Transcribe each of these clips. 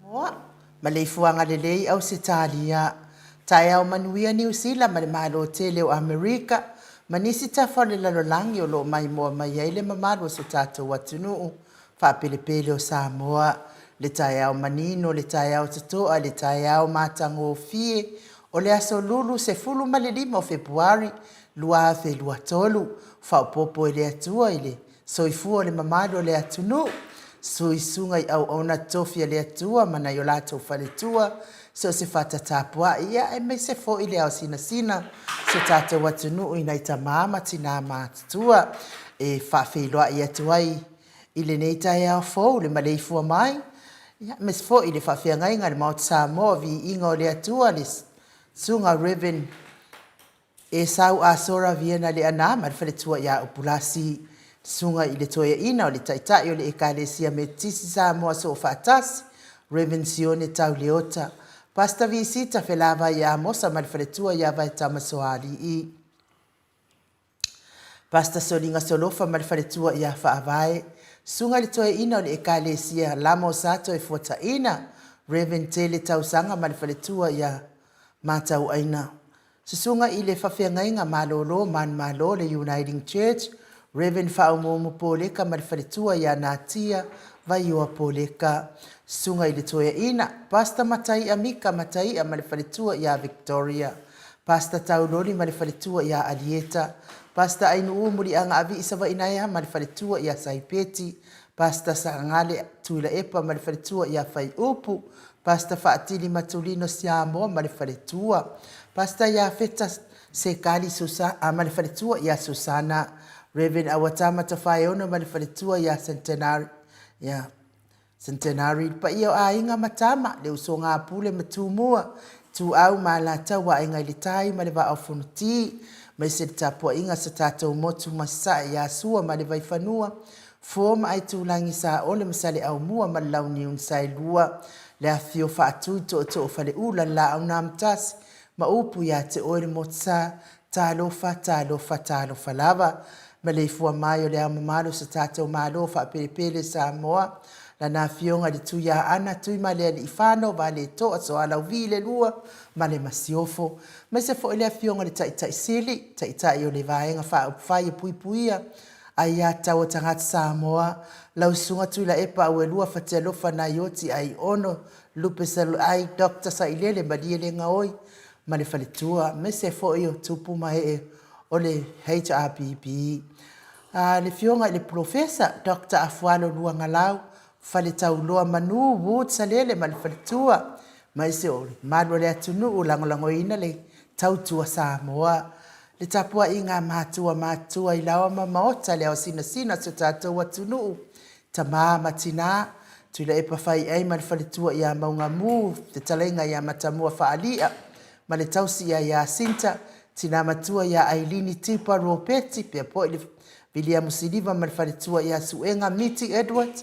Samoa. Maleifuaga lelei Ausetalia. Taeao manuia Niu Sila ma le Malo tele o Amerika ma nisi tafa o le lalolagi o lo o maimoa mai ai le mamalu o so tatou atunuu faapelepele o Samoa. Le taeao manino, le taeao totoa, le taeao matagofie o le aso Lulu 15 o Fepuari 2023, faaopoopo e le Atua i le Soifua le mamalu o le atunuu, suisuga i auauna tofi a le Atua ma nai o latou faletua, so o se fata tapuai, ia aemaise foi le ao sinasina o si o tatou atunuu i nai tama ma tinā matutua e faafeiloai atu ai i lenei taeao fou le maleifua mai, ia aemaise foi le faafeagaiga a le Maota Samoa, viiga o le Atua, le Susuga Rev. Esau Asora Viena Leaana ma le faletua ia Upulasi, Susuga i le Toeaina o le Taitai o le Ekalesia Metotisi Samoa Soofaatasi, Rev. Sione Tau Leota, Pastor Visita Felavai Amosa ma le faletua ia Vaetama Soalii, Pastor Soliga Solofa ma le faletua ia Faavae, Susuga i le Toeaina o le Ekalesia Lama o Satoefuataina, Rev. Tele Tausaga ma le faletua ia Matauaina. Susuga i le Fafeagaiga Malolo Manumalo le Uniting Church, Rev. Faaumuumu Poleka ma le faletua ia Natia Vaioa Poleka. Susuga i le Toeaina, Pastor Mataia Mika Mataia ma le faletua ia Victoria. Pastor Tauloli ma le faletua ia Alieta. Pastor Ainuu Muliaga Avii Savainaea ma le faletua ia Saipeti. Pastor Sagale Tuilaepa ma le faletua ia Faiupu. Pastor Faatili Matulino Siamoa ma le faletua. Pastor Iafeta Sekali Susa, ma le faletua ia Susana. Rev. Auatama Tafaeono ma le faletua ia Centenary, ia Centenary, le paia o aiga ma tama, le usoga a Pule ma Tumua. Ituau ma Alataua, Aiga i le Tai ma le Vaa o Fonoti, aemaise le tapuaiga a so tatou motu mai Sasae ia Sua ma le Vaifanua, Fofo ma Aitulagi, Saole ma Saleaaumua ma le Launiu na Saelua, le afifio o Faatui, Tootoo o Faleula, le Laau na Amotasi ma upu ia te oe le Motusa. Talofa, talofa, talofa lava. Maleifua mai o le Ao Mamalu o so tatou Malo faapelepele Samoa, Lana Afioga i le Tuiaana Tuimalealiifano Vaaletoa Sualauvi le II ma le Masiofo, aemaise foi le Afioga i le Taitai Sili, Taitai o le Vaega Faaupufai e Puipuia Aia Tatau a Tagata Samoa, lau Susuga Tuilaepa Auelua Fatialofa Naioti Aiono Lupeselaai Dr. Sailele Malielegaoi ma le faletua, aemaise foi o tupu ma ee o le HRPP. Le Afioga i le Polofesa Dr. Afualo Luagalau Faletauloa Manu Wood Salele ma le faletua, aemaise o le mamalu o le atunuu e lagolagoina le tautua Samoa. Le tapuaiga a matua matutua i laoa ma maota, le ao sinasina o si o tatou atunuu, tama ma tina, Tuilaepa Faiai ma le faletua ia Maugamu, fetalaiga ia Matamua Faalia ma le tausi ia Iasinta, tina matua ia Ailini Tipa Ropeti, pea foi le Viliamu Siliva ma le faletua ia Suega Miti Edward,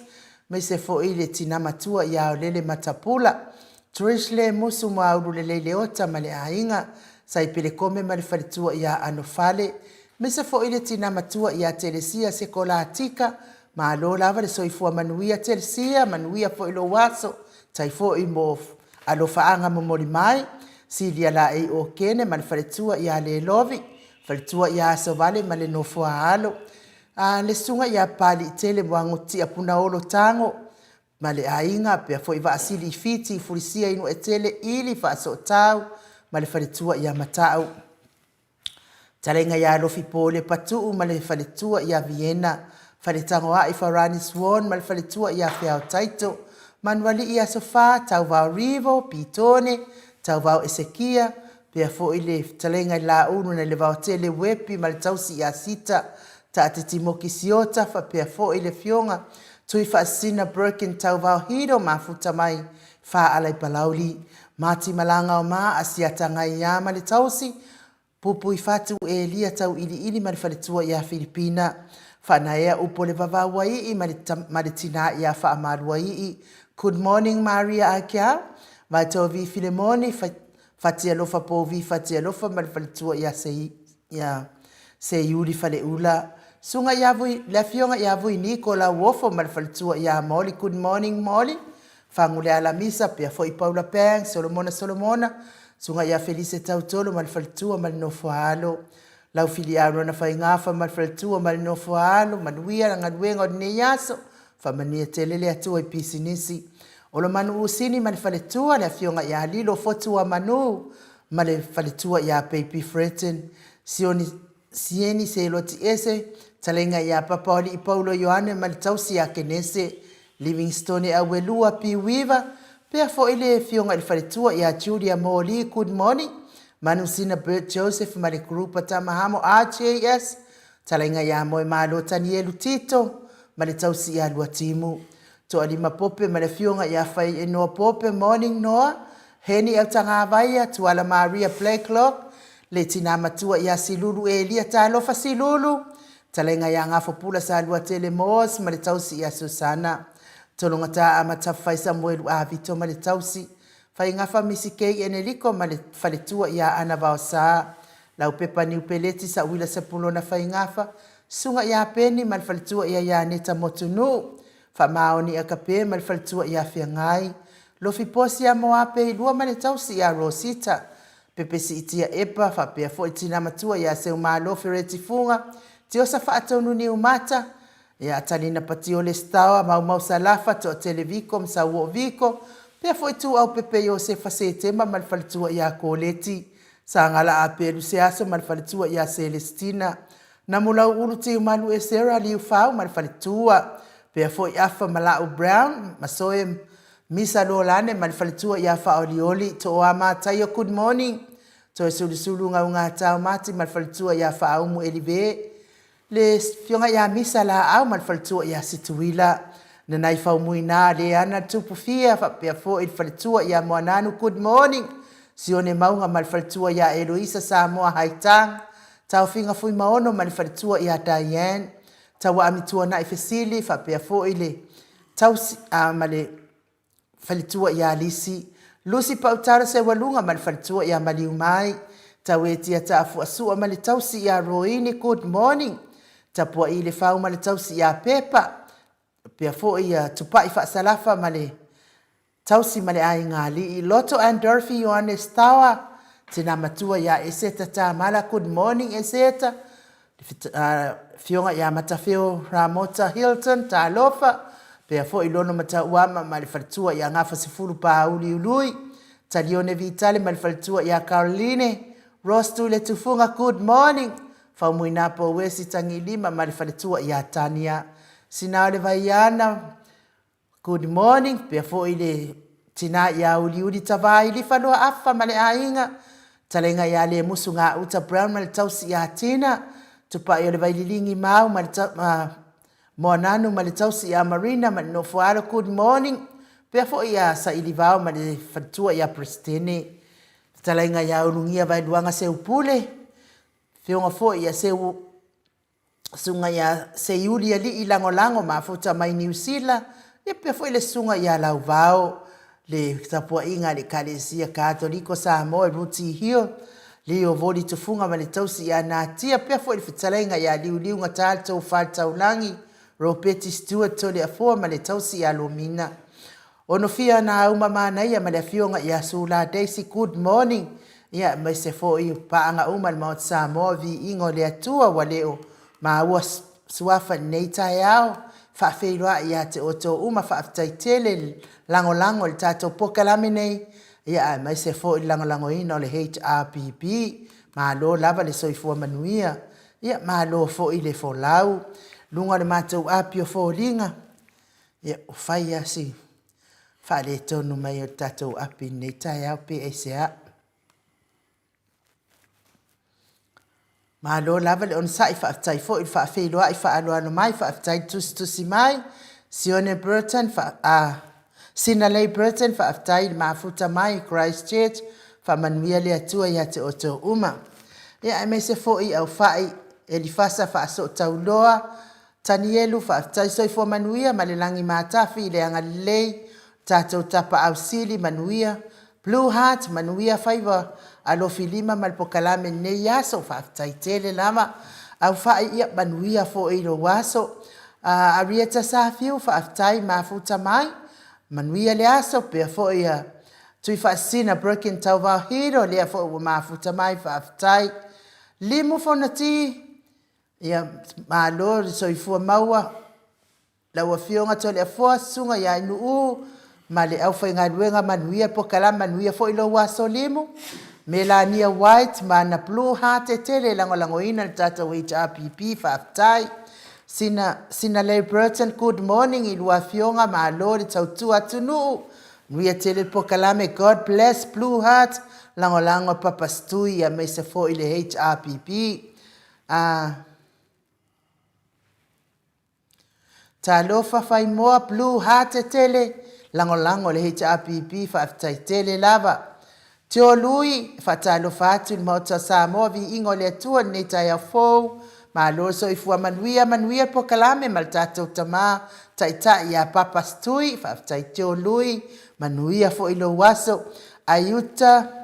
aemaise foi le tina matua ia Aolele Matapula, Trish Lemusu Muaulu Lelei Leota ma le aiga, Saipele Kome ma le faletua ia Anofale, aemaise foi le tina matua ia Telesia Sekolatika. Malo lava le soifua manuia Telesia, manuia foi lou aso, tai foi mo alofaaga momoli mai. Silia Laei Okene ma le faletua ia Lelovi, faletua ia Asovale ma le nofo a alo. A le susuga ia Papaliitele Muagututia Punaolo Tago ma le aiga, pea foi Vaasili i Fiti, Fulisia i Nuuetele, Ili Faasootau ma le faletua ia Matau. Talaiga ia Alofi Pole Patuu ma le faletua ia Viena, Faletagoai Farani Swan ma le faletua ia Feao Taito, Manualii Aso Fa, Tauvao Rivo, Pitone, Tauvao Esekia, pea foi le fetalaiga i Laulu nai le Vaotele Uepi ma le tausi ia Sita, Taatiti Moki Siota, faapea foi le afioga Tuifaasisina Birkin Tauvao Hiro mafuta mai Faaala i Palauli, Mati Malaga o Ma Asiata Gaia ma le tausi, Pupuifatu Elia Tauiliili ma le faletua ia Filipina, Faanaea Upu o le Vavauaii ma le ma le tina ia Faamaluaii, Good morning Maria Akeau, Vaitovi Filemoni, Fatialofa Povi Fatialofa ma le faletua ia ia Seiuli Faleula, Susuga ia Vui, le Afioga ia Vui Niko Lauofo ma le faletua ia Molly, Good morning Molly, Faguleala Misa, pea foi Paula Pang, Solomona Solomona, Susuga ia Felise Tautolo ma le faletua ma le nofo a alo, Laufiliau Lona Faigafa ma le faletua ma le nofo a alo, manuia le galuega o lenei aso, faamanuia tele le Atua i pisinisi. Olomanu Usini ma le faletua, le Afioga ia Lilo Fotuamanu ma le faletua ia Baby Freton, Sioni Sieni Seloti Ese, Talaiga ia Papaoalii Paulo Ioane ma le tausi ia Kenese Livingstone Auelua P. Weaver, pea foi le Afioga i le faletua ia Julia Morley Good Morning, Manusina Bert Joseph ma le Group a Tamahamo RJS, Talaiga ia Moemalo Tanielu Tito ma le tausi ia Luatimu Toalima Pope ma le Afioga ia Faienoa Pope Morning Noa, Heni Autagavaia, Tuala Maria Blacklock, le tina matua ia Silulu Elia Talofa Silulu, Talaiga ia Gafopula Saluatele Moores ma le tausi ia Susana Tologata Amatafai Samuelu Avito ma le tausi, Faigafa Misi Kay Eneliko ma le faletua ia Ana Vaosa, Laupepa Niu Peleti Sauila Sepulona Faigafa, Susuga ia Peni ma le faletua ia Ianeta Motunuu, Faamaoni Akape ma le faletua ia Feagai, Lofi Posi ia Moape i lua ma le tausi ia Rosita, Pepesiitia Epa, faapea foi tina matua ia Seumalo Fereti Fuga, Tiosa Faatonu Niumata, ia Atalina Patiole Staoa, Maumau Salafa, Toatele Viko ma Sauoo Viko, pea foi Tuau Pepe Iosefa Setema ma le faletua ia Koleti, Sagala Apelu Seaso ma le faletua ia Selesitina, Namulauulu Tiumalu Esera Liufau ma le faletua, pea foi Afa Malau Brown, Masoe Misa Lolane ma le faletua ia Faaolioli, Tooa Mataio Good morning, Toesulusulu Gaugatao Mati ma le faletua ia Faaumu Elive, le Afioga ia Misa Laau ma le faletua ia Situila, Nanai Faumuina Leana Tupufia faapea foi le faletua ia Moananu Good morning. Sione Mauga ma le faletua ia Eloisa Samoa Haitang, Taofiga Fuimaono ma le faletua ia Diane, Tauaami Tuanai Fesili faapea foi le tausi a ma le faletua ia Lisi, Lucy Pautala Seualuga ma le faletua ia Maliumai, Tauetia Taafuasua ma le tausi ia Roini Good morning, Tapua'i Lefau ma le tausi ia Pepa, faapea foi ia Tupai Faasalafa ma le tausi ma le aiga alii, Loto and Dorothy Ioane Stawa, tina matua ia Eseta Tamala, good morning Eseta, Afioga ia Matafeo Ramota Hilton, talofa, faapea foi Lono Matauama ma le faletua ia Gafasefulu Pāuliului, Talione Vitale ma le faletua ia Caroline, Rose Tuiletufuga, good morning, Faumuina Pouesi Tagilima ma le faletua ia Tania, Sinaolevaiana, Good morning, pea foi le tina ia Uliuli Tavai Lifaloa Afa ma le aiga, Talenga ia Lemusu Gauta Brown ma le tausi ia Tina, Tupai o le Vaililigi Mau ma le Moananu ma le tausi ia Marina ma le nofo alo, good morning, pea foi ia Sailivao ma le faletua ia Presetene, Fetalaiga ia Ulugia Vaeluaga Seupule, Afioga foi ia Seu Susuga ia Seiuli Alii Lagolago mafuta mai Niu Sila, ia faapea foi le Susuga ia Lauvao, le tapuaiga a le Ekalesia Katoliko Samoa i Rooty Hill, Leo Voli Tufuga ma le tausi ia Natia, faapea foi le fetalaiga ia Liuliu Gata le Tofa Taulagi, Ropeti Stewart Toleafoa ma le tausi ia Lomina. Onofia na auma manaia ma le afioga ia Sula Daisy Good morning ia aemaise foi paaga uma le Maota Samoa viiga o le Atua ua le o maua suafa i lenei taeao faafeiloai ia te outou uma faafetai tele le lagolago i le tatou pokalame nei ia aemaise foi le lagolagoina o le HRPP malo lava le soifua manuia ia malo foi le folau luga o le matou api o foliga Ia, ua fai lava si faaletonu mai o le tatou api i lenei taeao pe aisea. Malo lava le onosai, faafetai foi i le faafeiloai faaaloalo mai, faafetai le tusitusi mai. Sione Burton, Sinalei Burton, faafetai i le mafuta mai i Christchurch, faamanuia le Atua ia te outou uma. Ia, aemaise foi Aufai Elifasa Faasootauloa, Tanielu, Faafetai soifua manuia ma le lagi matafi i le agalelei o tatou Tapaau Sili, manuia, Blue Heart, manuia faiva alofi lima ma le pokalame i lenei aso, faafetai tele lava. Aufai, ia manuia foi i lou aso. Arieta Safiu, faafetai mafuta mai, manuia le aso, pea foi a Tuifaasisina Broken Tauvao Hiro, lea foi ua mafuta mai, faafetai. Limu Fonoti, Ia, malo le soifua maua lau Afioga Toleafoa, Susuga ia Ainuu ma le aufaigaluega, manuia le pokalame, manuia foi lou aso limu. Melania White ma ana Blue Heart tele e lagolagoina le tatou HRPP, faafetai. Sina, Sinalei Burton, good morning i lua afioga, malo le tautua atunuu, manuia tele le pokalame, God bless Blue Heart, lagolago Papa Stui aemaise foi le HRPP. A Talofa Faimoa Blue Heart tele lagolago le HRPP faafetai tele lava. Tio Lui faatalofa atu i le Maota o Samoa viiga o le Atua i lenei taeao fou malo le soifua manuia manuia le pokalame ma le tatou tama taitai ia Papa Stui faafetai Tio Lui manuia foi lou aso Aiuta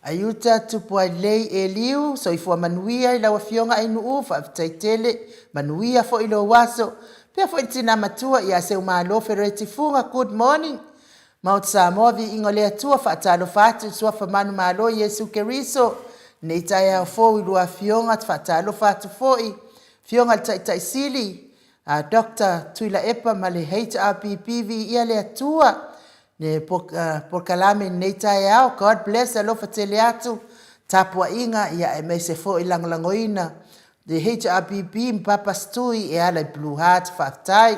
Aiuta Tupuailelei Eliu, soifua manuia i lau Afioga Ainuu, faafetai tele, manuia foi lou aso. Pea foi le tina matua ia Seumalo Fereti Fuga, good morning. Maota Samoa, viiga o le Atua, faatalofa atu i le Suafa Manumalo Iesu Keriso, lenei taeao fou i lua Afioga, faatalofa atu foi, Afioga i le Taitai Sili, a Doctor Tuilaepa ma le HRPP viia le Atua le polokalame i lenei taeao. God bless alofa tele atu tapuaiga ia aemaise foi lagolagoina le HRPP ma Papa Stui e ala i Blue Heart. Faafetai.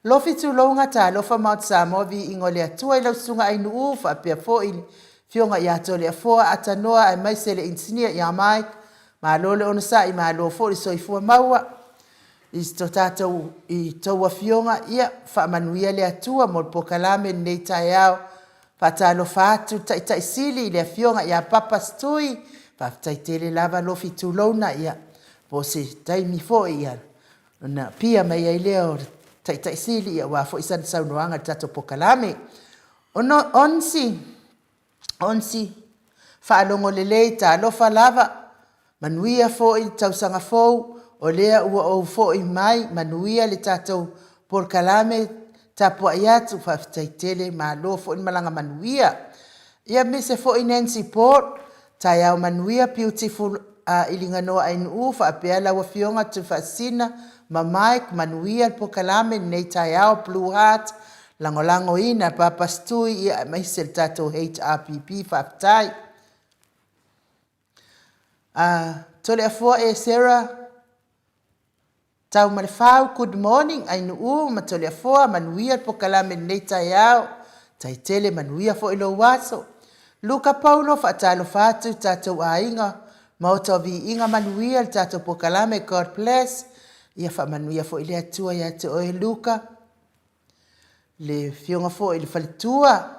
Lofi tulouna talofa Maota Samoa viiga o le Atua i lau susuga Ainuu faapea foi le Afioga ia Toleafoa Atanoa aemaise le Inisinia ia Mike. Malo le onosai malo foi le soifua maua. i to tatou i tou afioga, ia faamanuia le Atua mo le polokalame i lenei taeao. Faatalofa atu le Taitai Sili i le Afioga ia Papa Stui, faafetai tele lava Lofi tulouna, ia po o se taimi foi ia ona apia mai ai lea o le Taitai Sili aua foi sana saunoaga i le tatou polokalame. Onsi, Onsi, faalogo lelei, talofa lava, manuia foi le tausaga fou, o lea ua ou foi mai, manuia le tatou polokalame, tapuai atu, faafetai tele, malo foi le malaga manuia. Ia aemaise foi Nancy Paul, taeao manuia Beautiful Iliganoa Ainuu faapea lau Afioga Tuifaasisina ma Mike, manuia le polokalame i lenei taeao Blue Heart, lagolagoina Papa Stui aemaise le tatou HRPP, faafetai. Toleafoa Esera Taumalefau, good morning Ainuu ma Toleafoa, manuia le polokalame i lenei taeao, tai tele manuia foi lou aso. Luka Paulo, faatalofa atu i tatou aiga, Maota o Viiga, manuia le tatou polokalame, God bless. Ia faamanuia foi le Atua ia te oe Luka. Le afioga foi i le faletua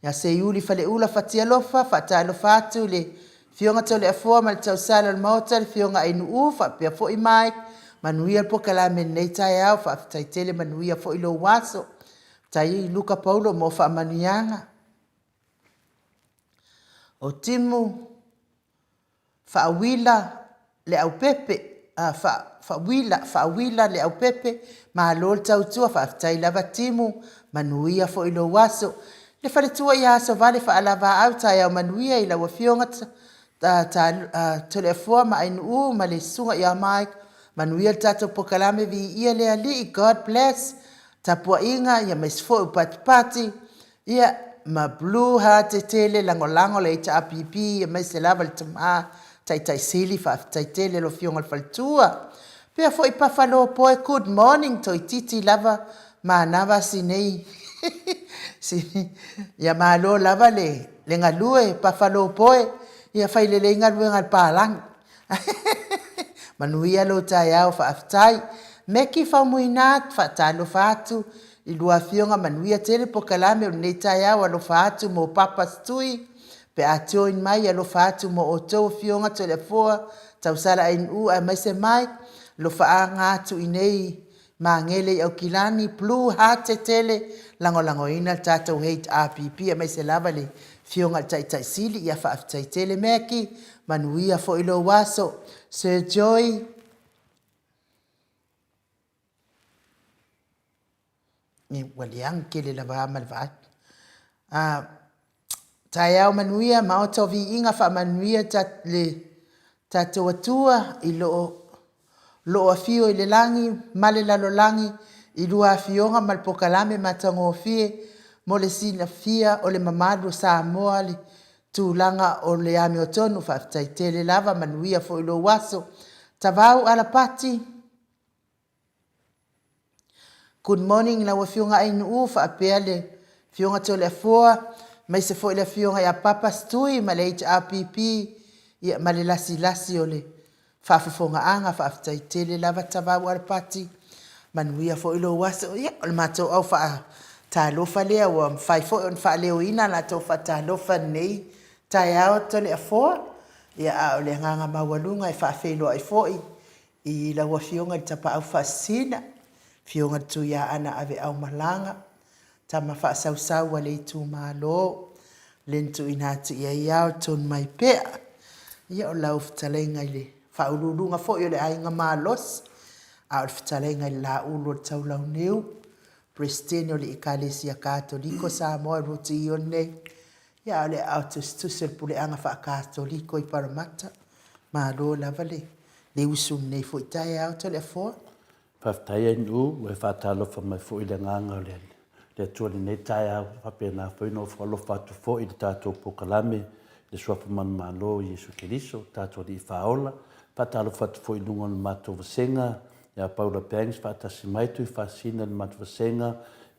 ia Seiuli Faleula Fatialofa, faatalofa atu i le afioga Toleafoa ma le tausala o le Maota, le afioga Ainuu faapea foi Mike, manuia le polokalame i lenei taeao, faafetai tele, manuia foi lou aso. Faafetai Luka Paulo mo faamanuiaga. O Timu Faauila Leaupepe, Faauila, Faauila Leaupepe, malo le tautua, faafetai lava Timu, manuia foi lou aso. Le faletua ia Asovale Faalavaau, taeao manuia i lau Afioga Toleafoa ma Ainuu ma le Susuga ia Mike, manuia le tatou polokalame, viia le Alii, God bless, tapuaiga aemaise foi o patipati, Ia, ma Blue Heart tele lagolago le HRPP aemaise lava le tama Taitai Sili, faafetai tele lau Afioga i le Faletua. Pea foi Buffalo Boy, good morning, toeititi lava manava si nei ia malo lava le galue Buffalo Boy, ia fai lelei galuega a le palagi. Manuia lou taeao faafetai. Meki Faumuina, faatalofa atu i lua afioga manuia tele polokalame o lenei taeao alofa atu mo Papas Tui pe a join mai alofa atu mo outou afioga Toleafoa Tausala Ainuu aemaise Mike alofaaga atu i nei Magele i Aukilani, Blue Hate tele, lagolagoina le tatou HRPP aemaise lava le Afioga i le Taitai Sili, ia faafetai tele Maggie, manuia foi lou aso. Sir Joy, ua leaga tele lava ma le vaai. Taeao manuia, Maota o Viiga faamanuia le tatou Atua i loo afio i le lagi ma le lalolagi i lua afioga ma le polokalame matagofie mo le silafia o le mamalu o Samoa le tulaga o le amiotonu. Faafetai tele lava, manuia foi lou aso. Tavau Alapati. Good morning lau Afioga Ainuu faapea le Afioga Toleafoa aemaise foi le Afioga ia Papa Stui ma le HRPP ia ma le lasilasi o le faafofogaaga. Faafetai tele lava Tavau Alapati, manuia foi lou aso. Ia o le matou au faatalofa lea ua mafai foi ona faaleoina la outou faatalofa i lenei taeao Toleafoa. Ia a o le agaga maualuga e faafeiloai foi I lau Afioga i le Tapaau Faasisina, Afioga i le Tuiaana Aveaumalaga, tama faasausau a le itumalo, le na tuuina atu i ai ao tonu mai pea. Ia o lau fetalaiga i le Faauluuluga foi o le Aiga Malosi, a o le fetalaiga i le Laulu o le Taulauniu, Peresetene o le Ekalesia Katoliko Samoa e Rutiio nei, ia a o le aao tusitusi o le Puleaga Faakatoliko i Paremata. Malo lava le le usu i lenei foi taeao Toleafoa. Faafetai Ainuu, ua e faatalofa mai foi i le agaga o le Atua i lenei taeao, e faapena foi ona ofo alofa atu foi i le tatou polokalame i le Suafa Manumalo o Iesu Keriso, tatou Alii Faaola. Faatalofa atu foi i luga o le matou vasega ia Paula Banks faatasi mai Tuifaasisina i le matou vasega,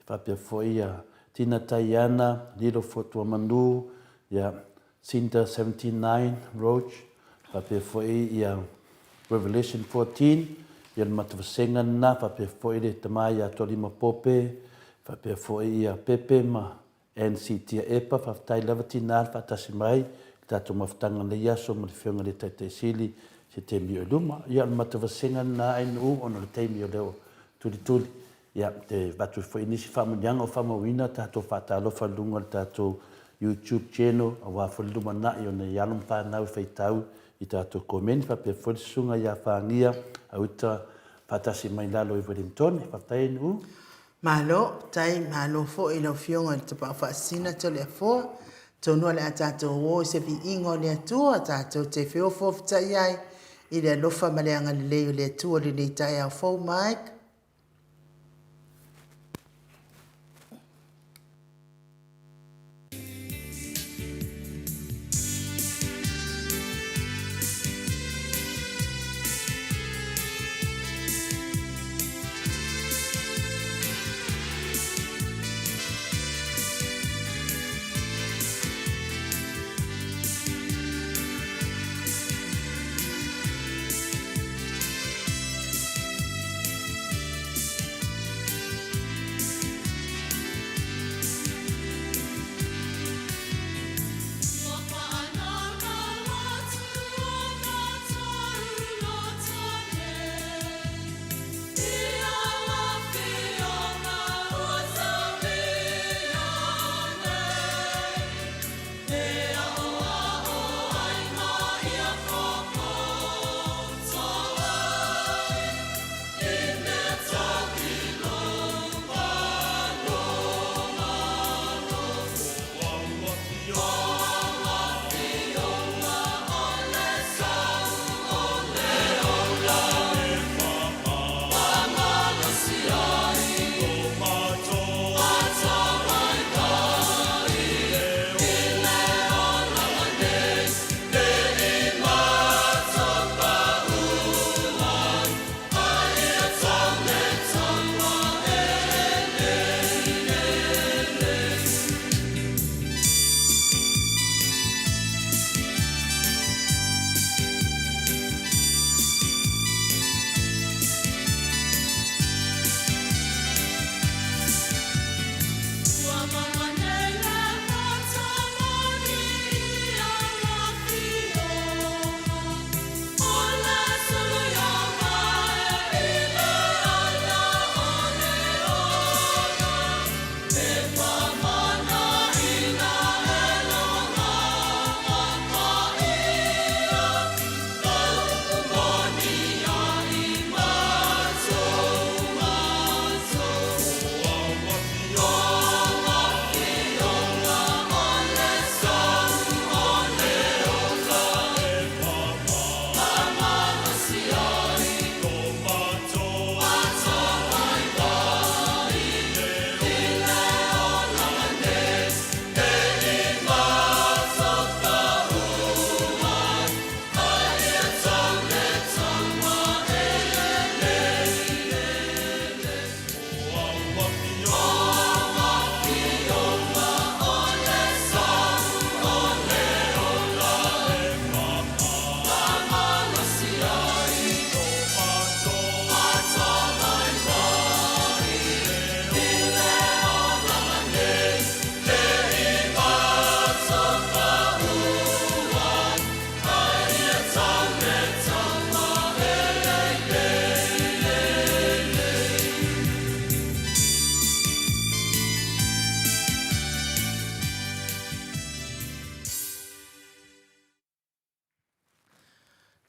faapea foi ia Tina Taiana, Lilo Fotuamanu, ia Cinder 79 Roach, faapea foi ia Revelation 14. Ia le matavasega lena faapea foi le tama ia Tualima Pope, faapea foi ia Pepe ma Ann Siitia Epa, faafetai lava tina le faatasi mai i le tatou mafutaga i lenei aso ma le Afioga i le Taitai Sili i se taimi o i luma. Ia o le matavasega lena ainuu ona o le taimi o lea ua tulituli. Ia, te avatu ai foi nisi faamanuiaga o faamauina tatou faatalofa i luga o le tatou YouTube channel aua foi le lumanai o nei alo ma fanau e faitau i tatou komeni faapea foi le susuga ia Fagia Auta faatasi mai lalo i Wellingtone. Faafetai ainuu. Malo, tai, malo foi i lau Afioga i le Tapaau Faasisina Toleafoa. Atonu o le a tatou o i se viiga o le Atua, tatou te feofoofotai ai i le alofa ma le agalelei o le Atua i lenei taeao fou. Mike.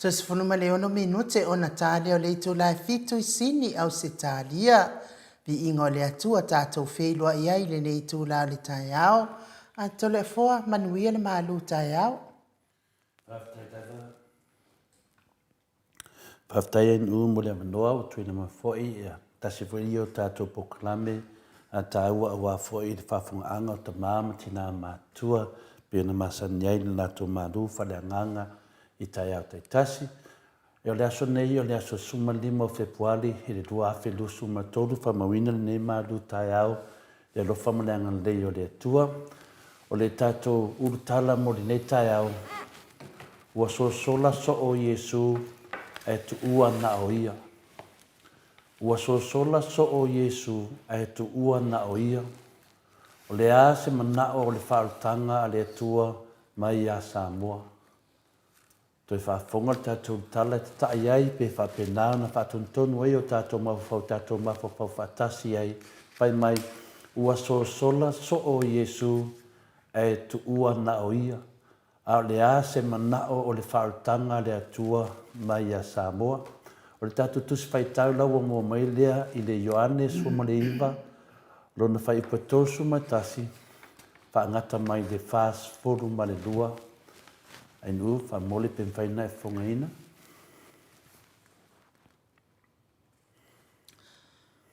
16 minute ona ta lea o le itula e fitu i Sini, Ausetalia. Viiga o le Atua tatou feiloai ai i lenei itula o le taeao. A Toleafoa, manuia le malu taeao. Faafetai lava. Faafetai ainuu mo le avanoa ua tuuina mai foi, ia, tasi foi ia o tatou polokalame a taua aua foi le faafofogaaga o tama ma tina matutua pei ona masani ai le latou malu faaleagaga i taeao taitasi. Ia, o le aso nei o le aso 15 o Fepuari i le 2023, faamauina lenei malu taeao i le alofa ma le agalelei o le Atua. O le tatou ulutala mo lenei taeao, ua sosola soo Iesu ae tuua na o ia. Ua sosola soo Iesu ae tuua na o ia. O le a se manao o le faaolataga a le Atua mai iā Samoa? Toe faafofoga le tatou tala e tata'i ai pe faapena ona faatonutonu ai o tatou mafaufau tatou mafaufau faatasi ai, fai mai, Ua sosola soo Iesu ae tuua na o ia. A o le a se manao o le faaolataga a le Atua mai iā Samoa? O le tatou Tusi Faitau la ua mua mai lea i le Ioane 19, lona fuaiupu e 31, faagata mai le 42. Ainuu, faamomoli pe mafai ona e fofogaina.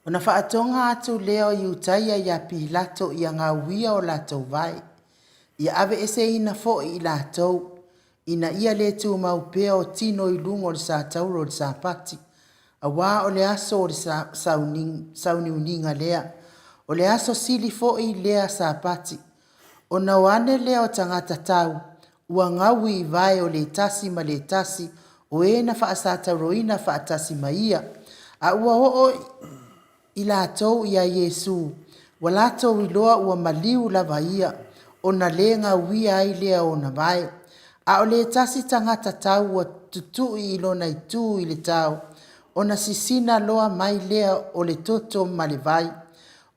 Ona faatoga atu lea o Iutaia iā Pilato ia gauia o latou vae, ia aveeseina foi i latou, ina ia le tumau pea o tino i luga o le satauro o le Sapati, auā o le aso o le sauniuniga lea, o le aso sili foi lea Sapati. Ona o ane lea o tagata tau, ua gaui i vae o le tasi ma le tasi o e na faasatauroina faatasi ma ia, a ua oo i latou iā Iesū, ua latou iloa ua maliu lava ia, ona le gauia ai lea o ona vae. A o le tasi tagata tau ua tutui i lona itu i le tao, ona sisina loa mai lea o le toto ma le vai.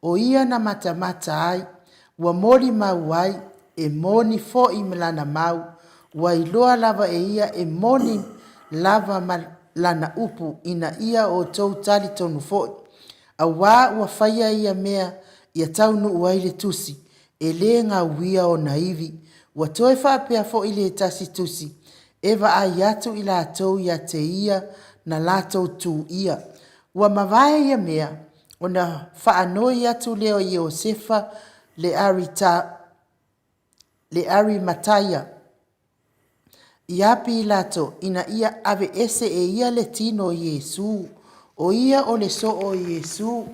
O ia na matamata ai, ua molimau ai, e moni foi ma lana mau, ua iloa lava e ia e moni lava ma lana upu, ina ia outou talitonu foi. Auā ua faia ia mea ia taunuu ai le tusi, e le gauia ona ivi. Ua toe faapea foi le tasi tusi, e vaai atu i latou ia te ia na latou tuia. Ua mavae ia mea, ona faanoi atu lea o Iosefa le Arimataia iā Pilato ina ia aveese e ia le tino o Iesū, o ia o le soo o Iesū.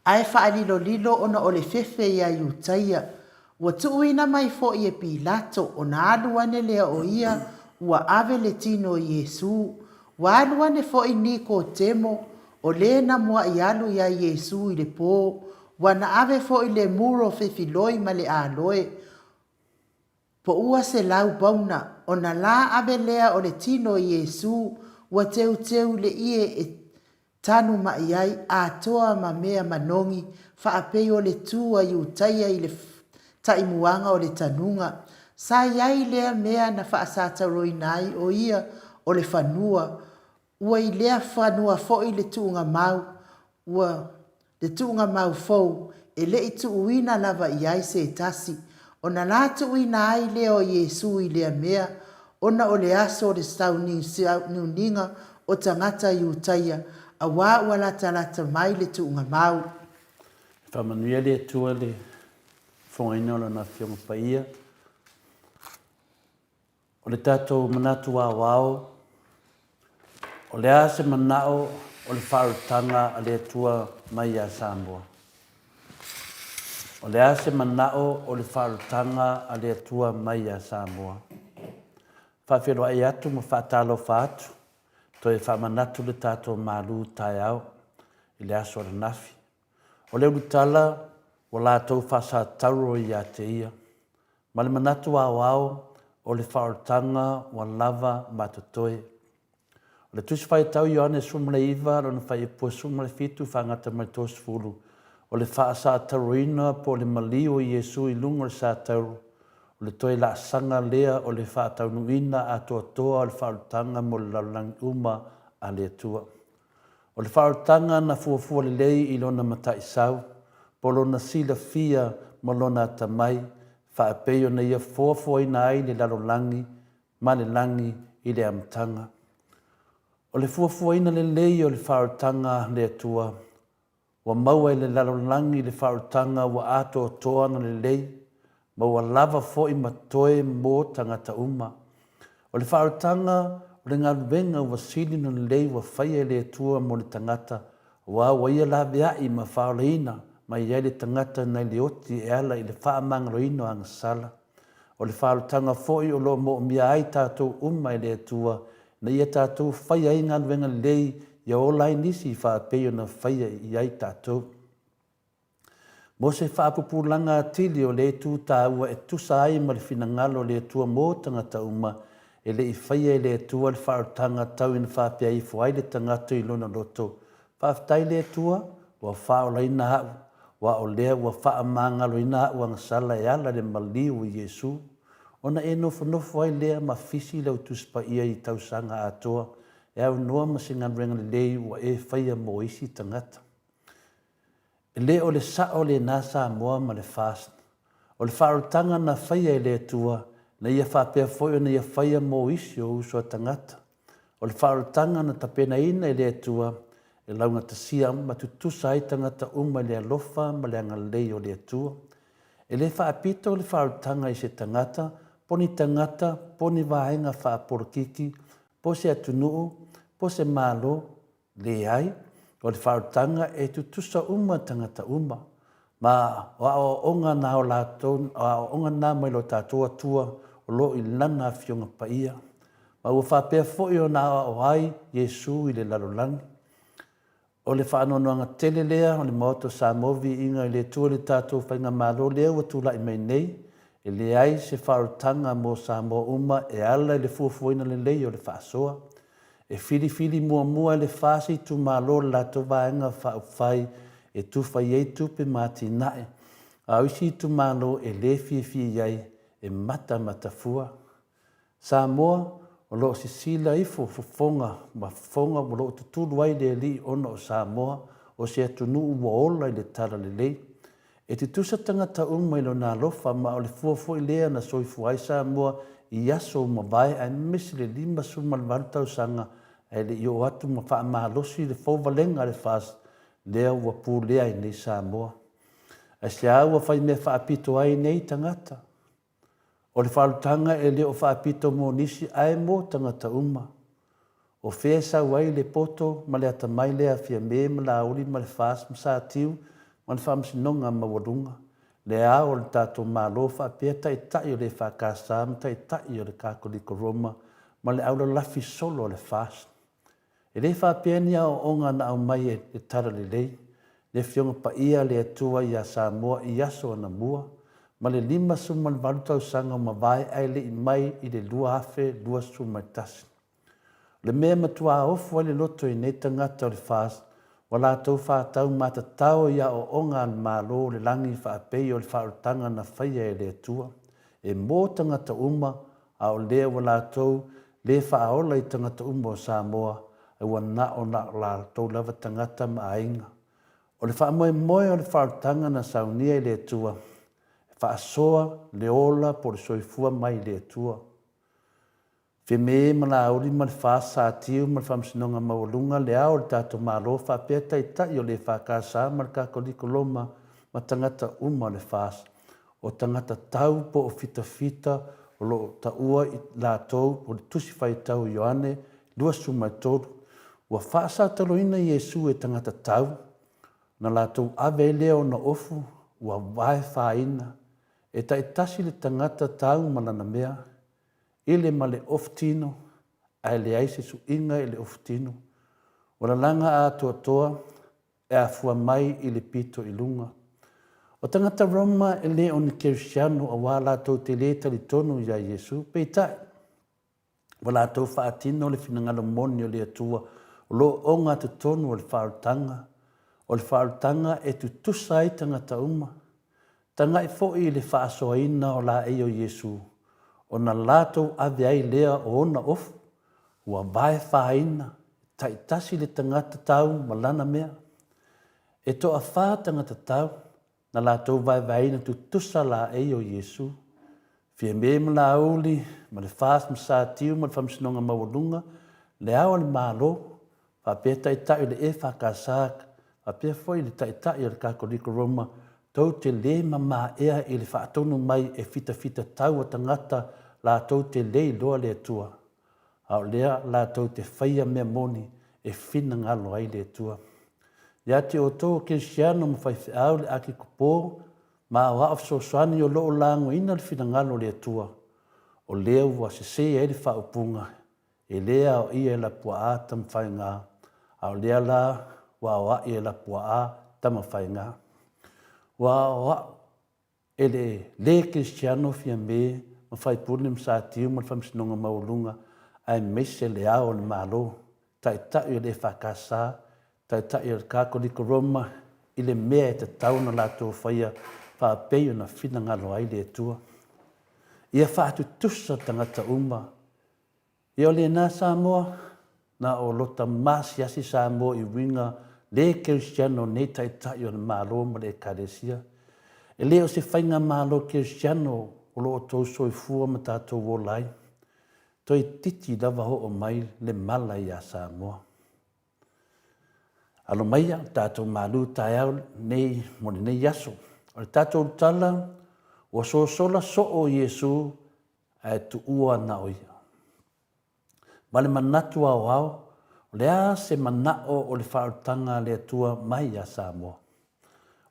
Ae faalilolilo ona o le fefe iā Iutaia. Ua tuuina mai foi e Pilato ona alu ane lea o ia ua ave le tino o Iesū. Ua alu ane foi Nikotemo, o le na muaʻi alu iā Iesū i le pō, ua na ave foi le muro fefiloi ma le aloe, poua 100 pauna, ona la ave lea o le tino o Iesū ua teuteu i le ie e tanumaʻi ai, atoa ma mea manogi, faapei o le tu a Iutaia i le taimuaga o le tanuga. Sa i ai lea mea na faasatauroina ai o ia o le fanua, Ua i lea fanua foi le tuugamau, ua le tuugamau fou, e le i tuuina lava i ai se tasi. Ona la tuuina ai lea o Iesu i lea mea, ona o le aso o le sauniuniga o tagata Iutaia, auā ua latalata mai le tuugamau. E faamanuia le Atua i le fofogaina o Lana Afioga Paia. O le tatou manatu aoao, o le a se manao o le faaolataga a le Atua mai iā Samoa? O le a se manao o le faaolataga a le Atua mai iā Samoa? Faafeiloai atu ma faatalofa atu, toe faamanatu le tatou malu taeao i le aso ananafi. O le ulutala ua latou faasatauro ia te ia, ma le manatu aoao o le faaolataga ua lava ma totoe. O le Tusi Faitau Ioane 19 lona fuaiupu e 17 faagata mai le 30, o le faasatauroina po o le maliu o Iesu i luga o le satauro, o le toe laasaga lea o le faataunuuina atoatoa o le faaolataga mo le lalolagi uma a le Atua. O le faaolataga na fuafua lelei i lona mataisau, po o lona silafia ma lona atamai, faapei ona ia foafoaina ai le lalolagi ma le lagi i le amataga. O le fuafuaina lelei o le faaolataga a le Atua, Ua maua e le lalolagi le faaolataga ua atoatoa ona lelei, ma ua lava foi ma toe mo tagata uma. O le faaolataga o le galuega ua sili ona lelei ua faia e le Atua mo le tagata, aua ua ia laveai ma faaolaina mai ai le tagata nai le oti e ala i le faamagaloina o agasala. O le faaolataga foi o lo o moomia ai tatou uma e le Atua ina ia tatou faia ai galuega lelei ia ola ai nisi faapei ona faia i ai tatou. Mo se faapupulaga atili o lea itu taua e tusa ai ma le finagalo o le Atua mo tagata uma, e le i faia e le Atua le faaolataga tau ina faapea ifo ai le tagata i lona loto, Faafetai le Atua, ua faaolaina au, aua o lea ua faamagaloina au agasala e ala i le maliu o Iesu. Ona e nofonofo ai lea ma fisi lau Tusi Paia i tausaga atoa e aunoa ma se galuega lelei ua e faia mo isi tagata. E le o le sao lena Samoa ma le FAST. O le faaolataga na faia e le Atua, na ia faapea foi ona ia faia mo isi o uso a tagata. O le faaolataga na tapenaina e le Atua, e laugatasia ma tutusa ai tagata uma i le alofa ma le agalelei o le Atua. E le faapito le faaolataga i se tagata, po ni tagata, po ni vaega faapolokiki, po se atunuu, po se Malo, Leai, o le faaolataga e tutusa uma tagata uma, ma o aoaoga na o latou, o aoaoga na mai lo tatou Atua o lo o i Lana Afioga Paia. Ma ua faapea foi ona aoao ai Iesu i le lalolagi. O le faanoanoaga tele lea o le Maota o Samoa Viiga i le Atua i le tatou Faigamalo lea ua tulai mai nei, e leai se faaolataga mo Samoa uma e ala i le fuafuaina lelei o le faasoa. E filifili muamua e le FAST itumalo le latou vaega faaupufai e tufa i ai tupe ma atinae, a o isi itumalo e le fiafia i ai e matamatafua. Samoa, o lo o sisila ifo fofoga ma fofoga o lo o tutulu ai le Alii ona o Samoa o se atunuu ua ola i le talalelei. E tutusa tagata uma i lona alofa ma o le fua foi lea na soifua ai Samoa i aso ua mavae aemaise le 58 tausaga ae le i oo atu ma faamalosi le fouvalega a le FAST lea ua pulea ai nei Samoa. Aisea ua fai mea faapito ai nei tagata? O le faalutaga e le o faapito mo nisi ae mo tagata uma. O fea e sau ai le poto ma le atamai lea a Fiame ma Laauli ma le FAST ma Satiu ma le Faamasinoga Maualuga, le Ao o le tatou Malo faapea Taitai o le EFKS ma Taitai o le Katoliko Roma ma le aulalafi solo a le FAST. E le faapea ni aoaoga na aumai e le Talalelei, le Afioga Paia a le Atua iā Samoa i aso anamua, ma le 58 tausaga ua mavae ae le i mai i le 2021. O le mea e matuā ofo ai le loto i nei tagata o le FAST, ua latou fātau matatao i aoaoga a le Malo o le lagi faapei o le faaolataga na faia e le Atua, e mō tagata uma a o lea ua latou lē faaola i tagata uma o Samoa, ae ua na o na o latou lava tagata ma aiga. O le faamoemoe o le faaolataga na saunia e le Atua, e faasoa le ola po o le soifua mai i le Atua. Fiame ma Laauli ma le FAST, Satiu ma le Faamasinoga Maualuga, le Ao o le tatou Malo faapea Taitai o le EFKS ma le Katoliko Roma ma tagata uma o le FAST. O tagata tau po o fitafita o lo o taua i latou o le Tusi Faitau o Ioane 23, ua faasataloina Iesu e tagata tau, na latou ave ai lea ona ofu ua vaefaina, e taitasi le tagata tau ma lana mea, i le ma le ofu tino, ae leai se suiga i le ofu tino. Ua lalaga atoatoa e afua mai i le pito i luga. O tagata Roma e le o ni Kerisiano auā latou te lē talitonu iā Iesu, peitai, ua latou faatino le finagalo moni o le Atua o lo o ogatotonu o le faaolataga, o le faaolataga e tutusa ai tagata uma. Taga'i foi i le faasoaina o laei o Iesu, ona latou ave ai lea o ona ofu, ua vaefāina, taitasi le tagata tau ma lana mea. E toafā tagata tau, na latou vaevaeina tutusa laei o Iesu. Fiame ma Laauli, ma le FAST ma Satiu ma le Faamasinoga Maualuga, le Ao o le Malo, faapea Taitai o le EFKS, faapea foi le Taitai o le Katoliko Roma, tou te le mamaea i le faatonu mai e fitafita tau a tagata latou te le iloa le Atua, a o lea latou te faia mea moni e finagalo ai le Atua. Ia te outou o Kerisiano ma faifeau le akikopo ma aoao fesoasoani o lo o lagoina le finagalo o le Atua, o lea ua sese ai le faaupuga. E lē aoaia e Lapuaa Tamafaigā, a o lea la ua aoaʻi e Lapuaa Tamafaigā. Ua aoaʻ e le lē Kerisiano Fiamē ma Faipule ma Satiu ma le Faamasinoga Maualuga aemaise le Ao o le Malo, Taitai o le EFKS, Taitai o le Katoliko Roma i le mea e tatau ona latou faia faapei ona finagalo ai le Atua. Ia faatutusa tagata uma. Ia o lena Samoa, na o lota maasiasi Samoa i uiga le kerisiano o nei Taitai o le Malo ma le Ekalesia. E le o se faigamalo kerisiano o lo o tou soifua ma tatou ola ai. Toeititi lava oo mai le mala ia Samoa. Alo maia o tatou malu taeao nei mo lenei aso. O le tatou tala, ua sosola soo Iesu ae tuua na o ia. Ma le manatu aoao, o le a se manao o le faaolataga a le Atua mai ia Samoa?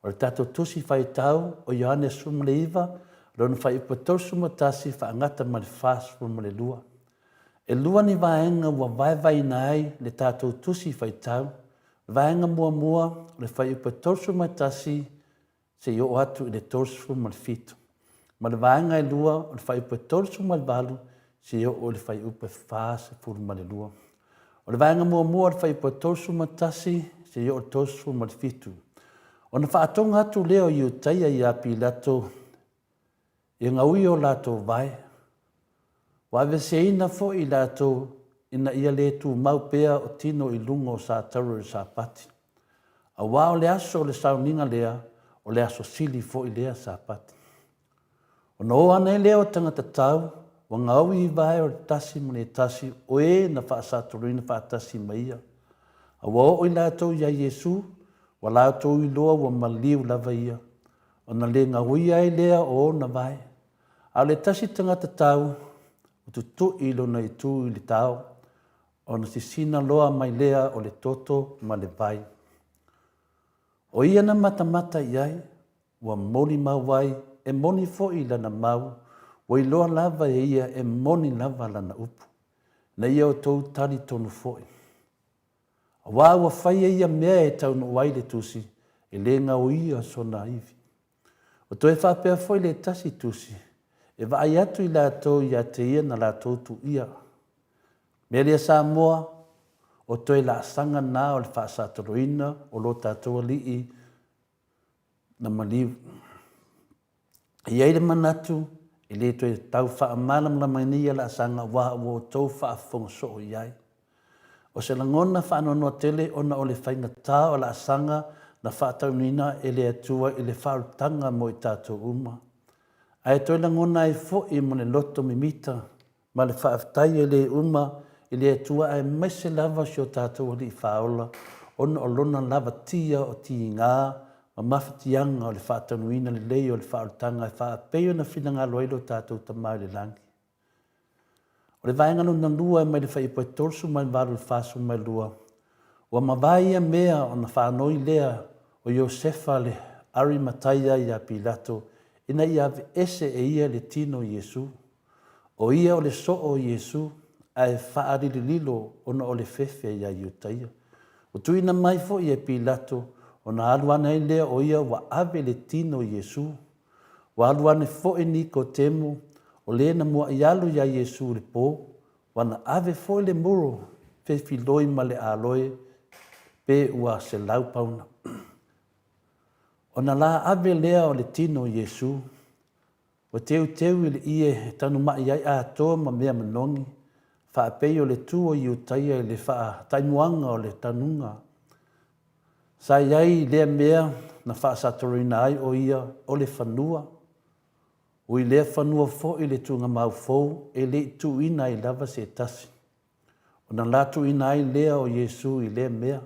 O le tatou Tusi Faitau o Ioane 19, lona fuaiupu e 31 faagata ma le 42. E lua ni vaega ua vaevaeina ai le tatou Tusi Faitau. O le vaega muamua, o le fuaiupu e 31 seia oo atu i le 37. Ma le vaega e lua, o le fuaiupu e 38 seia oo i le fuaiupu e 42. O le vaega muamua o le fuaiupu e 31 seia oo i le 37. Ona faatoga atu lea o Iutaia ia Pilato ia gaui o latou vae, ua aveeseina foi i latou ina ia le tumau pea o tino i luga o satauro i le Sapati. Auā o le aso o le sauniga lea, o le aso sili foi lea Sapati. Ona o ane lea o tagata tau, ua gaui i vae o le tasi ma le tasi o e na faasatoloina faatasi ma ia. A ua oo i latou iā Iesu, ua latou iloa ua maliu lava ia, ona le gauia ai lea o ona vae. A o le tasi tagata tau, ua tutui lona itu i le tao, ona sisina loa mai lea o le toto ma le vai. O ia na matamata i ai, ua molimau ai, e moni foi lana mau, ua iloa lava e ia e moni lava lana upu, na ia outou talitonu foi. Auā ua faia ia mea e taunuu ai le Tusi, e le gaoia sona ivi. Ua toe faapea foi le tasi Tusi, e vaai atu i latou ia te ia na latou tuuia. Mea lea Samoa, o toe laasaga na o le faasatoloina o lo tatou Alii na maliu. E i ai le manatu, e le toe tau faamalamalamaina ia laasaga aua ua outou faafofoga soo i ai. O se lagona faanoanoa tele ona o le faigata o laasaga na faataunuina e le Atua i le faaolataga mo i tatou uma. Ae toe lagona ai foi ma le loto mimita ma le faafetai e le uma i le Atua aemaise lava si o tatou Alii Faaola ona o Lona lavatia o tiga ma mafatiaga o le faataunuina lelei o le faaolataga e faapei ona finagalo ai lo tatou Tama i le Lagi. O le vaega lona lua e mai le fuaiupu e 38 i le 42, ua mavae ia mea ona faanoi lea o Iosefa le Arimataia iā Pilato ina ia aveese e ia le tino o Iesu. O ia o le soo o Iesu, ae faalilolilo ona o le fefe iā Iutaia. Ua tuuina mai foi e Pilato ona alu ane ai lea o ia ua ave le tino o Iesu. Ua alu ane foi Nikotemo, o le na muaʻi alu iā Iesu i le pō, ua na ave foi le muro fefiloi ma le aloe pe ua 100 pauna. Ona la ave lea o le tino o Iesu, ua teuteu i le ʻie e tanumaʻi ai atoa ma mea manogi, faapei o le tu o Iutaia i le faataimuaga o le tanuga. Sa i ai lea mea na faasatoloina ai o ia o le fanua, ui lea fanua foi le tuugamau fou e le i tuuina ai lava se tasi. Ona la tuuina ai lea o Iesu i lea mea,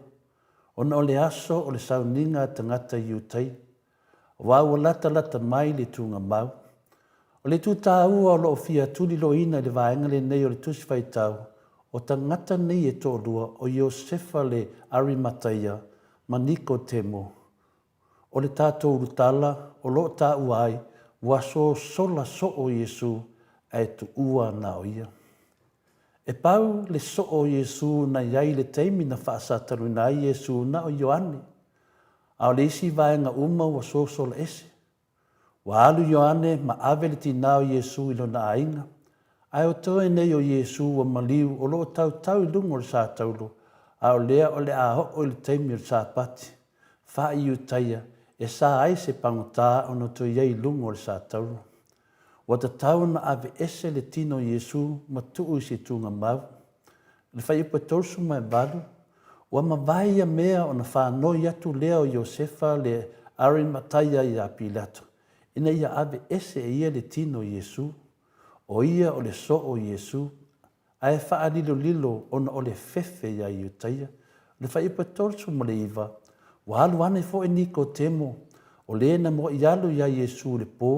ona o le aso o le sauniga a tagata Iutaia, aua ua latalata mai le tuugamau. O le itu taua o lo o fia tuliloaina i le vaega lenei o le Tusi Faitau, o tagata nei e toalua o Iosefa le Arimataia ma Nikotemo, o le tatou ulutala o lo o taua ai ua sosola soo Iesu ae tuua na o ia. E pau le soo o Iesu na i ai i le taimi na faasataluina ai Iesu na o Ioane, a o le isi vaega uma ua sosola ese. Ua alu Ioane ma ave le tinā o Iesu i lona aiga, ae o toe nei o Iesu ua maliu o lo o tautau i luga o le sātaulo, a o lea o le a oo i le taimi o le Sāpati, faa-Iutaia, e sā ai se pagota ona toe i ai i luga o le sātaulo. Ua tatau ona aveese le tino o Iesu ma tuu i se tuugamau. I le fuaiupu e 38, ua mavae ia mea ona faanoi atu lea o Iosefa le Arimataia iā Pilato, ina ia aveese e ia le tino o Iesu. O ia o le soo o Iesu, ae faalilolilo ona o le fefe iā Iutaia. O le fuaiupu e 39, ua alu ane foi Nikotemo, o le na muaʻi alu iā Iesu i le pō,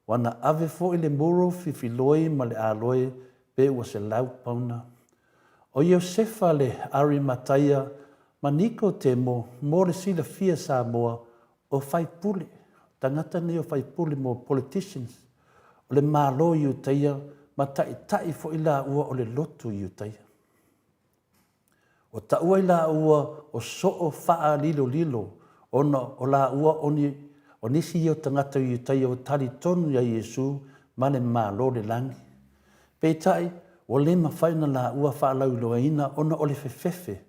Ua na ave foi le muro fifiloi ma le aloe pe ua 100 pauna. O Iosefa le Arimataia ma Nikotemo mo le silafia Samoa o faipule, tagata nei o faipule mo politicians o le Malo Iutaia ma taitai foi laua o le lotu Iutaia. Ua taua i lāua o soo faalilolilo ona o lāua o ni o nisi ia o tagata o Iutaia ua talitonu iā Iesu ma le Malo o le lagi. Peitai, ua le mafai ona lāua faalauiloaina ona o le fefefe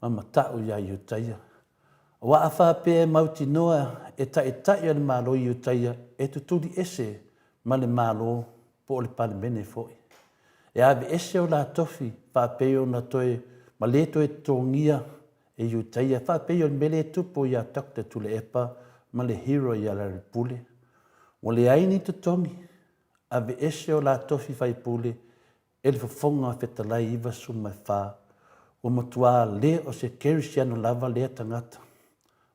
ma mataʻu iā Iutaia. Aua a faapea e mautinoa e taitai o le Malo Iutaia e tutuli ese ma le Malo po o le Palemene foi. E aveese o la tofi faapei ona toe ma le toe totogia e Iutaia faapei o le mea lea e tupu ia Doctor Tuilaepa ma le hero ia Lealailepule. Ua leai ni totogi, aveese o la tofi faipule e le Fofoga Fetalai 94, ua matuā le o se kerisiano lava lea tagata.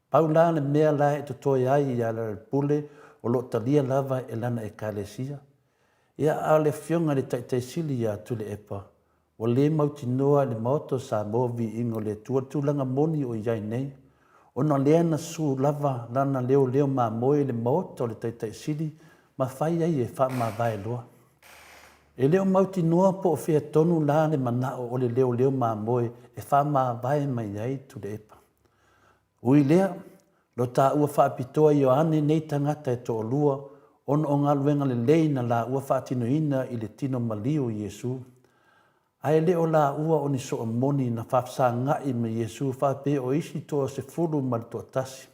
Pau la le mea la e totoe ai ia Lealailepule o lo o talia lava e lana Ekalesia. Ia, a o le Afioga i le Taitai Sili ia Tuilaepa, ua le mautinoa i le Maota o Samoa viiga o le Atua le tulaga moni o i ai nei, ona o lea na su lava lana leoleo mamoe i le Maota o le Taitai Sili ma fai ai e faamavae loa. E le o mautinoa po o fea tonu la le manao o le leoleo mamoe e faamavae mai ai Tuilaepa. Ui lea, lo taua faapitoa Ioane nei tagata e toalua ona o galuega lelei na laua faatinoina i le tino maliu o Iesu. Ae le o laua o ni soomoni na faafesagaʻi ma Iesu faapea o isi toa 11.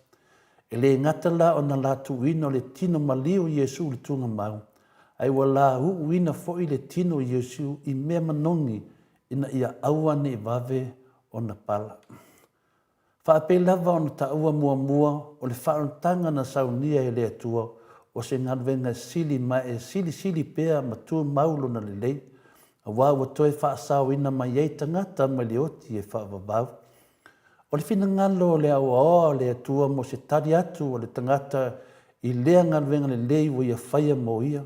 E le gata la ona la tuuina o le tino maliu o Iesu i le tugamau, ae ua la uuina foi le tino o Iesu i mea manogi ina ia aua ne i vave ona pala. Faapei lava ona taua muamua o le faaolataga na saunia e le Atua o se galuega sili ma e silisili pea ma tumau lona lelei, aua ua toe faasaoina mai ai tagata mai le oti e faavavau. O le finagalo o le aoaoa o le Atua mo se tali atu a le tagata i lea galuega lelei ua ia faia mo ia,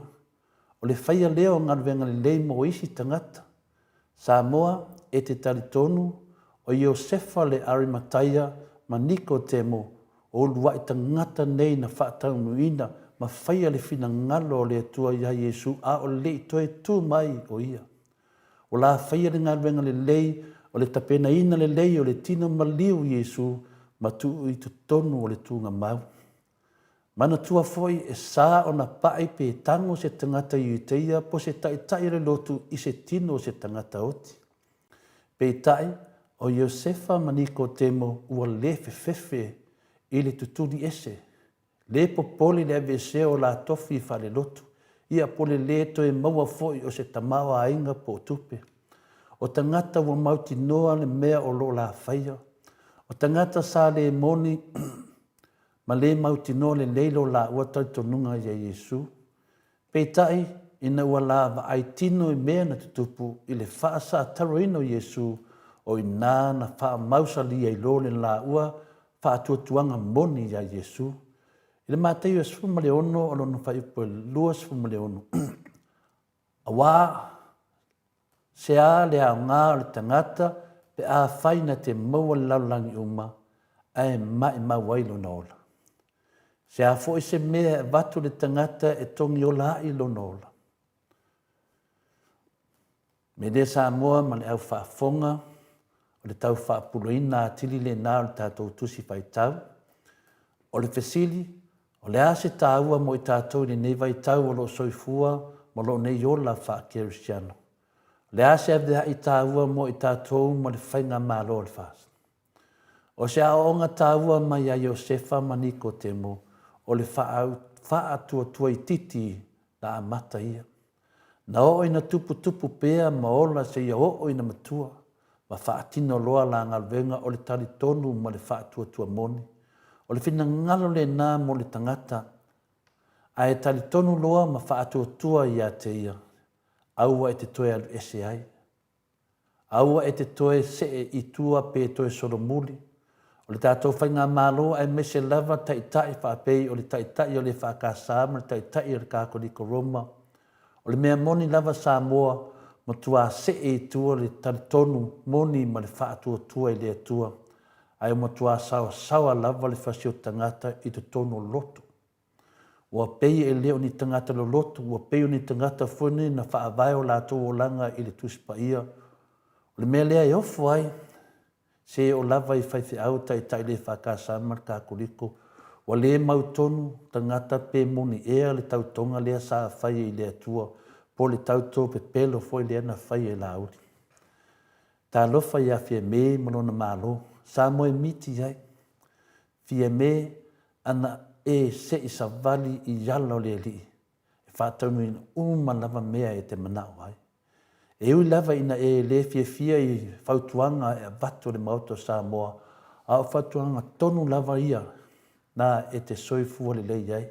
o le faia lea o galuega lelei mo isi tagata. Samoa, e te talitonu, o Iosefa le Arimataia ma Nikotemo, o uluaʻi tagata nei na faataunuuina ma faia le finagalo o le Atua iā Iesu a o le i toe tu mai o ia. Ua la faia le galuega lelei o le tapenaina lelei o le tino maliu o Iesu ma tuu i totonu o le tuugamau. Manatua foi e sa ona paʻi pe tango se tagata Iuteia po se taitai o le lotu i se tino o se tagata oti. Peitai, o Iosefa ma Nikotemo ua le fefefe i le tutuli ese, le popole i le aveesea o la tofi faalelotu, ia po le le toe maua foi o se tamaoaiga po o tupe. O tagata ua mautinoa le mea o lo o la faia. O tagata sa le moni ma le mautinoa lelei lo laua talitonuga iā Iesu. Peitai, ina ua la vaai tino i mea na tutupu i le faasaataroina o Iesu, o inā na faamausalia i lo le laua faatuatuaga moni iā Iesu. I le Mataio e 16 o lona fuaiupu e 26, Auā, se a le aoga o le tagata pe afai na te maua le lalolagi uma ae maʻimau ai lona ola? Se a foi se mea e avatu le tagata e togi ola aʻi lona ola? Media Samoa ma le au faafofoga, o le tau faapuleina atili lena o le tatou Tusi Faitau. O le fesili, o le a se taua mo i tatou i lenei vaitau o lo o soifua ma lou nei ola faa-kerisiano? O le a se avea'i taua mo i tatou ma le Faigamalo a le FAST? O se aoaoga taua mai ia Iosefa ma Nikotemo, o le faatuatua itiiti na amata ia. Na oo ina tuputupu pea ma ola seia oo ina matua, ma faatino loa la galuega o le talitonu ma le faatuatua moni. O le finagalo lena mo le tagata, ae talitonu loa ma faatuatua ia te ia, aua e te toe alu ese ai. Aua e te toe see i tua pe toe solomuli. O le tatou Faigamalo aemaise lava Taitai faapei o le Taitai o le EFKS ma le Taitai o le Kakoliko Roma, o le mea moni lava Samoa matuā see i tua le talitonu moni ma le faatuatua i le Atua, ae ua matuā saoasaoa lava le fasioti tagata i totonu o loto. Ua pei e le o ni tagata loloto, ua pei o ni tagata foi nei na faavae o latou olaga i le Tusi Paia. O le mea lea e ofo ai, se oo lava i faifeau taitai le EFKS ma le Katoliko, ua le mautonu tagata pe moni ea le tautoga lea sa faia i le Atua, po o le tauto pepelo foi lea na faia e Laauli. Talofa ia Fiame ma lona Malo, sa moemiti ai. Fiame, ana e se i savali i ala o le Alii, e faataunuuina uma lava mea e te manao ai. E ui lava ina e le fiafia i fautuaga e avatu e le Maota o Samoa, a o fautuaga tonu lava ia na e te soifua lelei ai.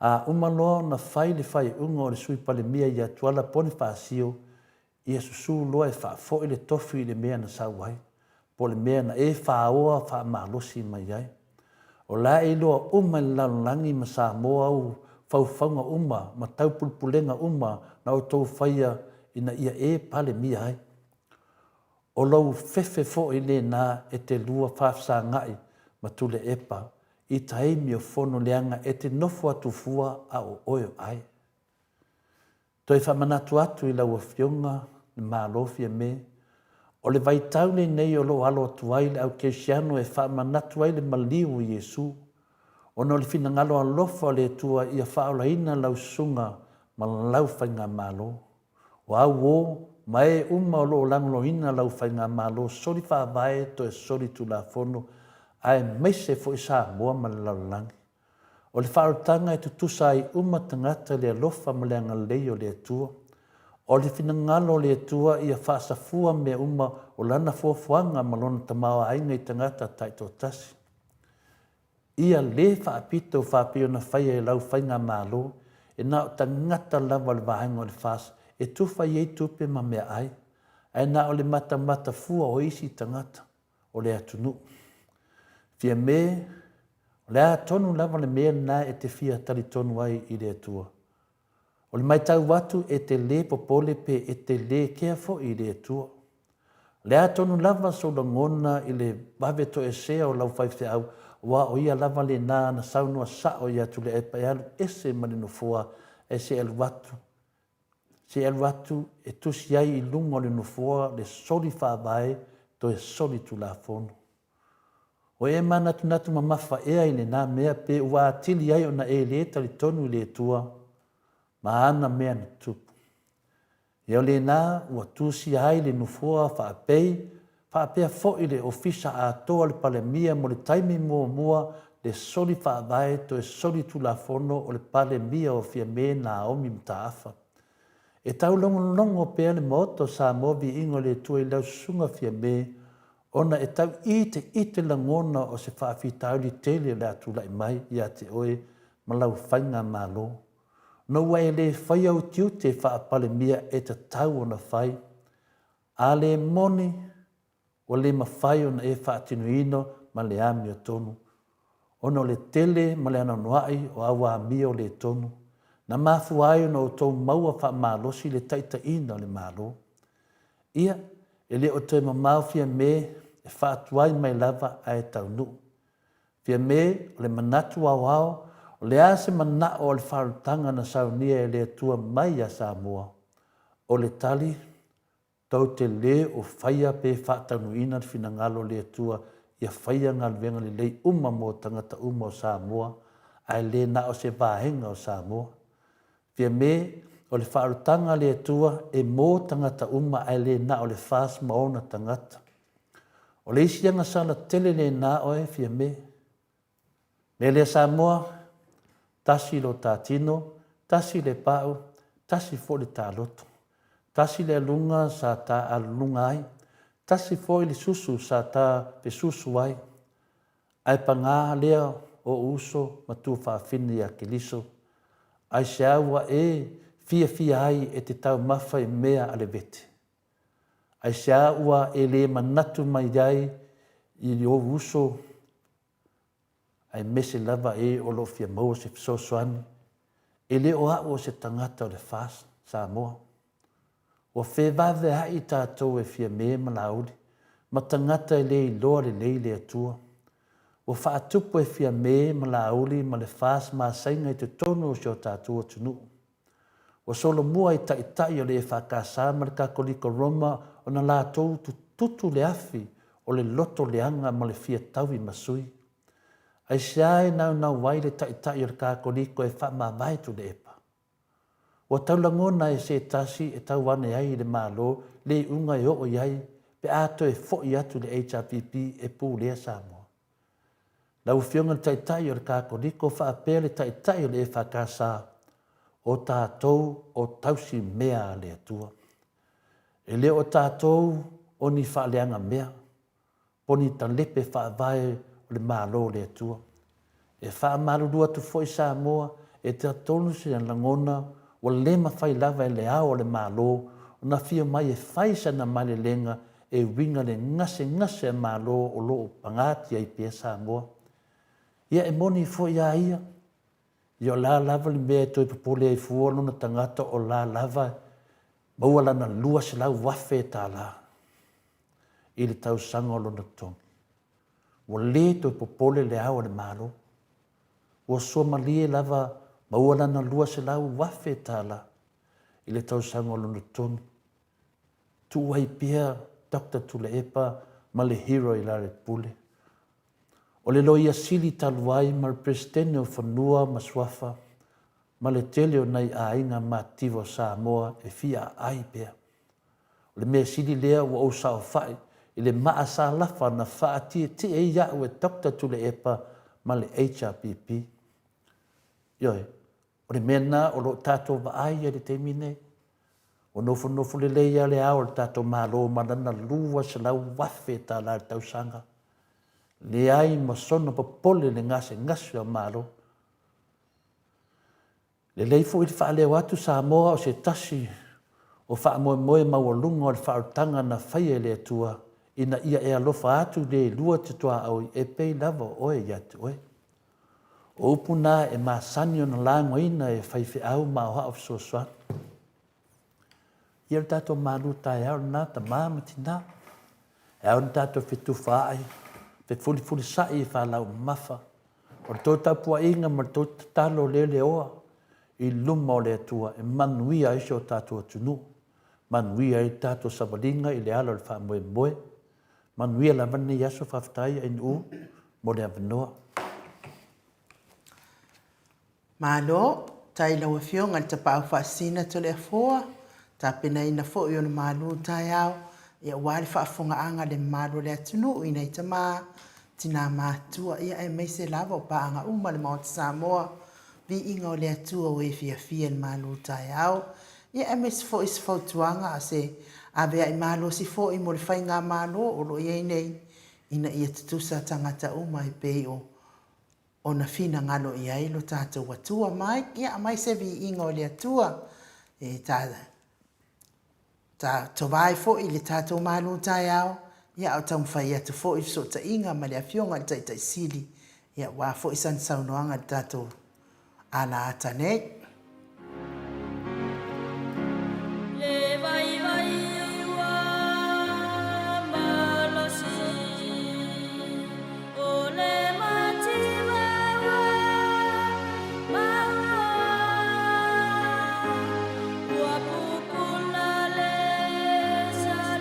A uma loa ona fai le faaiuga o le Sui Palemia ia Tuala Ponifasio, Ia susū loa e faafoi le tofi i le mea na sau ai, po o le mea na e faoa faamalosi mai ai. O la e iloa uma e le lalolagi ma Samoa au faufauga uma ma taupulepulega uma na outou faia ina ia e Palemia ai. O lou fefe foi lena e te lua faafesaga'i ma Tuilaepa i taimi o fono leaga e te nofo atu fua a o oe o Ai. Toe faamanatu atu i lau Afioga le Malo Fiame, o le vaitau lenei o lo o alo atu ai le au kerisiano e faamanatu ai le maliu o Iesu, ona o le finagalo alofa o le Atua ia faaolaina lau susuga ma lau faigamalo. O au o ma e uma o lo o lagolagoina lau faigamalo soli faavae toe soli tulafono aemaise foi Samoa ma le lalolagi. O le faaolataga e tutusa ai uma tagata i le alofa ma le agalelei o le Atua. O le finagalo o le Atua ia faasafua mea uma o Lana fuafuaga ma Lona tamaoaiga i tagata taitoatasi. Ia le faapito faapei ona faia e lau faigamalo, e na o tagata lava o le vaega o le FAST e tufa i ai tupe ma meaai, ae na o le matamata fua o isi tagata. o le atunuu. Fiame, o le a tonu lava le mea lena e te fia talitonu ai i le Atua? O le matau atu e te lē popole pe e te lē kea foi i le Atua. O le a tonu lava sou lagona i le vave toesea o lau faifeau, aua o ia lava lena na saunoa sao ia Tuilaepa e alu ese ma le nofoa ae se i alu atu Se i alu atu e tusi ai i luga o le Nofoa le soli faavae toe soli tulafono. Ua e manatunatu mamafa ea i lena mea pe ua atili ai ona e lē talitonu i le Atua ma ana mea na tutupu. Ia o lena ua tusia ai le Nofoa faapei faapea foi le Ofisa atoa o le Palemia mo le taimi muamua le soli faavae toe soli tulafono o le Palemia o Fiame Naomi Mataafa. E taulogologo pea le Maota o Samoa Viiga o le Atua i lau Susuga Fiame ona e tau iteite lagona o se faafitauli tele o le a tulai mai ia te oe ma lau faigamalo. Ona ua e le faia ou tiute faa-Palemia e tatau ona fai. A le moni, ua le mafai ona e faatinoina ma le amiotonu, ona o le tele ma le anoanoai o au amio le tonu, na mafua ai ona outou maua faamalosi le taitaiina o le Malo. Ia, e le o toe mamao Fiame e faatuai mai lava ae taunuu. Fiame, o le manatu aoao, o le a se manao o le faaolataga na saunia e le Atua mai ia Samoa? O le tali, Tou te lē o faia pe faataunuuina le finagalo o le Atua ia faia galuega lelei uma mo tagata uma o Samoa ae le na o se vaega o Samoa. Fiame, o le faaolataga a le Atua e mo tagata uma ae le na o le FAST ma ona tagata. O le isi agasala tele lena oe Fiame. Mea lea Samoa, tasi lo ta tino, tasi le pa'u, tasi foi le ta loto. Tasi le aluga sa ta aluluga ai, tasi foi le susu sa ta fesusu ai. Ae pagā lea o'u uso ma tuafafine ia Keriso, aisea ua e fiafia ai e te taumafa i mea a le vete? Aisea ua e le manatu mai ai i ou uso aemaise lava e o lo o fia maua se fesoasoani, e le o a'u o se tagata o le FAST Samoa. Ua fevavea'i tatou e Fiame ma Laauli, ma tagata e le iloa lelei le Atua. Ua faatupu e Fiame ma Laauli ma le FAST masaiga i totonu o si o tatou atunuu. Ua solomua i taitai o le EFKS ma le Kakolika Roma ona latou tutu le afi o le loto leaga ma le fia taui ma sui. Aisea e naunau ai le taitai o le Kakoliko e faamavae Tuilaepa? Ua tau lagona e se tasi e tau ane ai i le Malo le iuga e oo i ai pe a toe foi atu le HRPP e pulea Samoa. Lau Afioga i le Taitai o le Kakoliko faapea le Taitai o le EFKS, o tatou o tausi mea a le Atua. E le o tatou o ni faaleaga mea, po ni talepe faavae o le Malo o le Atua. E faamalulu atu foi Samoa e talitonu se lagona ua le mafai lava e le Ao o le Malo ona afio mai e fai sana malelega e uiga le gasegase a Malo o lo o pagatia ai pea Samoa. Ia e moni foi a ia, ia o la lava le mea e toe popole ai fua lona tagata o la lava maua lana 200,000 tala i le tausaga o lona totogi. Ua le toe popole le Ao o le Malo. Ua suamalie lava maua lana 200,000 tala i le tausaga o lona totogi. Tuu ai pea Doctor Tuilaepa ma le hero i Lalelepule. O le Loia Sili talu ai ma le Peresetene o Fanua ma Suafa ma le tele o nai aiga matitiva o Samoa e fia aai pea. O le mea sili lea ua ou saofai i le maa sa lafa na faatietie ai au e Doctor Tuilaepa ma le HRPP. Ioe, o le mea lena o lo o tatou vaai ai i le taimi nei. Ua nofonofo lelei lava le ao o le tatou Malo ma lana $200,000 i le tausaga. Leai ma sona popole i le gasegase o Malo. Lelei foi le faaleo atu Samoa o se tasi o faamoemoe maualuga o le faaolataga na faia e le Atua ina ia e alofa atu le lua te tuaoi e pei lava o oe ia te oe. O upu na e masani ona lagoina e faifeau ma aoao fesoasoani. Ia o le tatou malu taeao lena tama ma tina. E ao ona tatou fetufaai, fefulifulisai i falau mamafa. O le tou tapuaiga ma le tou tatalo leleoa i luma o le Atua e manuia ai si o tatou atunuu, manuia ai le tatou savaliga i le ala o le faamoemoe. Manuia lava lenei aso, faafetai Ainuu mo le avanoa. Malo, tai i lau Afioga i le Tapaau Faasisina Toleafoa, tapenaina foi o le malu taeao, ia aua le faafofogaaga a le mamalu o le atunuu i nai tama, tina matutua, ia aemaise lava o paaga uma a le Maota Samoa, viiga o le Atua ua e fiafia i le malu taeao, ia aemaise foi se fautuaga a se aveai malosi foi mo le faigamalo o lo o i ai nei ina ia tutusa tagata uma e pei o ona finagalo i ai lo tatou Atua mai, ia aumai se viiga o le Atua e ta, ta tova ai foi i le tatou malu taeao, ia a o taumafai atu foi fesootaiga ma le Afioga i le Taitai Sili, ia aua foi sana saunoaga i le tatou ala ata nei. Le vaivai ua malosi o le mativa ua mauroa ua pupula le sa.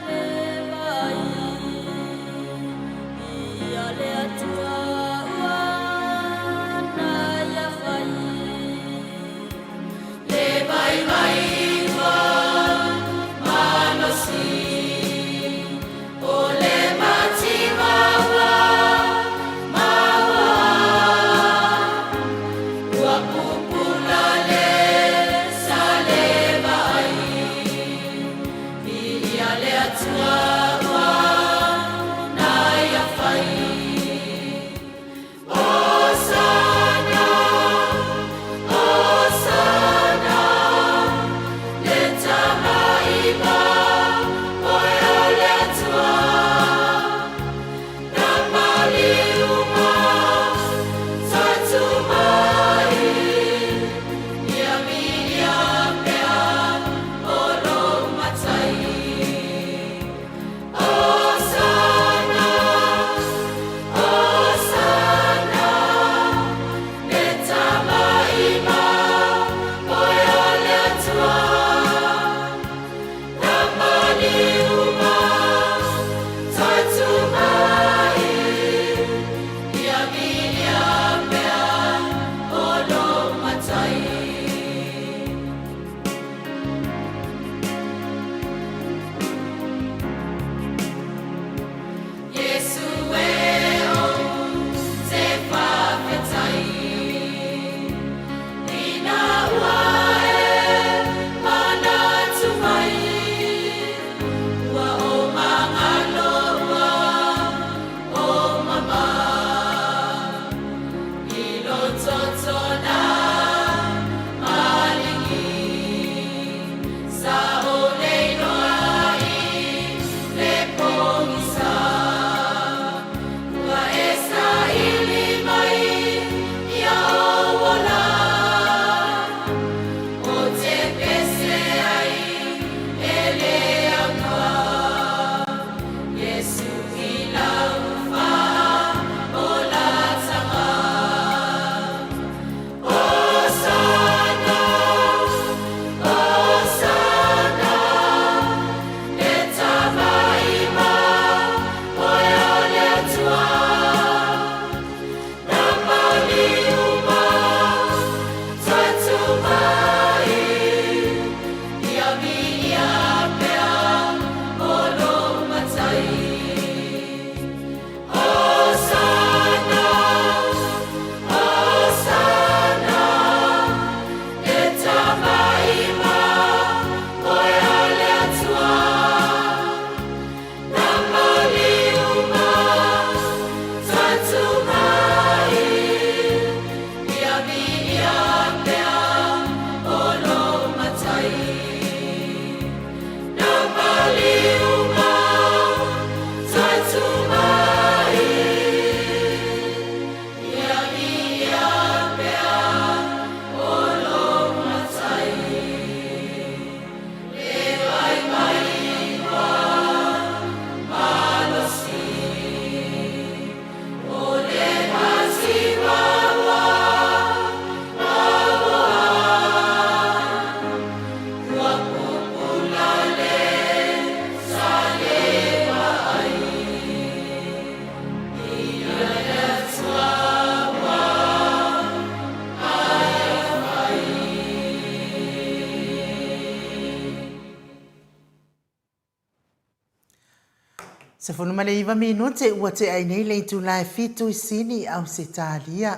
19 minute ua tea ai nei le itula e fitu i Sini, Ausetalia.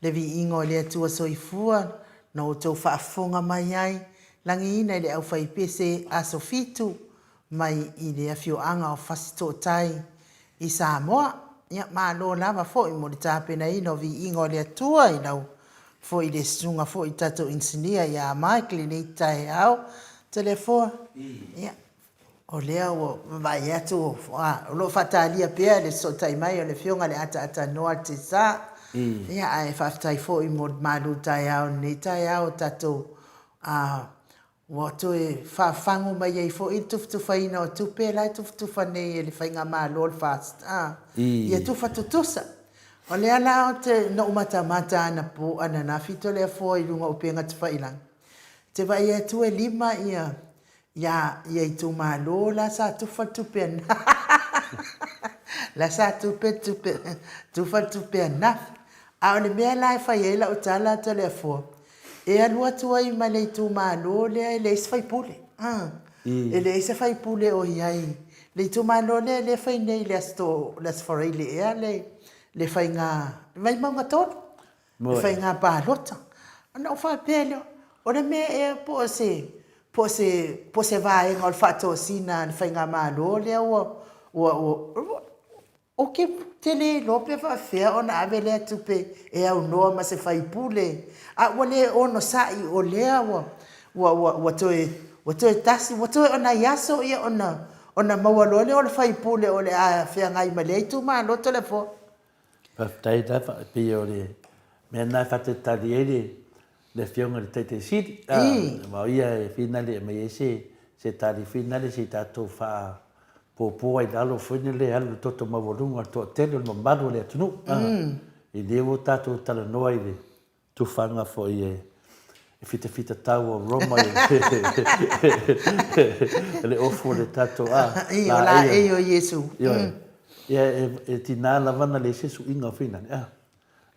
Le viiga o le Atua Soifua na outou faafofoga mai ai, lagiina i le aufaipese aso fitu mai i le afioaga o Fasitootai i Samoa. Ia, malo lava foi mo le tapenaina o viiga o le Atua i lau foi le susuga foi i tatou inisinia ia Mike lenei taeao. Toleafoa, ia, o lea ua vaavaai atu o lo o faatalia pea le fesootai mai o le Afioga i le Ataata Noa Tesa. Ia, ae faafetai foi mo le malu taeao i lenei taeao o tatou Ua toe fafagu mai ai foi le tufatufaina o tupe la e tufatufa nei e le Faigamalo o le FAST ia tufa tutusa. O lea la ou te, na ou matamata anapo, ananafi Toleafoa i luga o upega tafailagi, ou te vaai atu e lima ia, ia, ia itumalo la sa tufa le tupe la sa tupe le tupe, tufa le tupe ananafi. A o le mea la e fai ai lau tala Toleafoa, E alu atu ai ma le itumalo lea e leai se faipule. E leai se faipule o i ai. Le itumalo lea lea e fai nei i le Aso le Aso Faraile ea le le faiga Vaimauga 3, le faiga palota. Ona ou faapea lea, o le mea ea po o se po o se po o se vaega o le faatosina a le faigamalo lea ua ua ua Ou te le iloa pe faafefea ona ave lea tupe e aunoa ma se faipule, a ua le onosai o lea ua, ua, ua, ua toe, ua toe tasi, ua toe o nai aso ia ona, ona maua loa lea o le faipule o le a feagai ma lea itumalo Toleafoa. Faafetai lava, e pei o le mea lena e faatalitali ai le, le Afioga i le Taitai Sili, aua o ia e finale e aumai ai se, se tali finale se i tatou faa, puapua i lalo foi lele alu le toto maualuga o le toatele o le mamalu o le atunuu. I lea ua tatou talanoa i le tufaga foi e fitafita tau o Roma i le ofu o le tatou a. I, o laei o Iesu. Ioe. Ia e tiga lava na leai se suiga foi lale, a.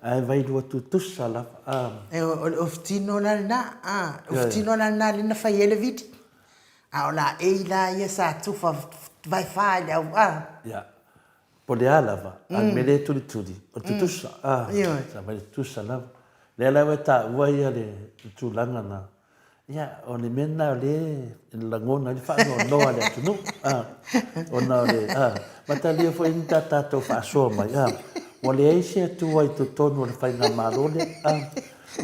Ae vailua tutusa lava, a. E, o le ofu tino la lena, a. O le ofu tino la lena lea na fai ai le vili. A o laei la ia sa tufa vaefa i le au a. Ia, po o le a lava, a o le mea lea e tulituli, o le tutusa, a, sa fai le tutusa lava. Lea la ua e taua ia le tulaga na, ia, o le mea lena o lea e lagona ai le faanoanoa a le atunuu, a, ona o le, a, matalia foi ni ta tatou faasoa mai, a, ua leai se Atua i totonu o le Faigamalo lea, a.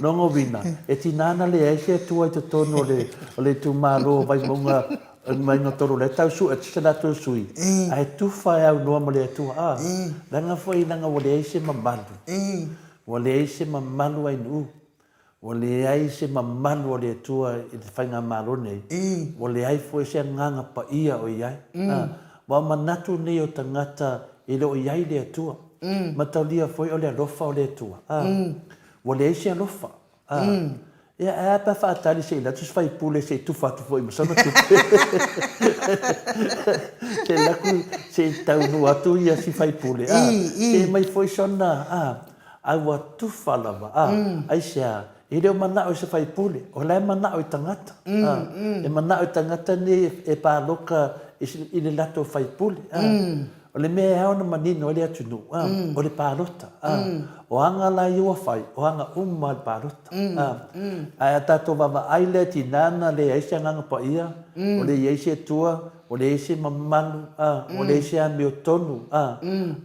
Lona uiga, e tiga ona leai se Atua i totonu o le, o le itumalo o Vaimauga Vaimauga 3 o la e tau sue atu se latou sui, ae tufa e aunoa ma le Atua. A, leaga foi leaga ua leai se mamalu. Ua leai se mamalu ainuu. Ua leai se mamalu o le Atua i le Faigamalo nei. Ua leai foi se agaga paia o i ai. A, ua manatu nei o tagata e le o i ai le Atua. Mataulia foi o le alofa o le Atua. A, Ua leai se alofa. A. Ia, ae a pe a faatali se i alu atu se faipule se i tufa atu foi ma sana tupe. Se i alu atu se i taunuu atu ia si faipule, a, se i aumai foi sona, a, a ua tufa lava, a, aisea, e le o manao i se faipule, o la e manao i tagata, a, e manao i tagata nei e paloka i le latou faipule, a. O le mea e ao ona manino ai le atunuu, a, o le palota, a. O aga la ia ua fai, o aga uma a le palota, a. Ae a tatou vaavaai la e tiga ona leai se Agaga Paia, ua leai se Atua, ua leai se mamalu, a, ua leai se amiotonu, a,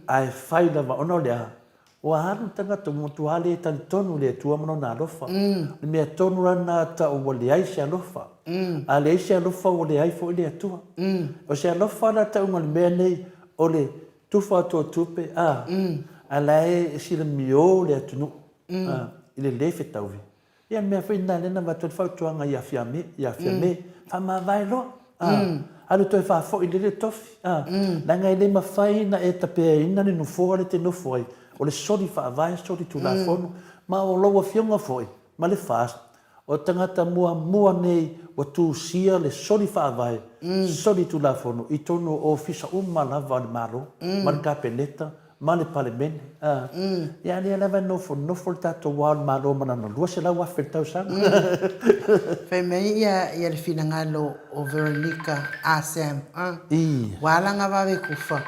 ae fai lava ona o le a? Ua alu le tagata, ua matua le talitonu i le Atua ma Lona alofa. O le mea tonu la lena tau ua leai se alofa. A leai se alofa ua leai foi le Atua. O se alofa la tauga o le mea nei, o le tufa atu o tupe, a, a la e silamio le atunuu, a, i le le fetaui. Ia le mea foi lena lea na avatu ai le fautuaga ia Fiame, ia Fiame, faamavae loa, a, alu toe faafoi lele le tofi, a, leaga e le mafai ona e tapeaina le nofoa lea e te nofo ai, o le soli faavae, soli tulafono, ma o lau Afioga foi ma le FAST, o tagata muamua nei ua tusia le soli faavae, soli tulafono i totonu o ofisa uma lava o le Malo ma le Kapeneta ma le Palemene, a. Ia a lea lava e nofonofo le tatou Ao o le Malo ma lana $200,000 i le tausaga. Fai mai ia ia le finagalo o Veronica Ah Sam, a. Ua ala nga vave kufa.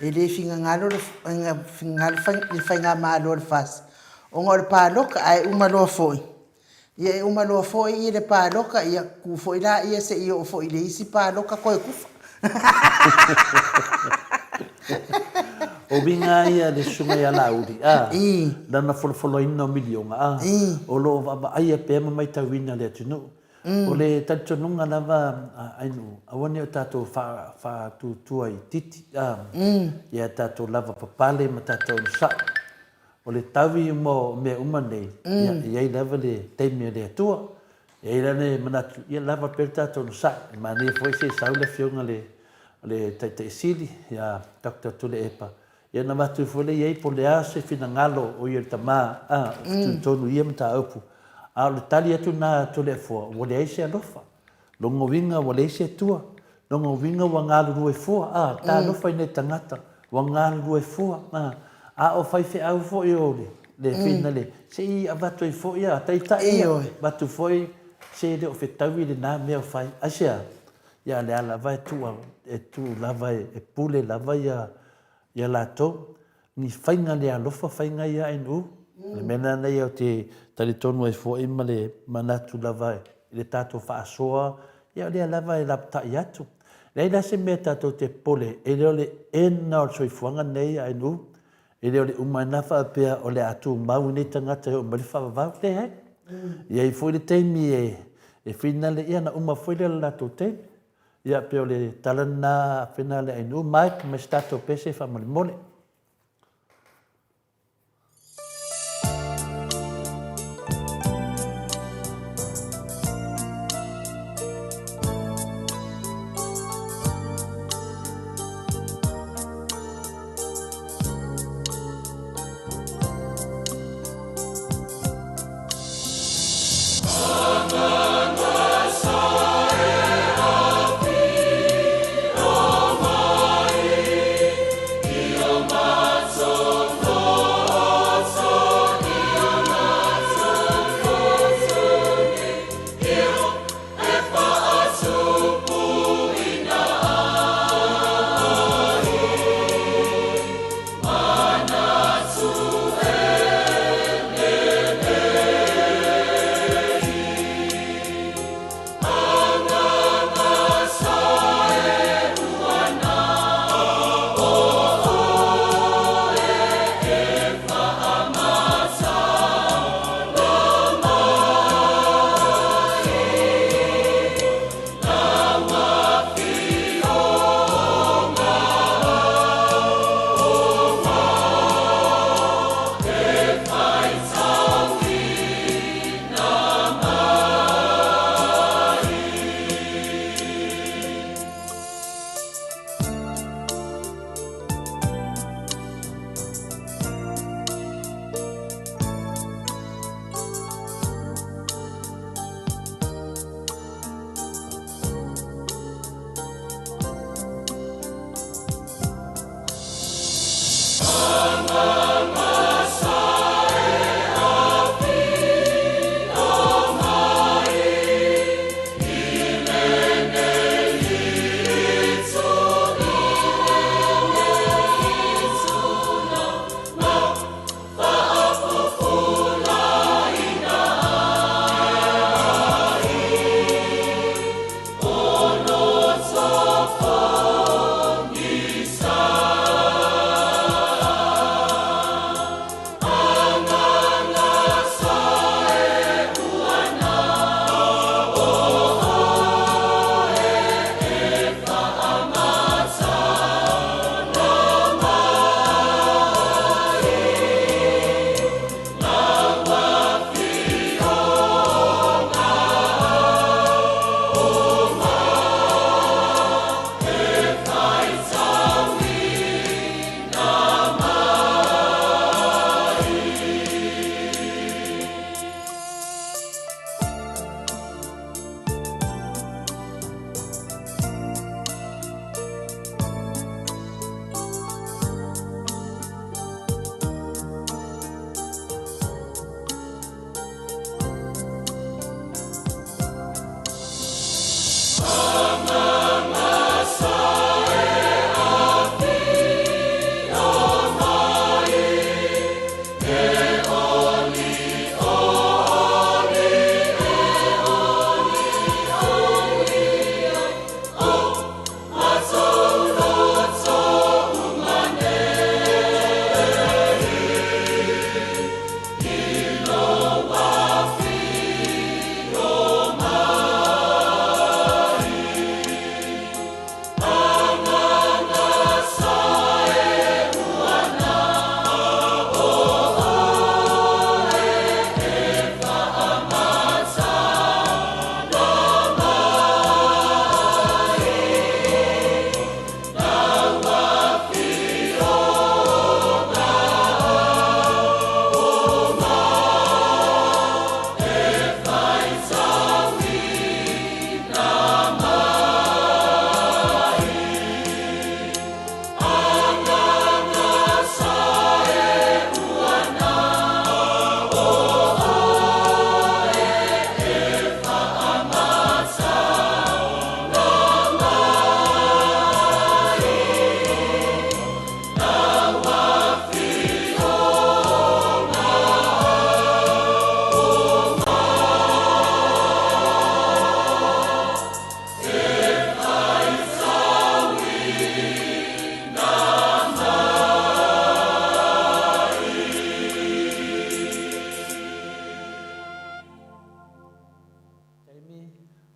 E le finagalo le finagalo le faigamalo a le FAST ona o le paloka ae uma loa foi ia e uma loa foi ia le paloka ia tu foi laia se i oo foi i le isi paloka toe tufa. O uiga lava ia a le Susuga ia Laauli, a, lana folafolaina o miliona, a, o lo o vaavaaia pea ma maitauina e le atunuu. O le talitonuga lava a Ainuu, aua ne i o tatou faatuatua i titi, a, ia tatou lavapapale ma tatou onosai. O le taui uma o mea uma nei, ia, e i ai lava le taimi a le Atua. E i ai la le manatu, ia lava pea le tatou onosai. E manaia foi se i sau le Afioga i le Taitai Sili, ia Doctor Tuilaepa, ia ona avatu foi lea i ai po o le a se finagalo o ia le tama, a, o fitoitonu i ia mataupu. A o le tali atu lena a Toleafoa, ua leai se alofa. Lona uiga ua leai se Atua. Lona uiga ua galulue fua, a, talofa i nei tagata, ua galulue fua, a. A o faifeau foi o le finale, se i avatu ai foi, a, taitai ia, avatu foi, se le o fetaui lena mea o fai. Aisea? Ia a o lea lava e tuu, e tuu lava e pule lava ia latou. Ni faiga le alofa faiga ia ainu. O le mea lena ia ou te talitonu ai foi ma le manatu lava i le tatou faasoa, ia o lea lava e lapatai atu. Leai la se mea tatou te popole, e le o le end lena o le soifuaga lenei ainu. E le o le uma ai lena faapea o le a tumau lenei tagata e oo mai le faavavau. Leai. E i ai foi le taimi e finale, ia ona uma foi lea o le latou taimi. Ia pei o le tala lena a Fena le Ainuu. Mike, ma se tatou pese faamolemole.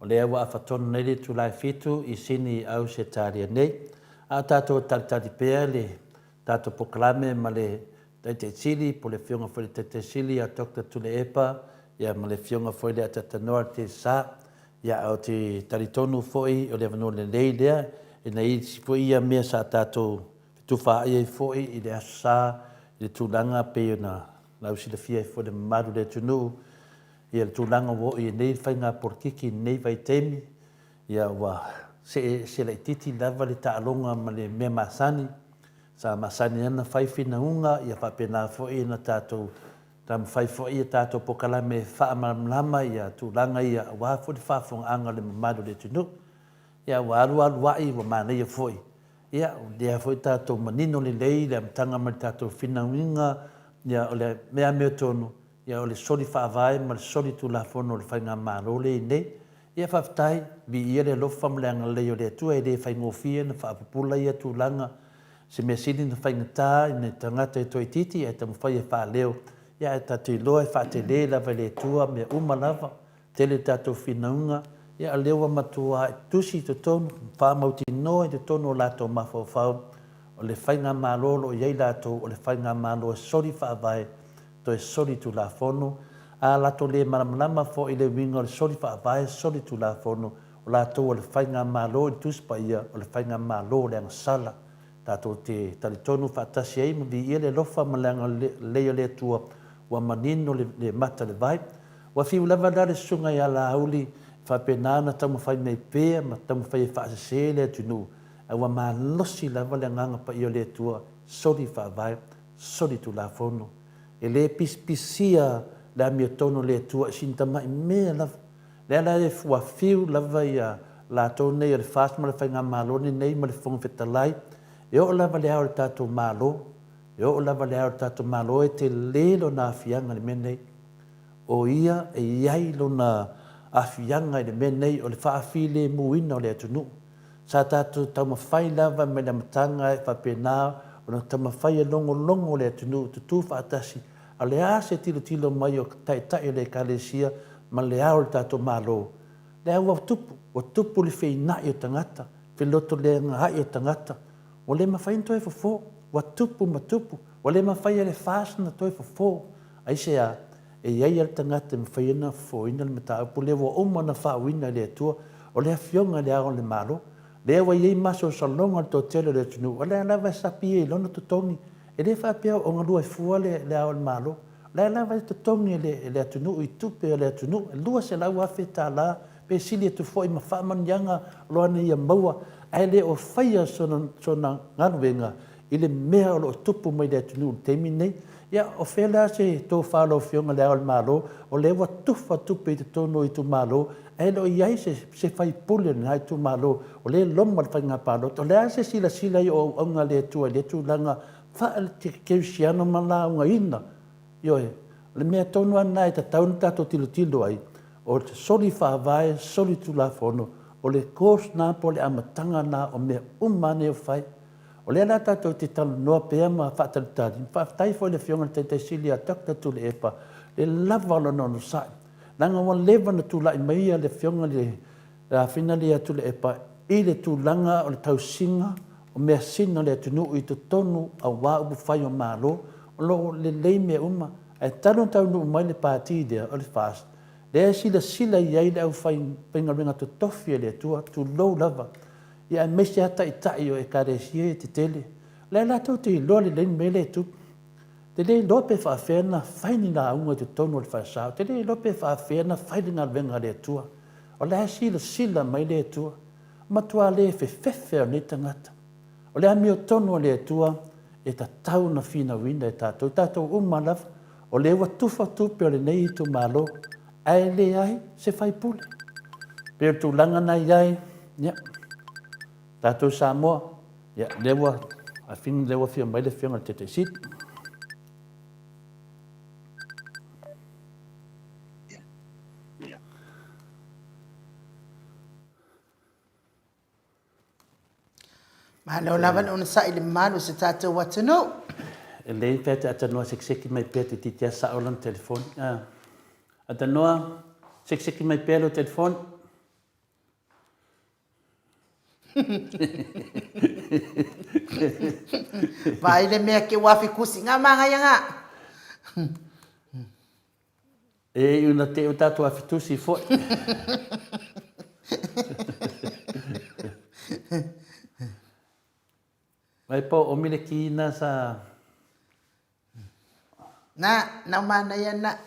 O lea ua afa tonu nei le itula e fitu i Sini i Ausetalia nei. A o tatou talitali pea le tatou polokalame ma le Taitai Sili po o le Afioga foi i le Taitai Sili ia Doctor Tuilaepa ia ma le Afioga foi i le Atatanoa le Tesa. Ia ou te talitonu foi o le avanoa lelei lea ina isi foi ia mea sa tatou fetufaai ai foi i le Aso Sa i le tulaga pei ona lausilafia ai foi le mamalu o le atunuu ia le tulaga ua oo i ai nei le faiga polokiki i lenei vaitaimi, ia ua see ese laitiiti lava le taaloga ma le mea masani. Sa masani ai ona fai finauga, ia faapena foi ona tatou taumafai foi ia tatou polokalame e faamalamalama ia tulaga ia aua foi le faafofogaaga a le mamalu o le atunuu. Ia ua alu alu ai ua manaia foi, ia o lea foi tatou manino lelei i le amataga mai le tatou finauina, ia o le mea amiotonu, Ia o le soli faavae ma le soli tulafono o le Faigamalo lea i nei. Ia faafetai, viia le alofa ma le agalelei o le Atua e le faigofie ona faapupula ia tulaga, se mea sili ona faigata i nai tagata e toaitiiti ae taumafai e faaleo, ia ae tatou iloa e faatele lava e le Atua mea uma lava, tele tatou finauga, ia o lea ua matua tusi i totonu, faamautinoa i totonu o latou mafaufau, o le Faigamalo o lo o i ai latou, o le Faigamalo e soli faavae, toe soli tulafono, a latou le malamalama foi i le uiga o le soli faavae, soli tulafono, o latou o le Faigamalo i le Tusi Paia, o le Faigamalo o le agasala. Tatou te talitonu faatasi ai ma viia le alofa ma le agalelei o le Atua ua manino le mata o le vai. Ua fiu lava la le susuga ia Laauli e faapena ona taumafai mai pea ma taumafai e faasese le atunuu, ae ua malosi lava le Agaga Paia o le Atua, soli faavae, soli tulafono. E le pisipisia le amiotonu o le Atua i sina tamai mea lava. Lea la e ua fiu lava ia latou nei o le FAST ma le Faigamalo lenei ma le Fofoga Fetalai, e oo lava i le ao o le tatou Malo, e oo lava i le ao o le tatou Malo e tele lona aafiaga i le mea lenei. O ia e i ai lona aafiaga i le mea lenei o le faafilemuina o le atunuu. Sa tatou taumafai lava mai le amataga e faapena ona taumafai e logologo le atunuu tutu faatasi, a o le a se tilotilo mai o Taitai o le Ekalesia ma le Ao o le tatou Malo? Lea ua tupu, ua tupu le feinai o tagata, felotoleagaai o tagata, ua le mafai ona toe fofo, ua tupu ma tupu, ua le mafai e le FAST ona toe fofo. Aisea? E i ai lava le tagata e mafai ona fofoina le mataupu lea ua uma ona faauuina e le Atua, o le Afioga i le Ao o le Malo. Lea ua i ai masalosaloga o le toatele o le atunuu, o lea lava e sapi ia i lona totogi. E le faapea o galue fua le Ao o le Malo. O lea lava e totogi e le atunuu i tupe a le atunuu, e $200,000 pe sili atu foi ma faamanuiaga o lo o ana ia maua, ae le o faia sona galuega i le mea o lo o tupu mai i le atunuu i le taimi lenei. Ia, o fea la se tofa a lau Afioga i Le Ao o le Malo, o lea ua tufa tupe i totonu o itumalo, ae le o i ai se sui usufono o lena itumalo o lea e loma le faiga palota. O le a se silasila i o auauna a le Atua i lea tulaga faale-kerisiano ma laugaina? Ioe. O le mea tonu lava lena e tatau ona tatou tilotilo ai, o le soli faavae, soli tulafono, o le course lena po o le amataga lena o mea uma lava nei e fai. O lea la tatou te talanoa pea ma faatalitali, faafetai foi i le Afioga i le Taitai Sili ia Doctor Tuilaepa i le lava o lona onosai, leaga ua leva ona tulai mai le Afioga i le Afina lea ia Tuilaepa i le tulaga o le tausiga o measina o le atunuu i totonu aua upufai o Malo, o lo o lelei mea uma. Ae talu ona taunuu mai le Pati lea o le FAST, lea e silasila i ai le aufaigaluega totofi a le Atua, tulou lava, ia aemaise lava taitai o Ekalesia ia tetele, o lea latou te iloa lelei le mea lea e tupu. Ou te le iloa pe faapefea ona fai ni lauga i totonu o le falesa, ou te le iloa pe faapefea ona fai le galuega a le Atua. O la e silasila mai le Atua. Matua le fefefe lava o nei tagata. O le amiotonu a le Atua e tatau ona finauina e tatou, tatou uma lava. O lea ua tufa tupe o lenei itumalo, ae leai se faipule. Pei o le tulaga na i ai, ia, tatou Samoa, ia, lea ua, I think lea ua afio mai le Afioga i le Taitai Sili. Malo lava le onosai i le mamalu o si tatou atunuu. E lelei pe a Atanoa sekiseki mai pea toeitiiti lava sao lana telefoni. Atanoa, sekiseki mai pea lou telefoni. Vaai le mea ke ua fikusi nga mangaia nga. E i una te o tātou awhitusi foi. Mai po o mile ki ina sa... Na, nau manaia na.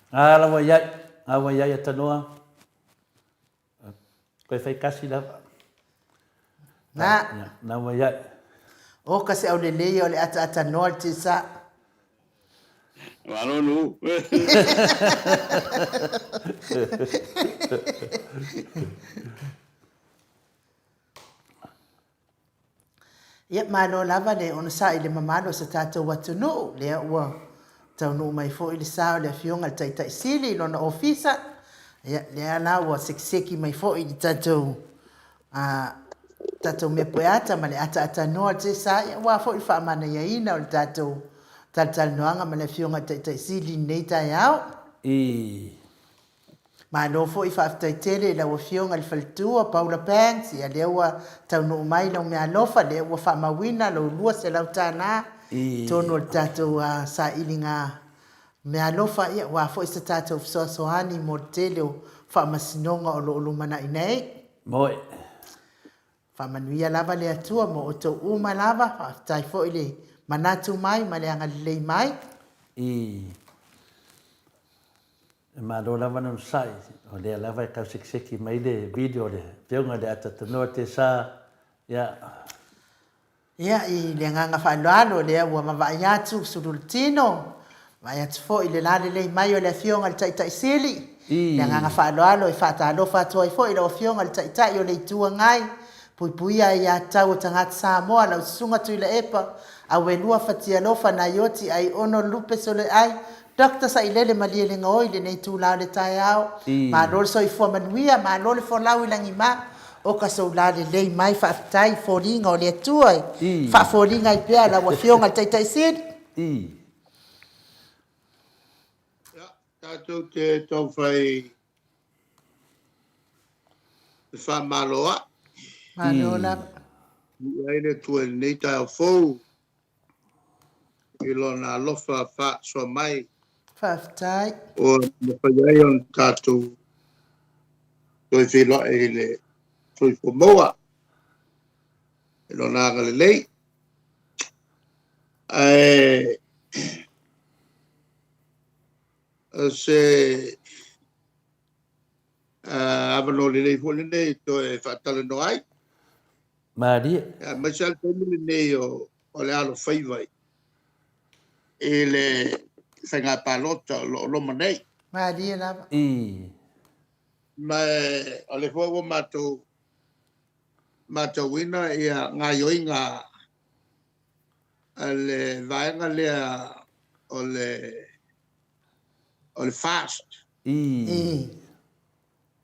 Ngā rawa iai, ngā wai iai a tanoa. Koe whai kasi lava. Na. Nā wai iai. O ka se au lelei o le ataata noa le tisa. Malo nu. Ia, malo lava le onosai i le mamalu o so tatou atunuu, lea ua taunuu mai foi le sa o le Afioga i le Taitai Sili i lona ofisa, ia, lea la ua sekiseki mai foi i le tatou, a, tatou mea pueata ma le ataatanoa o le sa, ia, aua foi le faamanaiaina o le tatou talatalanoaga ma le Afioga i le Taitai Sili i lenei taeao. I. Malo foi faafetai tele i lau afioga i le faletua Paula Banks, ia lea ua taunuu mai lau meaalofa, lea ua faamauina lou $200 i totonu o le tatou sailiga meaalofa, ia aua foi se tatou fesoasoani mo le tele o faamasinoga o lo o lumanai nei. Moe. Faamanuia lava le Atua mo outou uma lava, faafetai foi le manatu mai ma le agalelei mai. I. E malo lava le onosai, o lea lava e tau sekiseki mai le video o le Afioga i le Atatanoa Tesa, ia. Ia, i le agaga faaaloalo, lea ua vavaai atu sululu tino, vaai atu foi i le lalelei mai o le Afioga i le Taitai Sili, i le agaga faaaloalo e faatalofa atu ai foi i lau Afioga i le Taitai o le Itu Agai, puipuia ai aiatatau a tagata Samoa, lau Susuga Tuilaepa, Auelua Fatialofa Naioti Aiono Lupe Soleai, Doctor Sailele Malielegaoi i lenei itula o le taeao. Malo le soifua manuia, malo le folau i lagima, o ka sou lalelei mai, faafetai i foliga o le Atua e faafoliga ai pea lau Afioga i le Taitai Sili. Ia, tatou te taumafai e faamalo ai. Malo lava. I ai le Atua i lenei taeao fou. I Lona alofa faasoa mai. Faafetai. Ua mafai ai ona tatou toe feiloai i le soifua maua i Lona agalelei. Ae o se avanoa lelei foi lenei e toe faatalanoa ai. Malie. Aemaise lava le taimi lenei o o le alofaiva i le faiga palota o lo o loma nei. Malie lava. I. Ma o le foi ua matou matauina ia gaioiga a le vaega lea o le o le FAST. I. I.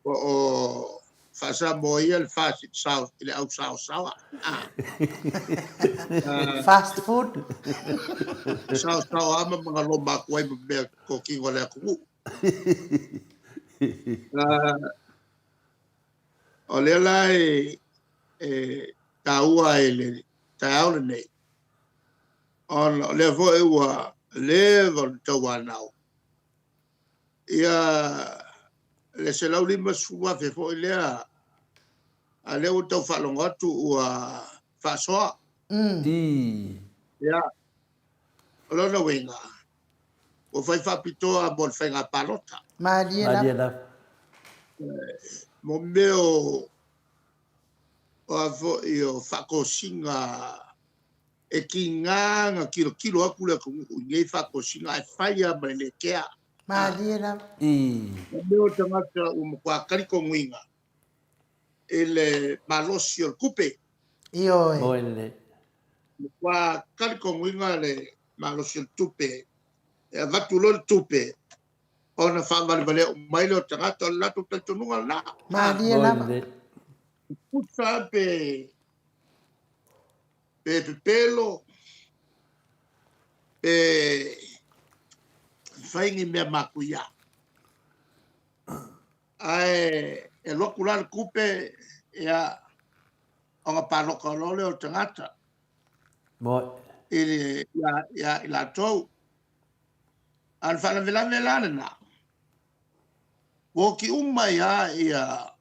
Po o faa-Samoa ia le fast i le au saosaoa. Fast food. Saosaoa ma magaloma atu ai ma mea totino a le atunuu. O lea la e taua ai le taeao lenei, ona o lea foi ua leva ona tauanau ia le $150,000 foi lea, a lea ua tau faalogo atu ua faasoa. Ia, o lona uiga, ua fai faapitoa mo le faiga palota. Malie lava. Mo mea o a foi o faatosina e tiga na tilotilo atu le atunuu i nei faatosina ae fai lava ma le le kea. Malie lava. O mea o tagata ua matua talitonuina i le malosi o le tupe. Ioe. Moe lelei. Matua talitonuina le malosi o le tupe. E avatu loa le tupe ona faavalevalea uma ai lea o tagata, o le latou talitonuga lena. Malie lava. Pusa pe pe pepelo, pe fai ni mea matuia. Ae E alu atu la le tupe, ia, ona paloka loa lea o le tagata. Moi. I le, ia, ia i latou. A o le faalavelave la lena, ua oti uma ai lava ia,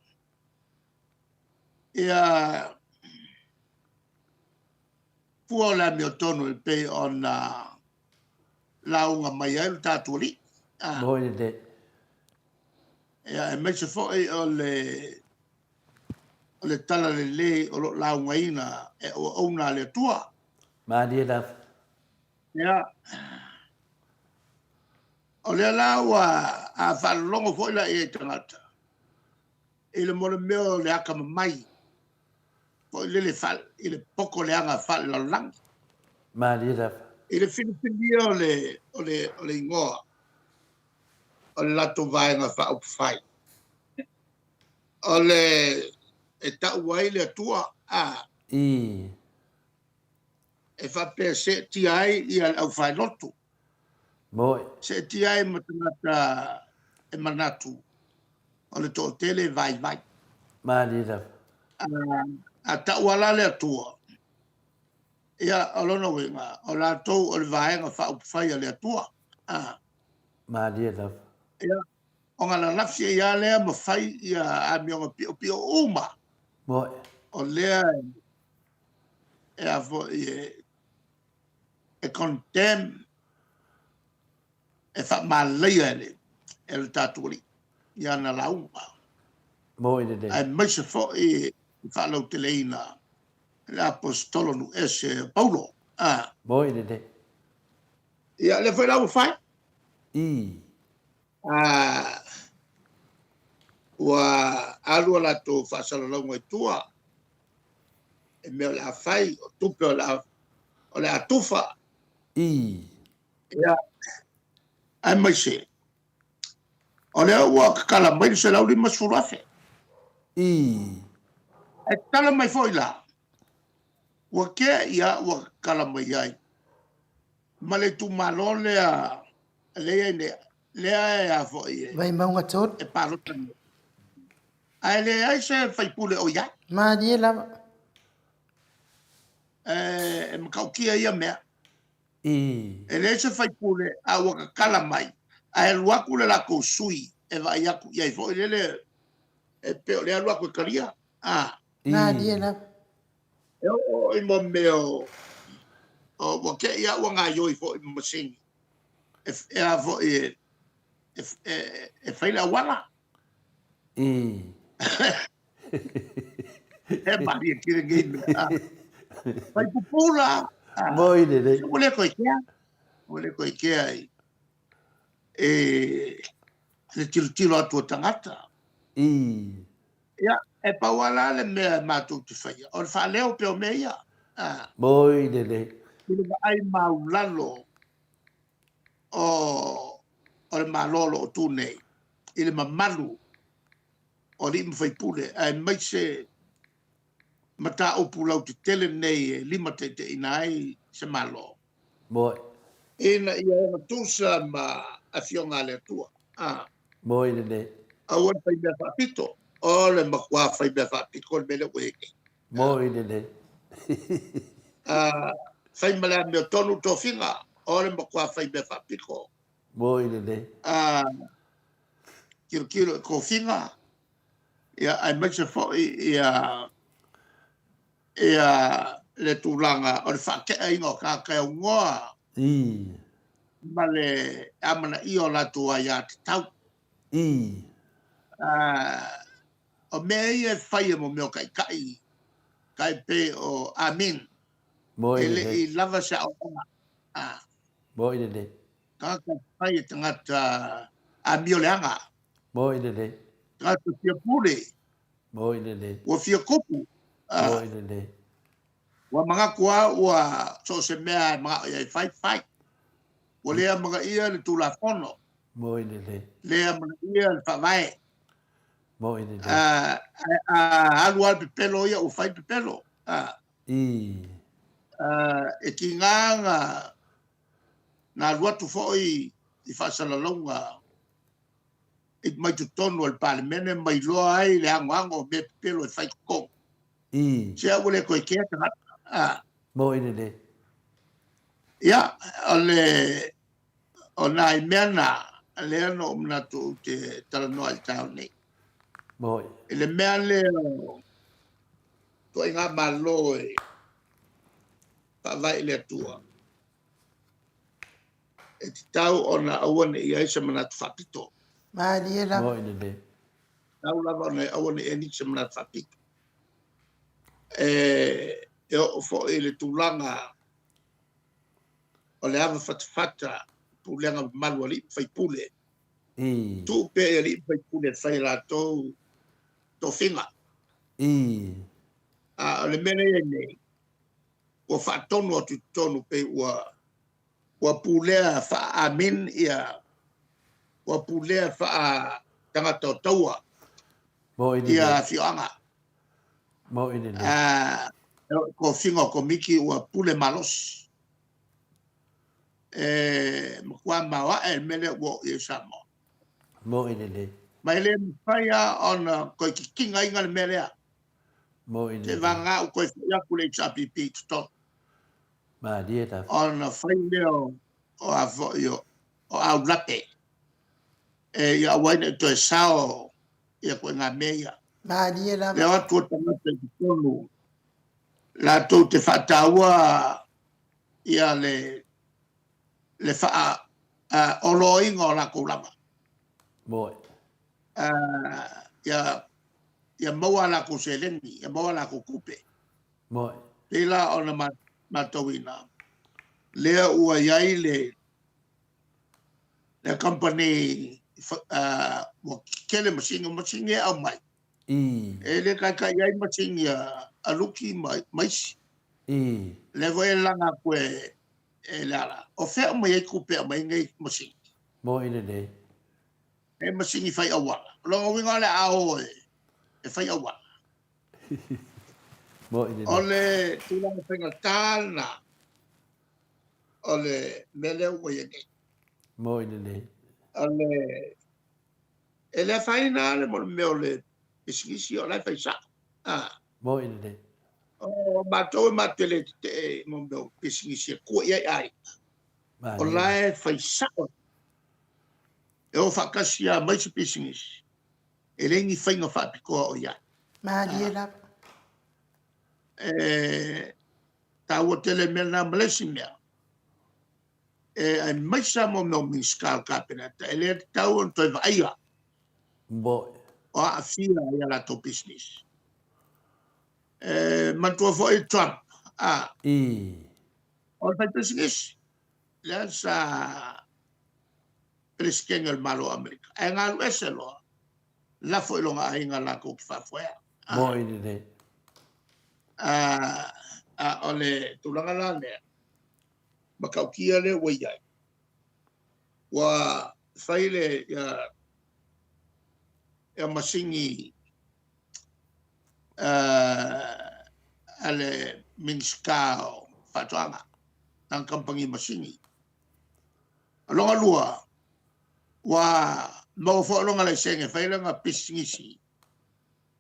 ia fua o le amiotonu e pei ona lauga mai ai lo tatou Alii. Moi lelei. Ia, aemaise foi o le o le tala lelei o lo o laugaina e auauna a le Atua. Malie lava. Ia, o lea la ua a faalologo foi la i ai tagata i le mo le mea o le atamamai foi lele i le poto leaga faalelalolagi. Malie lava. I le filifilia o le, o le, o le igoa o le latou Vaega Faaupufai, o le e tau ai le Atua, a. Ii. E faapea seetia ai ia le aufailotu. Moi. Seetia ai ma tagata e manatu o le toatele e vaivai. Malie lava. A, a tau ala le Atua, ia, o lona uiga, o latou o le Vaega Faaupufai a le Atua. A. Malie lava. Ia, ona lalafi ai lava lea ma fai ia amioga piopio uma. Moi. O lea e a foi e, e condemn, e faamalaia e le, e le tatou Alii i ana lauga. Moi lelei. Aemaise foi i faalauteleina le Aposetolo Nu'ese o Paulo. A. Moi lelei. Ia, lea foi la ua fai. Ii. A, ua alu a latou faasalalauga i tua, e mea o le a fai, o tupe o le a, o le a tufa. Ii. Ia, aemaise, o lea ua tatala mai le $150,000. Ii. Ae tatala mai foi la, ua tea ia ua tatala mai ai ma le itumalo lea lea i ai nei, lea e a foi e, Vaimauga 3. e palota nei. Ae leai se faipule o i ai. Malie lava. E, e matautia ia mea. Ii. E leai se faipule a ua tatala mai, ae alu atu le latou sui e vaai atu i ai foi lele, e pei o lea alu atu e talia. A. Malie lava. E oo i mo mea o, o ua te i a ua gaioi foi ma masini e, e a foi e, e, e, e fai le auala. Ii. He mahi e kire nei mea. Fai pupula. Moi lelei. Ua le koe kea. Ua le koe kea i e le tilotilo atu o tagata. Ii. Ia, e pau lava la le mea e matou te faia, o le faaleo pea o mea ia. Moi lelei. I le vaai maulalo o, o le Malo o lo o tu nei, i le mamalu o alii ma faipule, aemaise mataupu lautetele nei e limataitaiina ai se Malo. Moi. Ina ia ogatusa ma Afioga a le Atua. A. Moi lelei. Aua le fai mea faapito. O le matua fai mea faapito le mea lea ua i ai nei. Moi lelei. A, fai ma le amiotonu tofiga. O le matua fai mea faapito. Moi lelei. A, tilotilo i tofiga, ia, aemaise foi ia ia le tulaga o le faateaina o tagata e aunoa Ii. ma le amanaia o latou aiatatau. Ii. O mea ia e fai e mo mea o taitai, tai pei o Amin, Moi e le lelei. i lava se aoaoga. Moi lelei. Tagata fai e tagata amio leaga. Moi lelei. Tagata fia pule. Moi lelei. Ua fia kupu. Moi lelei. Ua manatu lava ua so o se mea e manao i ai fai, fai. Ua le amanaia le Tulafono. Moi lelei. Le amanaia le Faavae. Moi lelei. A alu lava le pepelo ia ua fai le pepelo. Ii. E tiga na na alu atu foi i faasalalauga. i mai totonu o le Palemene ma iloa ai le anoano o mea pepelo e fai i totonu. I. Se ua le toe kea tagata. A. Moni lelei. Ia, o le, o nai mea na, lea na ou manatu ou te talanoa i le taeao nei. Moni. I le mea lea o ituaiga Malo e faavae i le Atua, e tatau ona aua ne i i ai se manatu faapito. Malie lava. Moni lelei. Tatau lava ona aua ne i i ai se manatu faapito. E, e oo foi i le tulaga o le ava fatafata, pulega mamalu a alii ma faipule. I. Tuu pea i alii ma faipule e fai e latou tofiga. I. A o le mea lea e i ai nei, ua faatonu atu i totonu pei ua ua pulea faa-Amin ia ua pulea faa-tagata o taua ia afioaga. Moni lelei. A o tofiga o komiti ua pule malosi. E matua maoae le mea lea ua oo i ai Samoa. Moni lelei. Ma e le mafai lava ona toe titigaina le mea lea. Moni lelei. Seiavagana ua toe foi atu le HRPP i totonu. Malie lava. Ona fai lea o a foi o aulape e ia aua ai ne i toe sao ia ituaiga mea ia. Malie lava. Le o atu o tagata i totonu latou te faataua ia le le faaoloina o latou lava. Moni. Ia ia maua a latou seleni, ia maua a latou tupe. Moni. Pei la ona matauina, lea ua i ai le le kamupani ua tele masini, o masini e aumai. I. E le taitai ai masini a Luki ma isi. I. Lea foi e laga atu e e Leala, o fea aumai ai tupe e aumai ai nei masini? Moni lelei. He masini fai auala. O lona uiga o le a o e fai auala. Moni lelei. O le tulaga faigata lena o le mea lea ua i ai nei. Moni lelei. O le, e le afaina lava le mea o le pisinisi o la e fai sao. Ah. Moni lelei. O matou e matou te le tetee i mea o pisinisi e tua i ai aiga. O la e fai sao. E o faatasi lava ma isi pisinisi. E leai ni faiga faapitoa o i ai. Malie lava. E taua tele mea na ma le isi mea. E aemaise lava mo mea o Minisita o le Kapeneta, e le tatau ona toe vaaia Moni. o aafia i a latou pisinisi. E manatua foi Trump, a. I. O le faipisinisi, lea sa Peresetene o le Malo o Amerika, ae galu ese loa, lafo i lona aiga latou te faafoea. Moni lelei. A, a o le tulaga la lea, matautia lea ua i ai, ua fai le ia, ia masini a le Minisita o Faatoaga, lana kamupani masini. O lona lua, ua maua foi lona laisene e fai lana pisinisi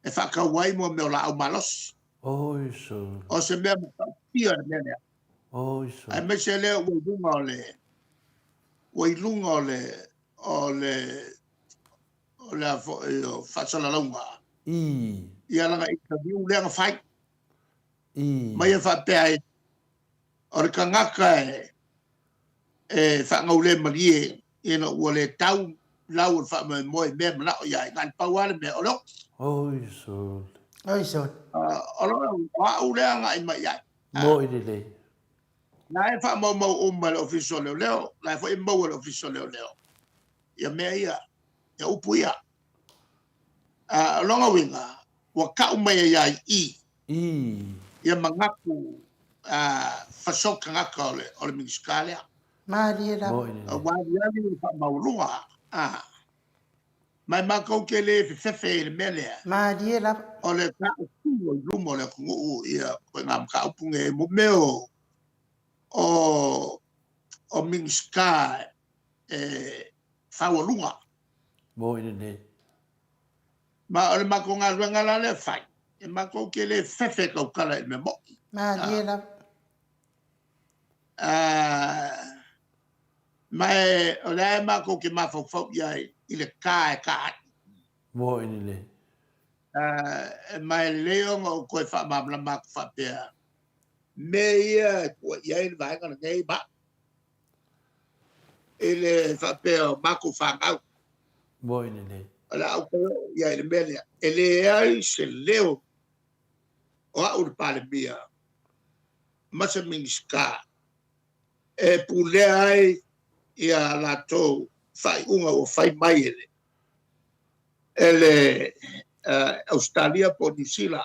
e faatau ai mo mea o laau malosi. Oi sole. O se mea matautia le mea lea. Oi sole. Aemaise lea ua i luga o le ua i luga o le o le o le a foi o faasalalauga. I. Ia lana interview lea na fai. I. Mai e faapea ai, o le tagata e e faagaulemalie ina ua le tau lau o le faamoemoe i mea e manao i ai, na o le pau lava le mea, o le oki. Oi sole. Oi sole. O lona uiga, o au lea e agai mai i ai. Moni lelei. La e faamaumau uma e le Ofisa o Leoleo, la e foi e maua e le Ofisa o Leoleo ia mea ia, ia upu ia. O lona uiga, ua tau mai ai lava i i ia manatu faso tagata o le, o le Minisita lea. Malie lava. Ua aliali le faamaualuga. Ma e matou te le fefefe i le mea lea. Malie lava. O le taotino i luma o le atunuu ia ituaiga mataupu nei mo mea o, o, o Minisita e faualuga. Moni lelei. Ma o le matou galuega la lea e fai, e matou te le fefe e tautala i le mea moni. Malie lava. Ma o lea e matou te mafaufau i ai i le ta e ta ai. Moni lelei. Ma e lelei ona ou toe faamalamalama atu faapea, mea ia e tua i ai le vaega lenei ma i le faapea o matou fanau. Moni lelei. O le a ou toe oo i ai i le mea lea. E leai se leo o au le Palemia ma se Minisita e pulea ai ia latou faaiuga ua fai mai e le e le Ausetalia po o Niu Sila.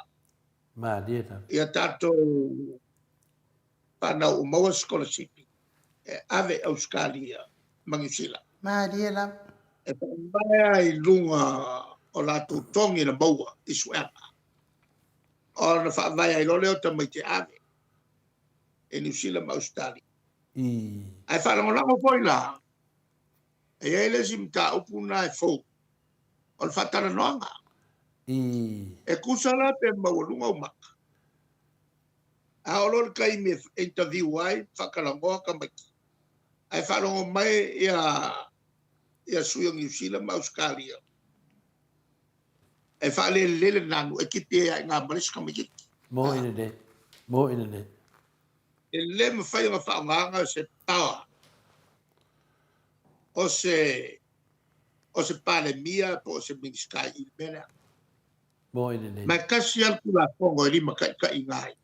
Malie lava. Ia tatou fanau ua maua sikolasipi e ave i Ausetalia ma Niu Sila. Malie lava. E faavae i luga o latou togi na maua i suega. Ona faavae ai loa lea o tamaiti e ave i Niu Sila ma Ausetalia. Ae faalagolago foi la, e i ai le isi mataupu lena e fou, o le faatalanoaga. E tusa la pe maualuga ou maka, a oo loa le taimi e interview ai, faatalanoa tamaiti, ae faalogo mai ia sui o Niu Sila ma Ausetalia, e faalelelei le nanu, e tipi ai lava i ina ma le isi tamaitiiti. Moni lelei, moni lelei. E le mafai ona faaaogaina se power o se o se Palemia po o se Minisita i le mea lea. Moni lelei. Ma e tasi lava le Tulafono e limataitaiina ai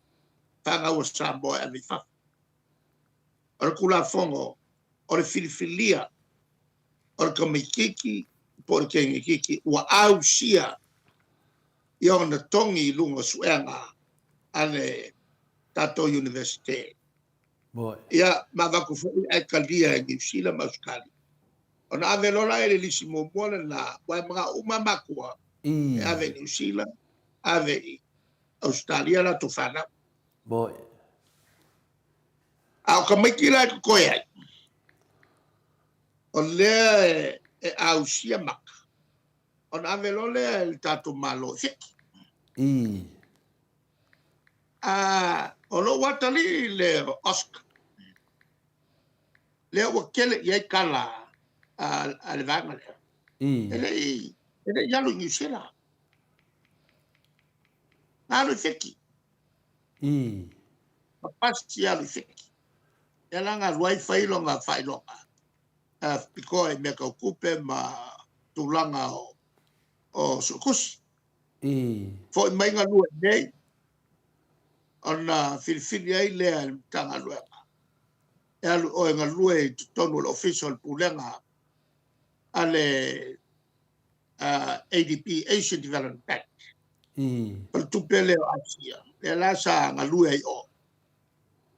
fanau a Samoa e ave i fafo. O le Tulafono o le filifilia o le tamaitiiti po o le teineitiiti ua ausia i ona togi i luga o suega a le tatou Iunivesite. Ia, ma avatu foi ae talia e Niu Sila ma Ausetalia. Ona ave loa la i le lisi muamua lena, aua e manao uma lava matua e ave i Niu Sila, ave i Ausetalia latou fanau. A o tamaiti la e totoe ai, o lea e ausia maka, ona ave loa lea e le tatou Malo i Fiti. A o lou atalii lea o Oscar, lea ua tele i ai tala a le vaega lea, e le i, e le i alu i Niu Sila. Na alu i Fiti. Na pasi alu i Fiti. Lea la na alu ai fai lona faailoga pitoa i mea tau tupe ma tulaga o suetusi. Foi mai galue i inei, ona filifili ai lea e le Matagaluega e alu oe e galue i totonu o le Ofisa o le Pulega a le ADB, Asian Development Bank. O le tupe lea o Asia, lea la sa galue ai i o,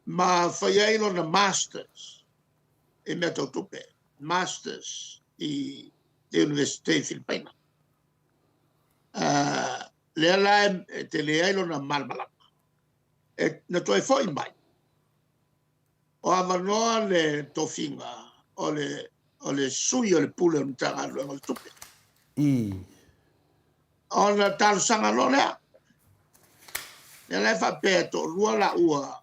ma fai ai lona Masters i mea tau tupe, Masters i le Iunivesite i Filipaina. Lea la e tele ai lona malamalama. E, na toe foi mai, o avanoa le tofiga o le, o le sui o le pule o le Matagaluega o le Tupe. Ona talosaga loa lea. Lea la e faapea e toalua laua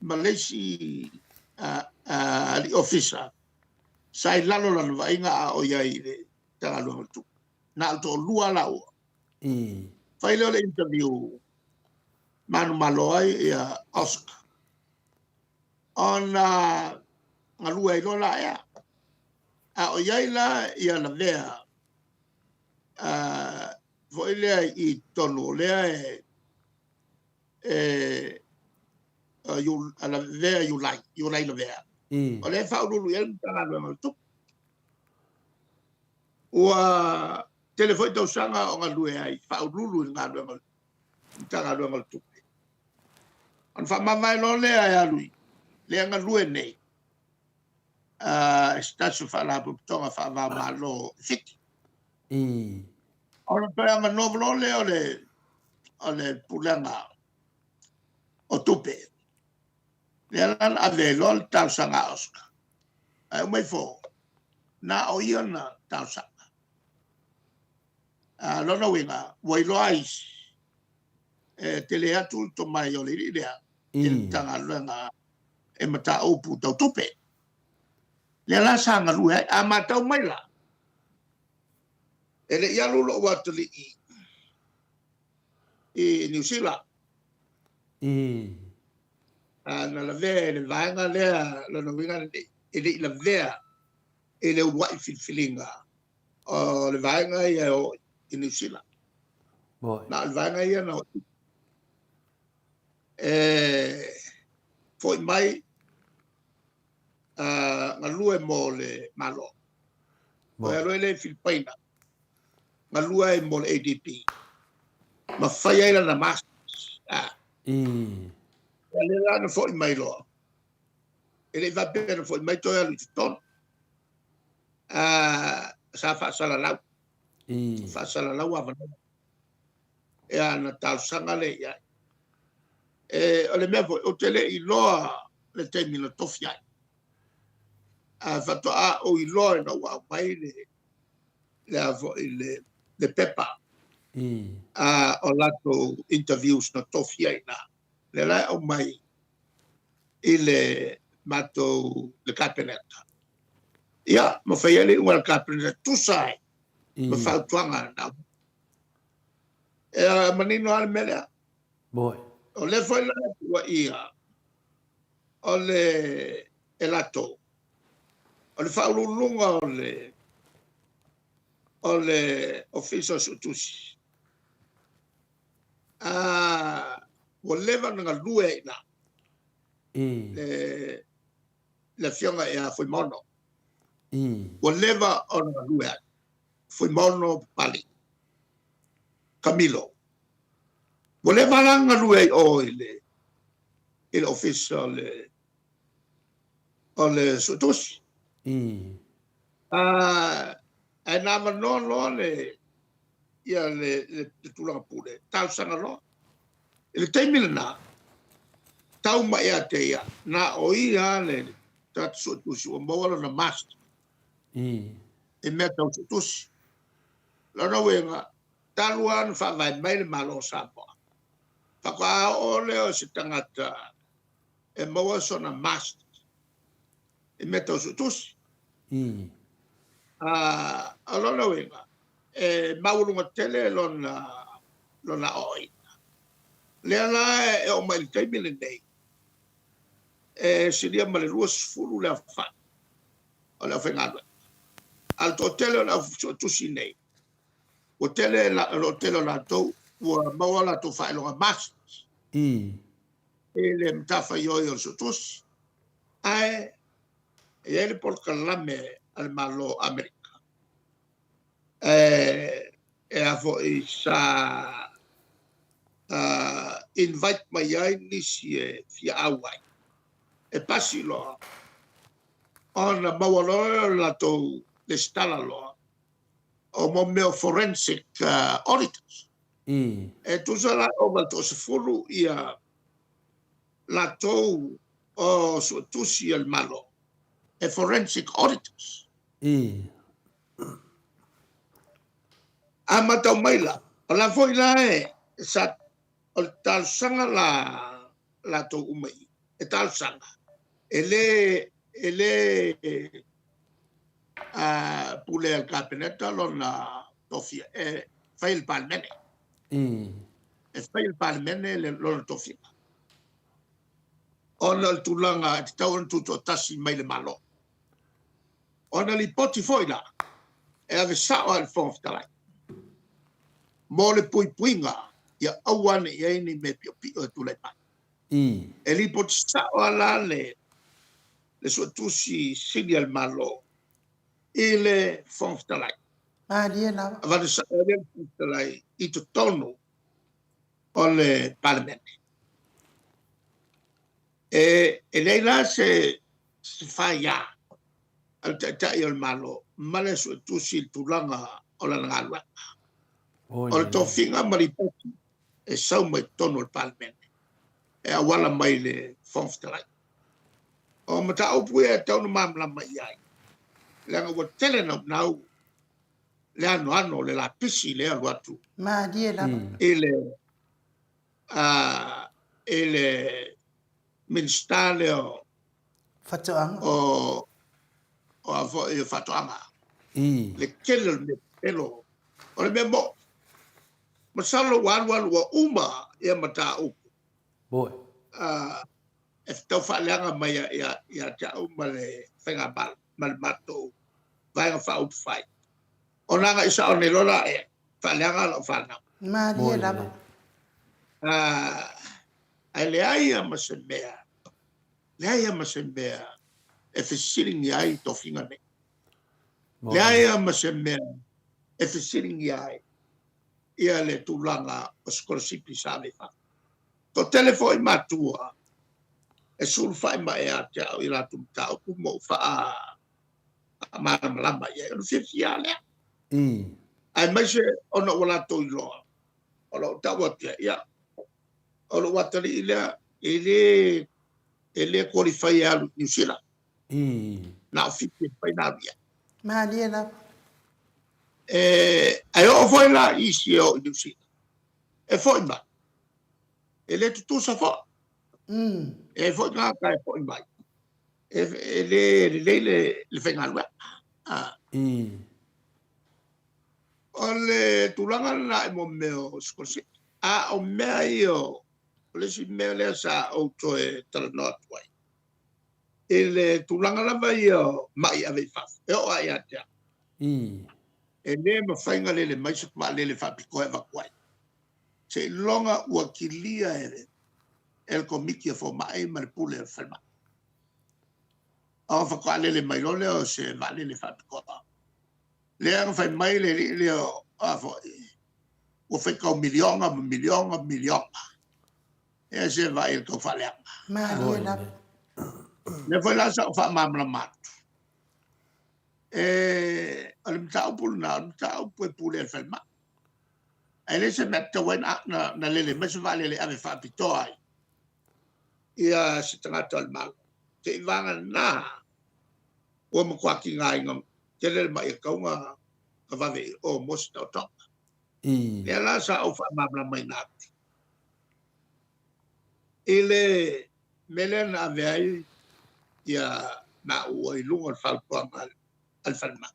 ma le isi alii ofisa sa i lalo o lana vaaiga a o i ai i le Matagaluega o le Tupe. Na o le toalua laua. Fai lea o le interview manumalo ai ia Oscar. Ona galue ai loa la ea. A o i ai la ia lavea foi lea i totonu o lea e e Lavea Iulai, Iulai Lavea. O lea e faauluulu i ai le Matagaluega o le Tupe. Ua tele foi tausaga o galue ai faauluulu i le galuega o le Matagaluega o le Tupe. Ona faamavae loa lea e alu i lea galue nei i se tasi o Faalapotopotoga faava-o-Malo i Fiti. Ona toe avanoa loa lea o le o le Pulega o Tupe. Lea la na ave ai loa le talosaga a Oscar. Ae uma ifo, na o ia na talosaga. A lona uiga, ua iloa ai isi, e tele atu le tomai o le alii lea i le Matagaluega e mataupu tau tupe. Lea la sa galue ai. A matau mai la, e le i alu lou atalii i Niu Sila. A na lavea e le vaega lea, lona uiga e le i lavea i le uluai filifiliga o le vaega ia e o i Niu Sila. Na o le vaega ia na o e foi mai galue mo le Malo. Toe alu ai lea i Filipaina, galue ai mo le ADB, ma fai ai lana masters. Lea la na foi mai loa, e le i faapea na foi mai toe alu i totonu. Sa faasalalau. Faasalalau avanoa. Ia na talosaga lea i ai. E, o le mea foi, ou te le i iloa le taimi na tofi ai. Ae faatoa ou iloa ina ua aumai le, le, a foi, le, le pepa o latou interviews na tofi ai na. Lea la e aumai i le matou le Kapeneta. Ia, ma fai ai le iuga a le Kapeneta tusa ai ma fautuaga na aumai. E manino lava le mea lea. O lea foi la e tuuaia o le e latou o le faauluuluga o le o le Ofisa o Suetusi ua leva ona galue ai i ina le le Afioga ia Fuimaono. Ua leva ona galue ai Fuimaono Papalii Camilo. Ua leva la ona galue ai o i le i le Ofisa o le o le Suetusi. Ae na avanoa loa le ia le, le, le tulaga pule, talosaga loa. I le taimi lena, tau mai ia te ia, na o ia le tagata suetusi ua maua lona master i mea tau suetusi. Lona uiga, talu lava ona faavae mai le Malo o Samoa, faatoa oo lea o se tagata e maua sona master i mea tau suetusi. O lona uiga, e maualuga tele lona lona aoaoina. Lea la e oo mai i le taimi lenei, e silia ma le 20 le aofai o le aufaigaluega. A o le toatele o le au suetusi nei, ua tele, o lo o tele o latou ua maua latou faailoga masters i le matafaioi o le suetusi. Ae e i ai le polokalame a le Malo o Amerika e a foi sa invite mai ai nisi e fia auai e pasi loa ona maua loa lea o le latou lesitala loa o mo mea o forensic auditors. E tusa la ova i le toasefulu ia latou o suetusi a le Malo e forensic auditors. A matau mai la, o la foi la e sa o le talosaga la latou uma i e talosaga e le e le a pule a le Kapeneta lona tofia e fai e le Palemene. E fai e le Palemene lona tofiga. Ona o le tulaga e tatau ona tutoatasi mai le Malo. Ona lipoti foi la, e ave sao lava i le Fofoga Fetalai mo le puipuiga ia aua ne i i ai ni mea piopio e tulai mai. E lipoti sao lava la le le Suetusi Sili a le Malo i le Fofoga Fetalai. Malie lava. Avatu sao ai le Fofoga Fetalai i totonu o le Palemene. E leai la se faia a le Taitai o le Malo ma le Suetusi i le tulaga o lana galuega. O le tofiga ma lipoti e sau mai totonu o le Palemene e auala mai i le Fofoga Fetalai. O mataupu ia e tatau ona malamalama i ai, leaga ua tele naunau le anoano o le lapisi lea alu atu. Malie lava. I le i le Minisita lea o Faatoaga. O o a foi o Faatoaga. Le tele o le mea pelo. O le mea mo. Masalo ua alu alu ua uma ia mataupu. Boy. E tau faaleaga mai ia te au ma le faigamalo ma le matou Vaega Faaupufai. Ona agai sao nei loa la e faaleaga lau fanau. Malie lava. Ae leai lava ma se mea, leai lava ma se mea e fesiligia ai tofiga nei. Leai lava ma se mea e fesiligia ai ia le tulaga o sikolasipi sa ave i fafo. Toatele foi matua e sulufai mai ia te au i latou mataupu ma ou faamalamalama i ai. Ona fiafia lava lea. Aemaise ona ua latou iloa, o lou tau atu ia, ia, o lou atalii lea, e le, e le qualify e alu i Niu Sila. Na o Fiti e mafai ona alu i ai. Malie lava. E, ae oo foi la i isi e oo i Niu Sila, e foi mai. E le tutusa foi. E i ai foi tagata e foi mai, e, e le lelei le, le faigaluega. Ah. O le tulaga lena i mo mea o sikolasipi. A o mea ia o le isi mea lea sa ou toe talanoa atu ai, i le tulaga lava ia o ma'i ave i fafo, e oo lava ia te au. E le mafai ona lele mai se vaalele faapitoa e avatu ai, seiloga ua kilia e le e le Komiti a Fomai ma le Pule o le Falemai. Ona faatoa lele mai loa lea o se vaalele faapitoa. Lea na fai mai le alii lea o a foi, ua faitau miliona ma miliona ma miliona. Ea se vaai i le tau faaleaga. Malie lava. Lea foi la sa ou faamalamalama atu. E, o le mataupu lena, o le mataupu e pule e le falemai. Ae le se mea tatau ai na, na, na lele mai se vaalele ave faapitoa ai ia se tagata o le Malo. Se i vagana ua matua tigaina tele le mai e tatau ona vave i o mo se taotoga. Lea la sa ou faamalamalamaina atu i le mea lea na ave ai ia maua i luga o le fautuaga a le falemai.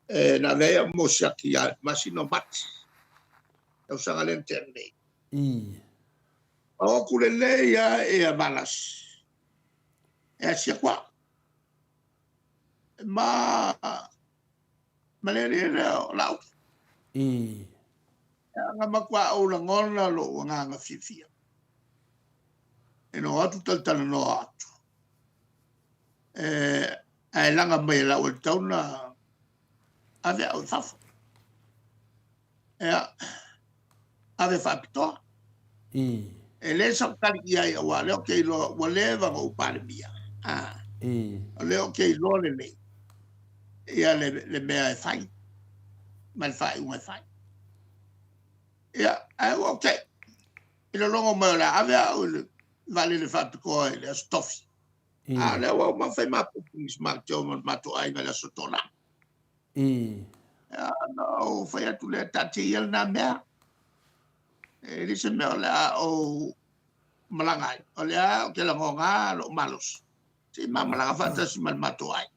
E, na ave ai au mo siaki ia masina o Mati, tausaga lea na tea nei. O atu lelei lava ia Valasi e asi atu au. Ma ma le alii lea o Laauli. Na matua ou lagona lou agaga fiafia. Ina o atu talatalanoa atu. E, ae laga mai e lau e tatau ona ave au i fafo. Ia, ave faapitoa. E le sau tali i ai aua o lea ou te iloa ua leva ona ou Palemia. Ah. O lea ou te iloa lelei ia le, le mea e fai ma le faaiuga e fai. Ia, ae ua ok. I le logo mai o le a ave au i le vaalele faapitoa i le Aso Tofi. A o lea ua uma fai matou matou ma le matou aiga i le Aso Toonai. Ia, ona ou fai atu lea, taatia ia lena mea. E le se mea o le a ou malaga ai. O lea ou te lagona lou malosi. Se i ma malaga faatasi ma le matou aiga.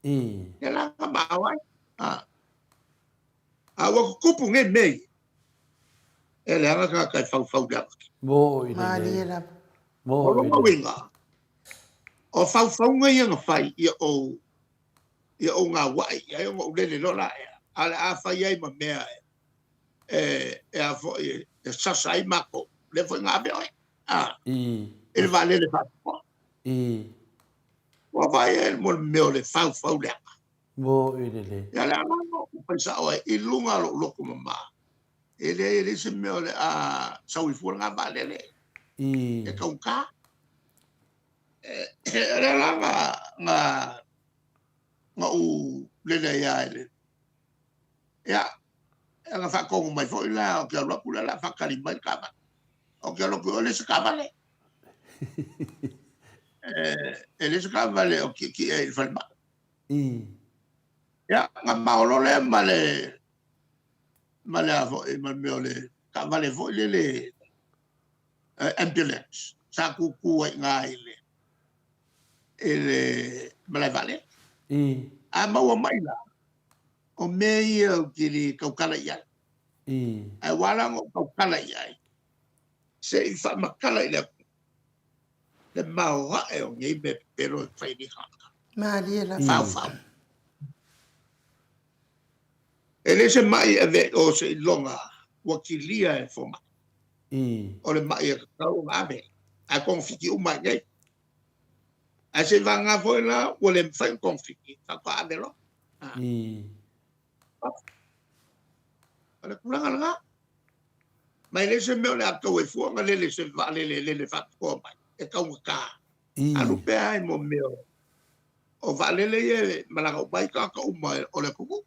Ia la na maua ai. A ua tutupu nei mea ia, e leaga tagata e faufau leaga. Mo i Malie lava. O lona uiga, o faufauga ia na fai ia ou ia ou gauai i ai ona ou lele loa la ea, a o le a fai ai ma mea e e a foi e sasa ai matou, lea foi na ave oe a i le vaalele faapitoa. Ua vaai ai mo le mea o le faufau leaga. Mo i lelei. Ia le ala o fai sao ai i luga o lou loto mama. E leai e leai se mea o le a sau i fua lena vaalele. E taugata. O le ala na, na, na ou lele ai lava i le... Ia, na faatonu mai foi la, ou te alu atu lea o le a faatali mai le taavale. Ou te alu atu, e leai se taavale. E leai se taavale o tietie ai i le falemai. Ia, na maolo lea ma le ma le a foi ma le mea o le taavale foi lele ambulance sa tutu ai i ina i le i le malae vaalele. A maua mai la, o mea ia ou te le tautala i ai. Ae ua ala ona ou tautala i ai, se i faamatala i le atunuu le maoae o nei mea pepelo e fai e nei tagata. Malie lava. Faufau. E le se mai e ave o se iloga ua kilia e fomai. O le mai e tatau ona ave, ae togafiti uma ai nei. Ae se i vagana foi la ua le mafai ona togafiti, faatoa ave loa. O le tulaga lena. Ma e le se mea o le a tau ai fua ona lele se vaalele e lele faapitoa mai, e taugata. Alu pea ai mo mea o vaalele ia e malaga uma ai tagata uma o le atunuu.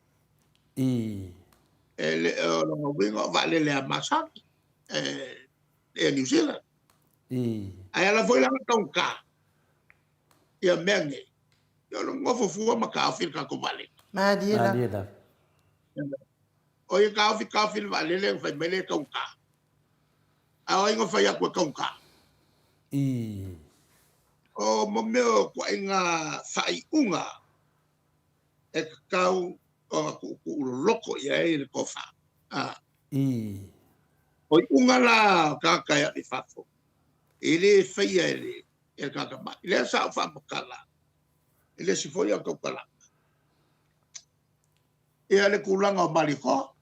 E le o lona uiga o vaalele a masani e Air New Zealand. Ae ala foi la ona taugata ia mea nei, ia o le nofo fua ma taofi le tatou vaalele. Malie lava. O ia taofi taofi le vaalele ona fai mai lea e taugata. A o ai na fai atu e taugata? O mo mea o ituaiga faaiuga e tatau ona tuutuu loloto i ai le tofa. O iuga la o tagata e ave i fafo, e le faia e le tagata mai. Lea sa ou faamatala i le isi foi au tautalaga, ia le tulaga o Malietoa.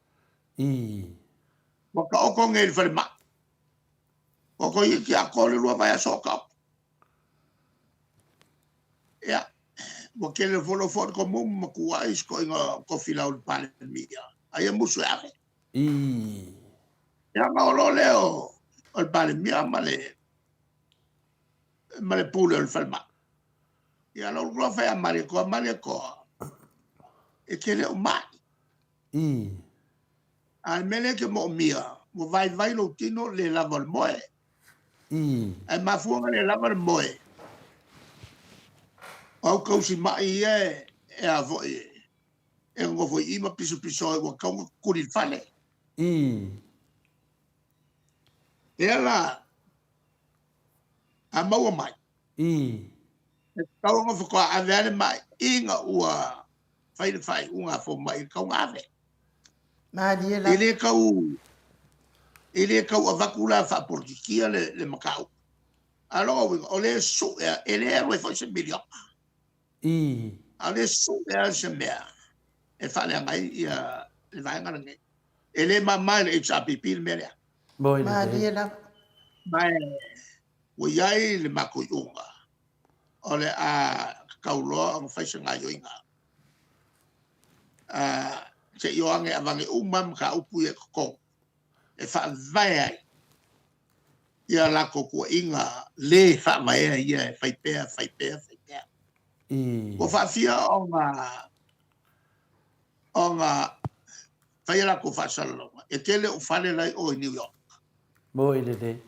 Ua taoto nei i le falemai. Ua toeitiiti atoa le 2 vaiaso o taoto. Ia, ua tele foi lou foi le tomumu ma tuuai si toeaina Tofilau i le Palemia, a ia musu e ave. Ia, ona oo loa lea o le Palemia ma le ma le pule o le falemai. Ia, lou loa fai a Malietoa, Malietoa, e te le o mai. A o le mea lea e te moomia, ua vaivai lou tino le lava o le moe. Ae mafua ona le lava le moe, o au tausimai ia e a foi e nonofo i i ma pisopiso ai ua tatau ona tuli i le fale. Lea la, a maua mai, e tatau ona faatoa ave lava le mai ina ua fai le faaiuga a fomai e tatau ona ave. Malie lava. E le tau, e le tau avatu la faapolokikia le, le mataupu. A o lona uiga, o lea e sue, e le alu ai foi se miliona. A o lea e sue lava se mea e faaleaga ai ia le vaega lenei. E le mama i le HRPP le mea lea. Malie lava. Ma ua i ai le matou iuga, o le a tatau loa ona fai se gaoioiga. Se i o ane avane uma mataupu ia i totonu e faavae ai ia latou tuuaiga le faavaea ia e fai pea, fai pea, fai pea. Ua faafia ona ona fai a latou faasalalauga e tele ou fale la i o i New York. Moi lelei.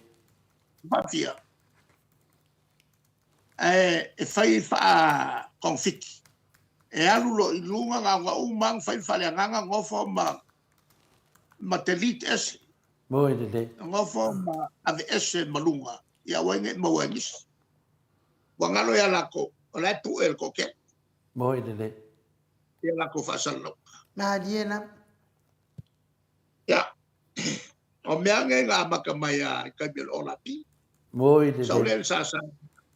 Faafia. Ae e fai faa-konfiti. E alu loa i luga na ona uma lava ona fai le faaleagaga nofo ma ma delete ese. Moi lelei. Nofo ma aveese ma luga ia aua ai ne i maua e nisi. Ua galo ia latou, o la e pue e le toatele. Moi lelei. Ia latou faasalalauga. Malie lava. Ia, o mea nei na amata mai lava i taimi o le OLP. Moi lelei. Sau lea i le sasa.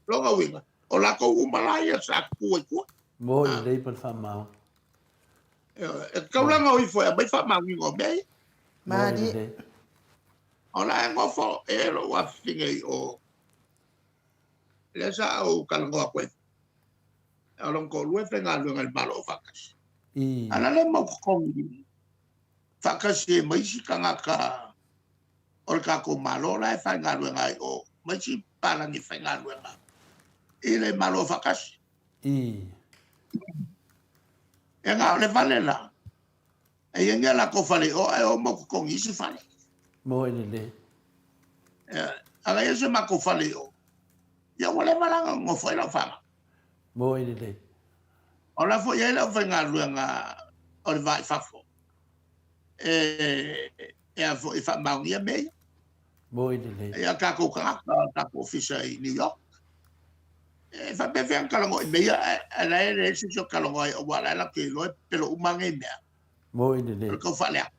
Lona uiga, o latou uma la ia sa tutu ai tua. Moi lelei ma le faamaoni. E tatau la ona o ifo e aumai faamaoniga o mea ia. Malie. O la e nofo e lou afafine i o. Lea sa ou talanoa atu ai. O lona toalua e faigaluega i le Malo Aufaatasi. A o la le mau totogi faatasi ai ma isi tagata o le tatou Malo la e faigaluega ai o ma isi palagi faigaluega i le Malo Aufaatasi. E na o le fale la, e i ai ni a latou fale i o ae o mau totogi i isi fale. Moi lelei. A na i ai se matou fale i o, ia ua leva la ona nonofo ai lau fanau. Moi lelei. O la foi e i ai le aufaigaluega o le va i fafo e e a foi e faamaonia mea ia. Moi lelei. Ia tatou tagata, tatou ofisa i New York. E faapefea ona talanoa i mea ia, ae la e leai se isi o talanoa ai, aua o la e latou te iloa e pepelo uma lava nei mea. Moi lelei. O le tau faaleaga.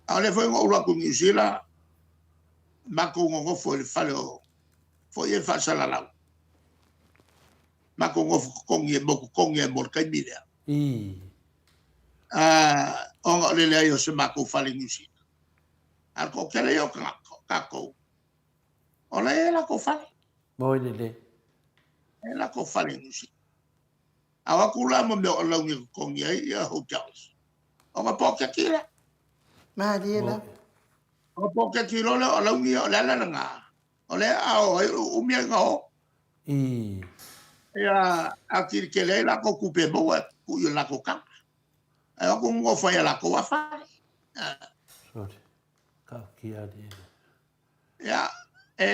A o lea foi na ou alu atu i Niu Sila, matou nonofo i le fale o foi e faasalalau. Matou nofo totogi e mau totogi ai mo le taimi lea. Ii. Ona o le leai o se matou fale i Niu Sila. A o le toatele ia o tagata, o tatou, o la e i ai latou fale. Moi lelei. E i ai latou fale i Niu Sila. A o atu la ma mea o alauni e totogi ai ia hotels, ona poketi lea. Malie lava. Ona poketi loa lea o alauni ia, o le ala lena, o lea a o ai o umi ai na o. Ii. Ia, a kilikele ai latou tupe e maua e tuu i o latou tama. Ae o atu nofo ai a latou a fale. Sorry. Ka ukia ali. Ia, e,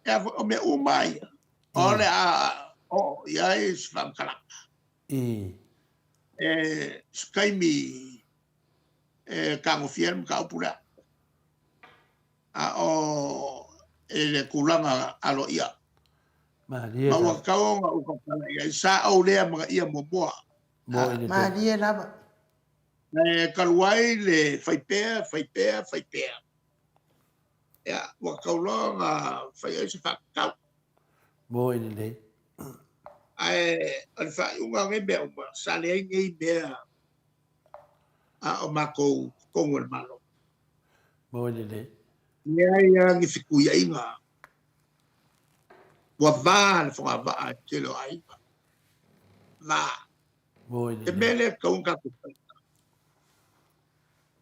e a, o mea uma ia. O le a o i ai se faamatalaga. Ii. E, se taimi e tagofia ai le mataupu lea. A o e le tulaga aloaia. Malie Ma ua tatau ona ou tautala i ai. Sa ou le amanaia muamua. Moi lelei. Malie lava. E talu ai le fai pea, fai pea, fai pea. Ia, ua tatau loa ona fai ai se faatatau. Moi lelei. Ae o le faaiuga o nei mea uma, sa leai nei mea a o matou totonu o le Malo. Moi lelei. Leai lava ni fetuiaiga. Ua va le fogavaa i le tele o aiga. Va. Moi Te lelei. mea lea e tatau ona tatou faia.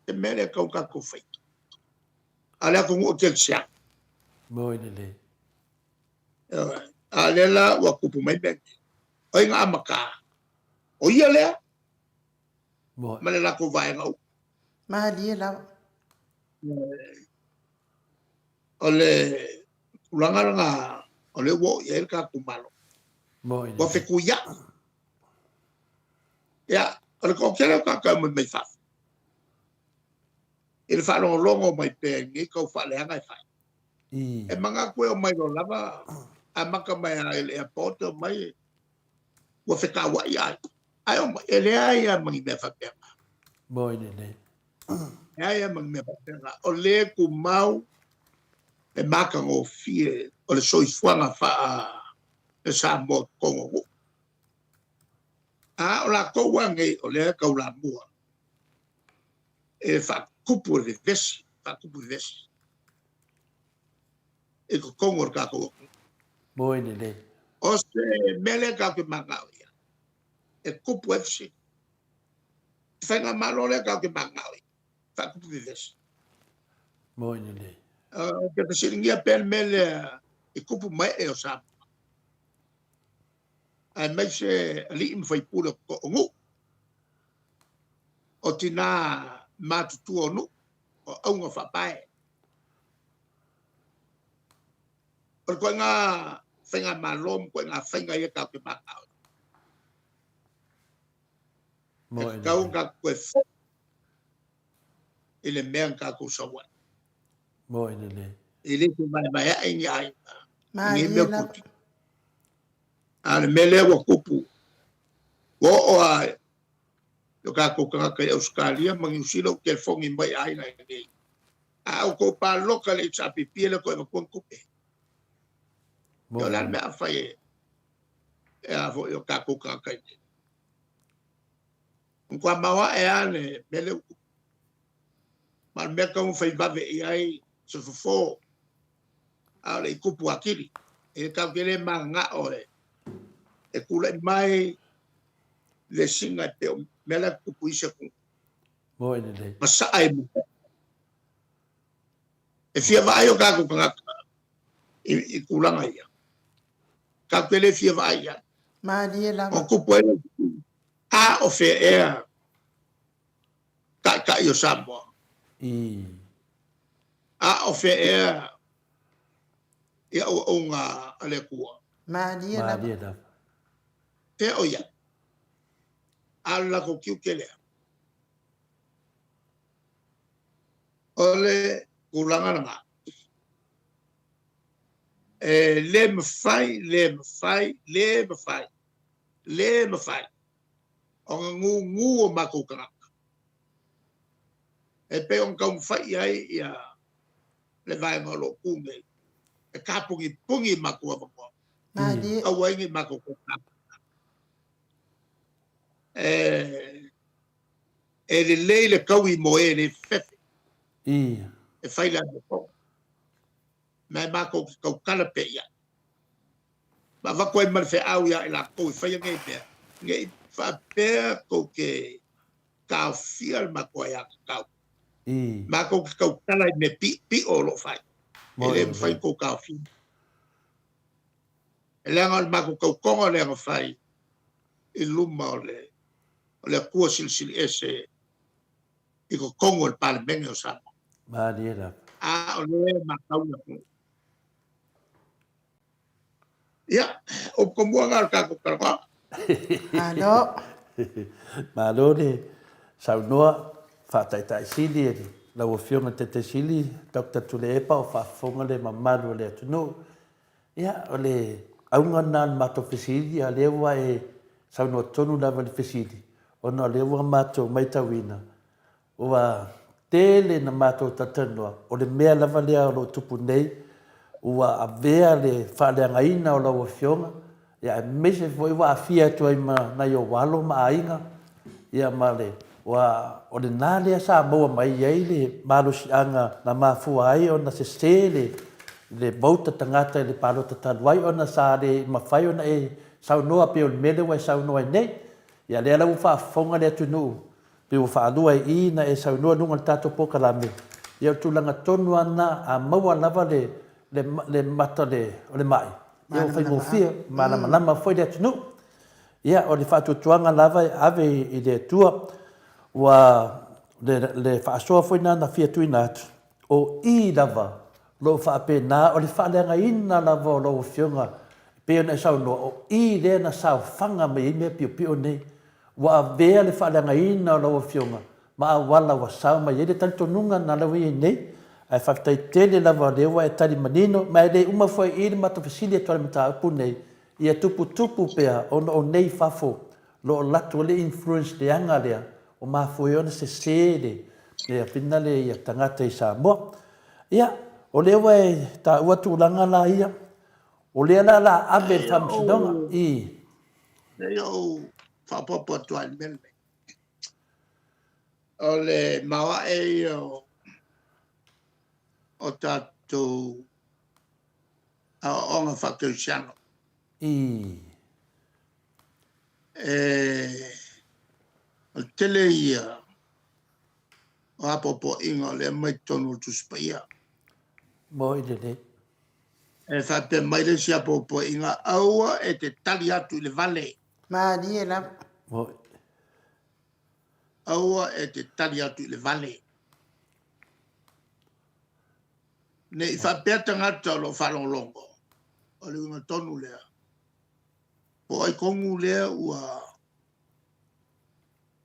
Te mea lea e tatau ona tatou faia. A o le atunuu e kerisiano. Moi lelei. Ioe. A o lea la ua tupu mai mea nei. O ai na amata? O ia lea Moi. ma le latou vaega uma. Malie lava. O le tulaga lena o lea ua oo i ai le tatou Malo. Moi Ua lelei. fetuiai. Ia, o le toatele o tagata e omai mai fafo, i le faalogologo mai pea i lenei tau faaleaga e fai. Ii. E manatu e omai loa lava, amata mai lava i le airport e omai, ua fetauai aiga. Ae omai, e leai lava ma ni mea faapena. Moi lelei. Leai lava ma ni mea faapena. O lea e tumau le matagofie o le soifuaga faa-Samoa i totonu o nuu. A o latou lava nei o lea e taulamua e faatupu le vevesi, faatupu vevesi i totonu o le tatou atunuu. Moi lelei. O se mea lea tatou te mananao i ai, e tupu ai fesili. Le faigamalo lea tatou te mananao i ai, faatupu vevesi. Moi lelei. Ou te fesiligia pea le mea lea i tupu ma ee o Samoa, aemaise alii ma faipule o nuu, o tina matutua o nuu, o auga faapae. O le ituaiga faigamalo ma ituaiga faiga ia tatou te mananao ai. E tatau ona tatou toe foi i le mea na tatou sau ai. Moi lelei. E le toe vaevaea'i ni aiga i nei Malie mea o lava. politika. A o le mea lea ua tupu, ua oo lava i o tatou tagata i Ausetalia ma Niu Sila ua telefoni mai i aiga i inei. A outou palota i le HRPP e le toe avatua ni tupe. Ia o le a le mea a fai e e a foi o tatou tagata i inei. Ua matua maoae lava le mea lea ua tupu. Ma o le mea tatau ona fai vave i ai se fofo, a o le i tupu atili. E tatou te le mananao e e tulai mai vesiga e pei o mea la e tutupu i isi atunuu. Moi lelei. Masaa i mua. E fia vaai o tatou tagata i, i tulaga ia. Tatou te le fia vaai i ai. Malie lava. O tupu ai a o fea ea taitai o Samoa. Ii. A o fea ea i auaunga a le Atua. Malie lava. Malie lava. Fea o ia? A o le latou tiute lea. O le tulaga lena. E le mafai, le mafai, le mafai, le mafai ona gugu o matou tagata e pei ona taumafai i ai ia le vaega o lo o tu nei e tapunipuni i matou avanoa. Malie. Aua ai ne i matou toe E lelei le taui mo e le fefe. E fai le amiotonu. Ma e matou te tautala pea i ai. Ma avatu ai ma le feau ia i latou e faia nei mea, ne i faapea tou te taofia le matou aiatatau. Matou te tautala i mea piopio o lo o fai. E le mafai ona tou taofia. E leaga o le matou tautoga lea na fai i luma o le Atua Silisili Ese i totonu o le Palemene o Samoa. Malie lava. A o lea e matau le atunuu. Ia, o upu tomua na o le tatou talanoaga. Malo. Malo le saunoa faataitai sili e lau Afioga i le Taitai Sili Doctor Tuilaepa o faafofoga le mamalu o le atunuu. Ia, o le auga lena o le matou fesili, a o lea ua e saunoa tonu lava i le fesili, ona o lea ua matou matauina, ua tele na matou talatalanoa, o le mea lava lea o lo o tupu nei, ua avea le faaleagaina o lau Afioga, ia aemaise foi ua aafia atu ai ma nai ou alo ma aiga, ia ma le, ua, o lena lea sa maua mai ai le malosiaga na mafua ai ona sese le, le vote a tagata i le palota talu ai ona sa le mafai ona e saunoa pei o le mea lea ua e saunoa ai nei. Ia lea la ua faafofoga le atunuu pei ua faalua i i na e saunoa i luga o le tatou polokalame, ia o le tulaga tonu lava lena, a maua lava le, le, le mata o le mai, ia ua faigofie, malamalama foi le atunuu. Ia, o le faatuatuaga lava e ave i le Atua, ua le, le faasoa foi lena na fia tuuina atu, o i lava o lo o faapena, o le faaleagaina lava o lau Afioga, e pei ona e saunoa, o i lea na saofaga mai ai mea piopio nei. Ua avea le faaleagaina o lau Afioga ma auala ua sao mai ai le talitonuga na lau i ai nei, ae faafetai tele lava o lea ua e tali manino, ma e le uma foi i i le matou fesili atu ai i le mataupu nei, Ia tuputupu pea ona o nei fafo lo o latou le influence leaga lea o mafua ai ona sese le le afina le ia tagata i Samoa. Ia, o lea ua e taua tulaga la ia, o lea la la ave i le Faamasinoga i. Se i ou faaopoopo atu lava i le mea lenei. O le maoae ia o tatou aoaoga faakerisiano. I. E, o le tele ia o apoapoaiga o lea mai totonu o le Tusi Paia. Moi lelei. E faapea mai le isi apoapoaiga, aua e te tali atu i le vale. Malie lava. Moi. Aua e te tali atu i le vale. Ne i faapea tagata o lo o faalogologo, o le uiga tonu lea, po o ai tonu lea ua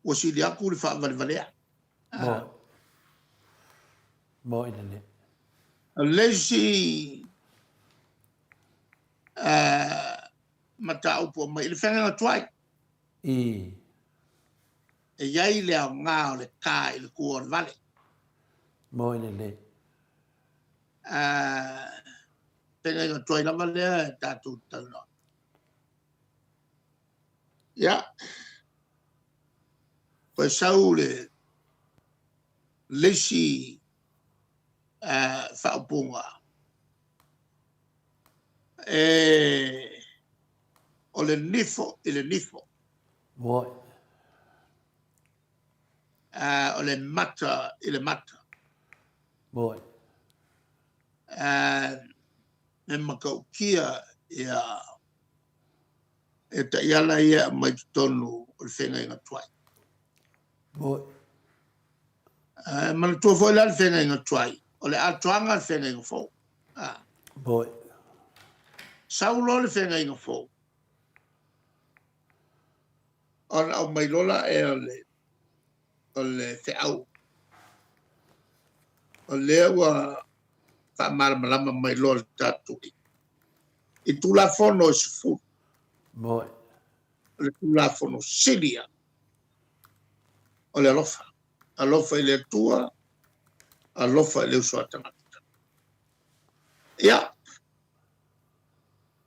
ua sili atu le faavalevalea. Mo. Mo i lelei. O le isi mataupu aumai i le feagaiga tuai. I. E i ai le aoga o le ta i le tua o le vale. Moi lelei. Feagaiga tuai lava lea e tatou te talanoa. Ia, toe sau le le isi faaupuga, e, o le nifo i le nifo. Moi. O le mata i le mata. Moi. E matautia ia e taiala ia e aumai totonu o le feagaiga tuai. Moi. E manatua foi la le feagaiga tuai, o le atoaga o le feagaiga fou. Moi. Sau loa le feagaiga fou, Ona aumai loa la ea o le, o le feau. O lea ua faamalamalama mai loa le tatou i Tulafono e 10. Moi. O le Tulafono sili ia o le alofa. Alofa i le Atua, alofa i le uso a tagata. Ia,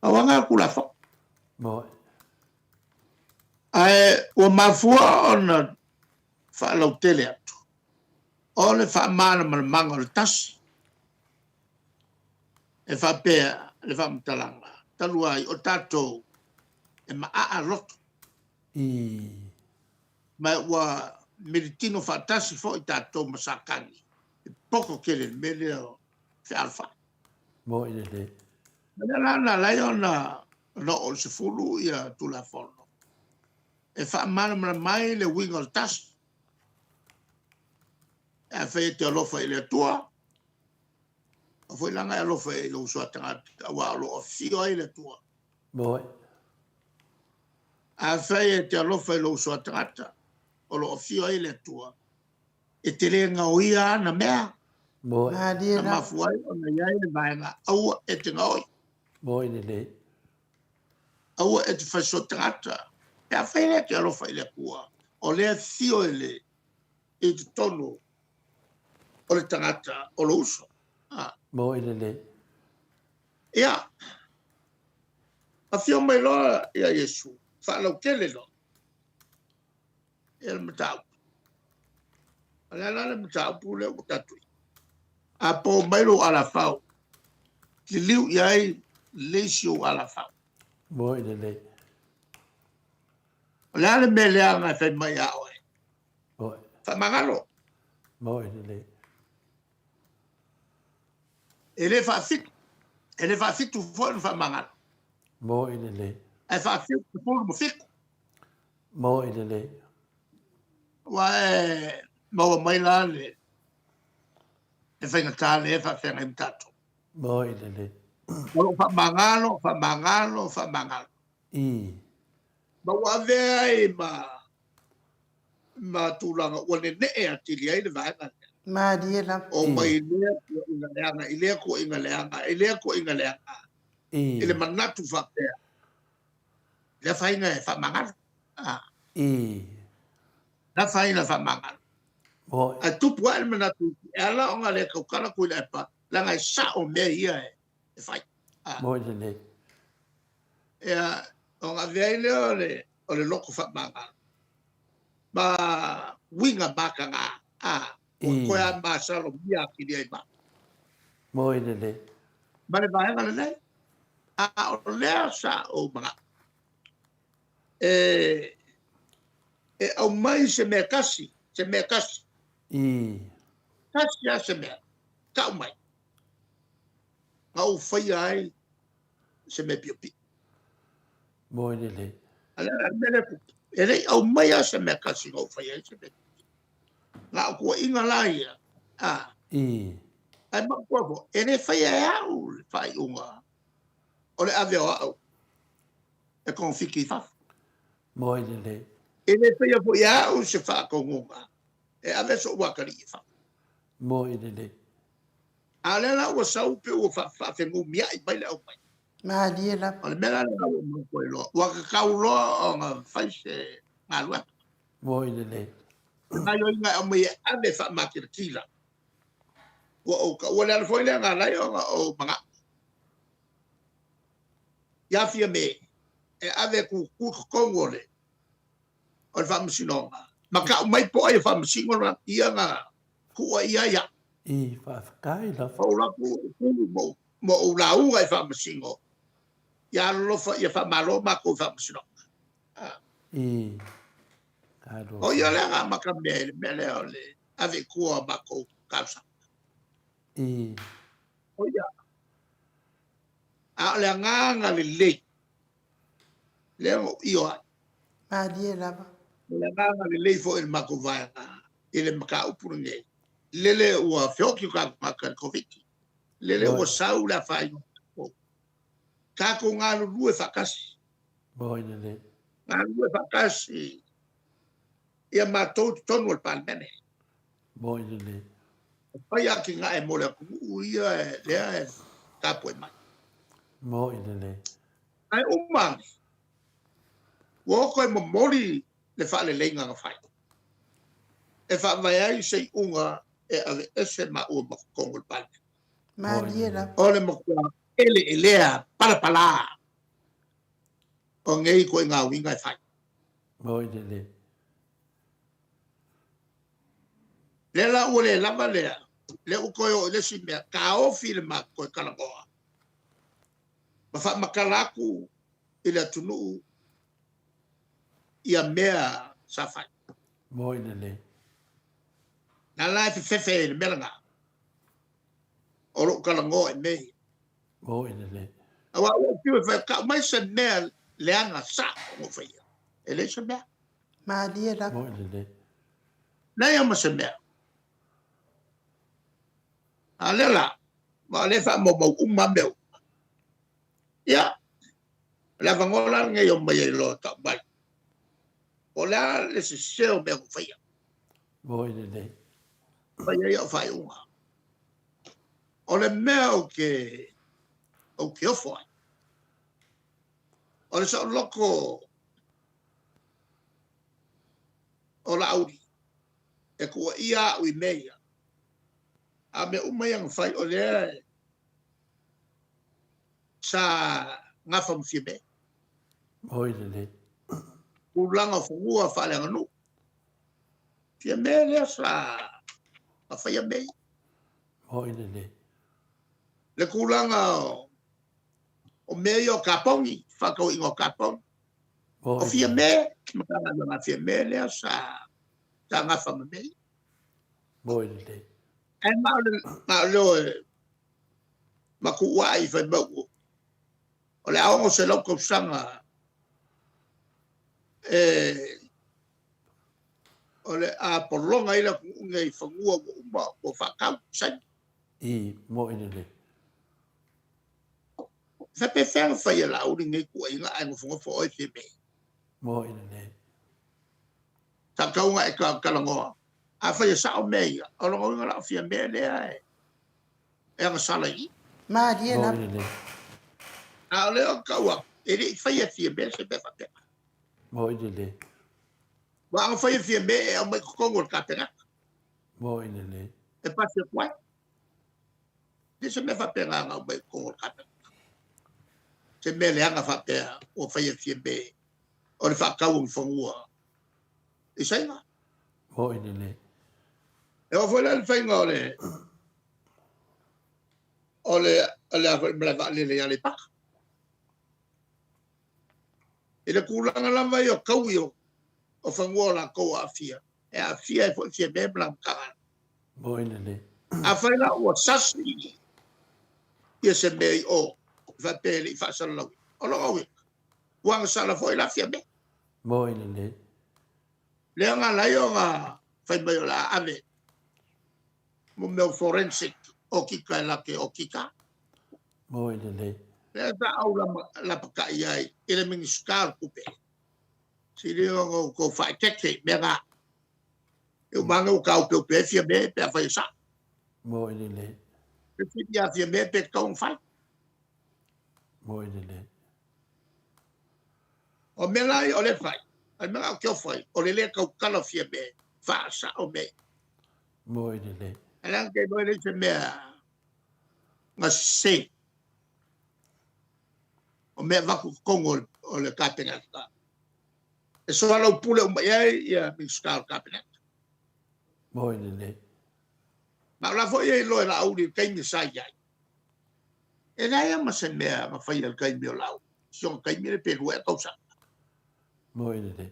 auaga a Tulafono. Moi. Ae ua mafua ona faalautele atu o le faamalamalamaga o le tasi. E faapea le faamatalaga, talu ai o tatou e maaa loto. I. Ma ua militino faatasi foi tatou ma Satani e poto tele i le mea lea o fealofani. Moi lelei. Ma lea la na ala ai ona oo i le 10 ia Tulafono e faamalamalama ai le uiga o le tasi. Afai e te alofa i le Atua, o foi lana e alofa i lou uso a tagata, aua o lo o afio ai le Atua. Moi. Afai e te alofa i lou uso a tagata, o lo o afio ai le Atua, e te le gaoia ana mea. Moi. Na mafua ai ona i ai le vaega aua e te gaoi. Moi lelei. Aua e te faisoa tagata. Pe afai lea e te alofa i le Atua, o lea e afio i le i totonu o le tagata o lou uso. Ah. Moi lelei. Ia, afio mai loa ia Iesu, faalautele loa ia le mataupu. O le a la le mataupu lea ua tatou i? A po mai lou alafau, liliu i ai le isi ou alafau. Moi lelei. O le a le mea leaga e fai mai ia oe? Moi. Faamagalo. Moi lelei. E le faafitu, e le faafitu foi ona faamagalo. Moi lelei. Ae faafitu ma fitu. Moi lelei. Ua e maua mai la le le faigata lea e faafeagai ma tatou. Moi lelei. O lo o faamagalo, faamagalo, faamagalo. I. Ma ua avea ai ma ma tulaga ua nenee atili ai le vaega lea. Malie lava. O mai i lea tuuaiga leaga, i lea tuuaiga leaga, i lea tuuaiga leaga, i le manatu faapea, le afaina e faamagalo. Ah. I. Le afaina e faamagalo. Moi. Ae tupu ae le manatu, e ala ona le tautala Tuilaepa, leaga e sao mea ia e fai. Ah. Moi lelei. Ia, ona avea ai lea o le, o le loto faamagalo. Ma uiga mataga, a, ua toe a masalomia atili ai ma. Moi lelei. Ma le vaega lenei, a o lea sa ou manao e, e aumai se mea tasi, se mea tasi. I. Tasi lava se mea, tau mai, na ou faia ai se mea piopio. Moi lelei. A le a le mea lea tupu, e le i aumaia se mea tasi na ou faia ai se mea piopio. Na o tuuaiga la ia, a. I. Ae manatua foi, e le faia e au le faaiuga o le ave o au e togafiti i fafo. Moi lelei. E le faia foi e au se faatonuga e ave so'u atalii i fafo. Moi lelei. A o lea la ua sau pe ua faafenumia'i mai le aumai. Malie lava. O le mea la lena ua matou iloa, ua tatau loa ona fai se galuega. Moi lelei. O le gaoioiga e aumai e ave e faamatilatila. Ua ou taua le ala foi lea na ala ai ona ou manao ia Fiame e ave e tutu i totonu o le o le faamasinoga ma tau mai po o ai e faamasino ia na tuuaia ai au. I, faafetai lava. Ma ou alu atu ou pulu ma ou, ma ou lauga i faamasino, ia alolofa ia faamalo matou i faamasinoga. Ah. I, talofa. O ia lea na amata mea i le mea lea o le ave i tua o matou talosaga. I. O ia. A o le agaga lelei, lea na ou io ai. Malie lava. O le agaga lelei foi i le matou vaega i le mataupu lenei, lele ua feoti o tatou tagata i le Koviti, lele ua sau le afaina o tatou. Tatou galulue faatasi. Moi lelei. Galulue faatasi. Ia matou i totonu o le Palemene. Moni lelei. E fai atinae mo le atunuu ia lea e tapuai mai. Moni lelei. Ae uma ane, ua oko e momoli le faaleleiga na fai, e faavae ai se iuga e aveese maua ma totonu o le Palemene. Malie lava. O le matua eleelea palapala o nei ituaiga uiga e fai. Moni lelei. Lea la ua le lava lea, lea ua toe oo i le isi mea, taofi le matou toe talanoa ma faamatala atu i le atunuu ia mea sa fai. Moni lelei. Na la e fefefe i le mea lena o lou talanoa i mea ia. Moni lelei. Aua ua ou fiu e fai, tau mai se mea leaga sao na ou faia. E leai se mea. Malie lava. Moni lelei. Leai lava ma se mea. A lea la, ma o lea e faamaumau uma lava mea uma. Ia, o le avanoa la lenei e omai ai loa e tau mai, po o le a le sese o mea na ou faia. Moni lelei. Fai ai au faaiuga. O le mea ou te, ou te ofo ai, o le saoloto o Laauli e tuuaia au i mea ia, a o mea uma ia na fai, o lea sa gafa ma Fiame. Oi lelei. Tulaga o fanua faaleaganuu. Fiame lea sa faia mea ia. Oi lelei. Le tulaga o mea ia o kaponi, faatauaiga o kaponi. O Fiame, Matagaluega a Fiame lea sa gafa ma mea ia. Moi lelei. Ae na o le, na o leo e matuuai fai mai o le a 600 tausaga e o le a pologa ai le atunuu nei i fanua ua uma ua faatau saini. I moi lelei. Faapefea ona fai e Laauli nei tuuaiga ae nofonofo oe Fiame? Moi lelei. Sa tatau ona e talanoa. Afai e sao mea ia, o lona uiga la o Fiame lea e agasala i i. Malie lava. Moi lelei. A o lea ou te tau atu, e le i faia e Fiame se mea faapena. Moi lelei. Aua ana faia e Fiame e aumai i totonu o le Kapeneta. Moi lelei. E pasi atu ai. Le se mea faapena na aumai i totonu o le Kapeneta. Se mea leaga faapea ua faia Fiame o le faatau o ni fanua i Saina. Moi lelei. E oo foi la i le faiga o le o le o le a foi malae vaalele i Aleipata. I le tulaga lava ia o taui o, o fanua o latou aafia, e aafia ai foi Fiame ma lana Matagaluega. Moi lelei. Afai la ua sasi ia se mea i o, faapea e le i faasalalauina, o lona uiga, ua agasala foi la Fiame. Moi lelei. Lea na ala ai ona fai mai o le a ave mo mea o forensic okika e lake okika. Moi lelei. Lea sa au lapatai ai i le Minisita o le Tupe. Sili ona outou faaeteete i mea na. E uma ane ua taopeope ai Fiame pe afai e sao. Moi lelei. Fesili ia Fiame pe tatau ona fai. Moi lelei. O mea la ia o lea e fai, o le mea la ou te ofo ai, o le le tautala o Fiame, faasao mea ia. Moi lelei. Ae leaga te iloa e leai se mea na sese. O mea e avatu i totonu o le Kapeneta. E soalaupule uma i ai ia Minisita o le Kapeneta. Moi lelei. Ma o la foi e iloa e Laauli i le taimi sa i ai. E leai lava ma se mea na faia i le taimi o Laauli. Si ona taimi lea pe 2 ea tausaga. Moi lelei.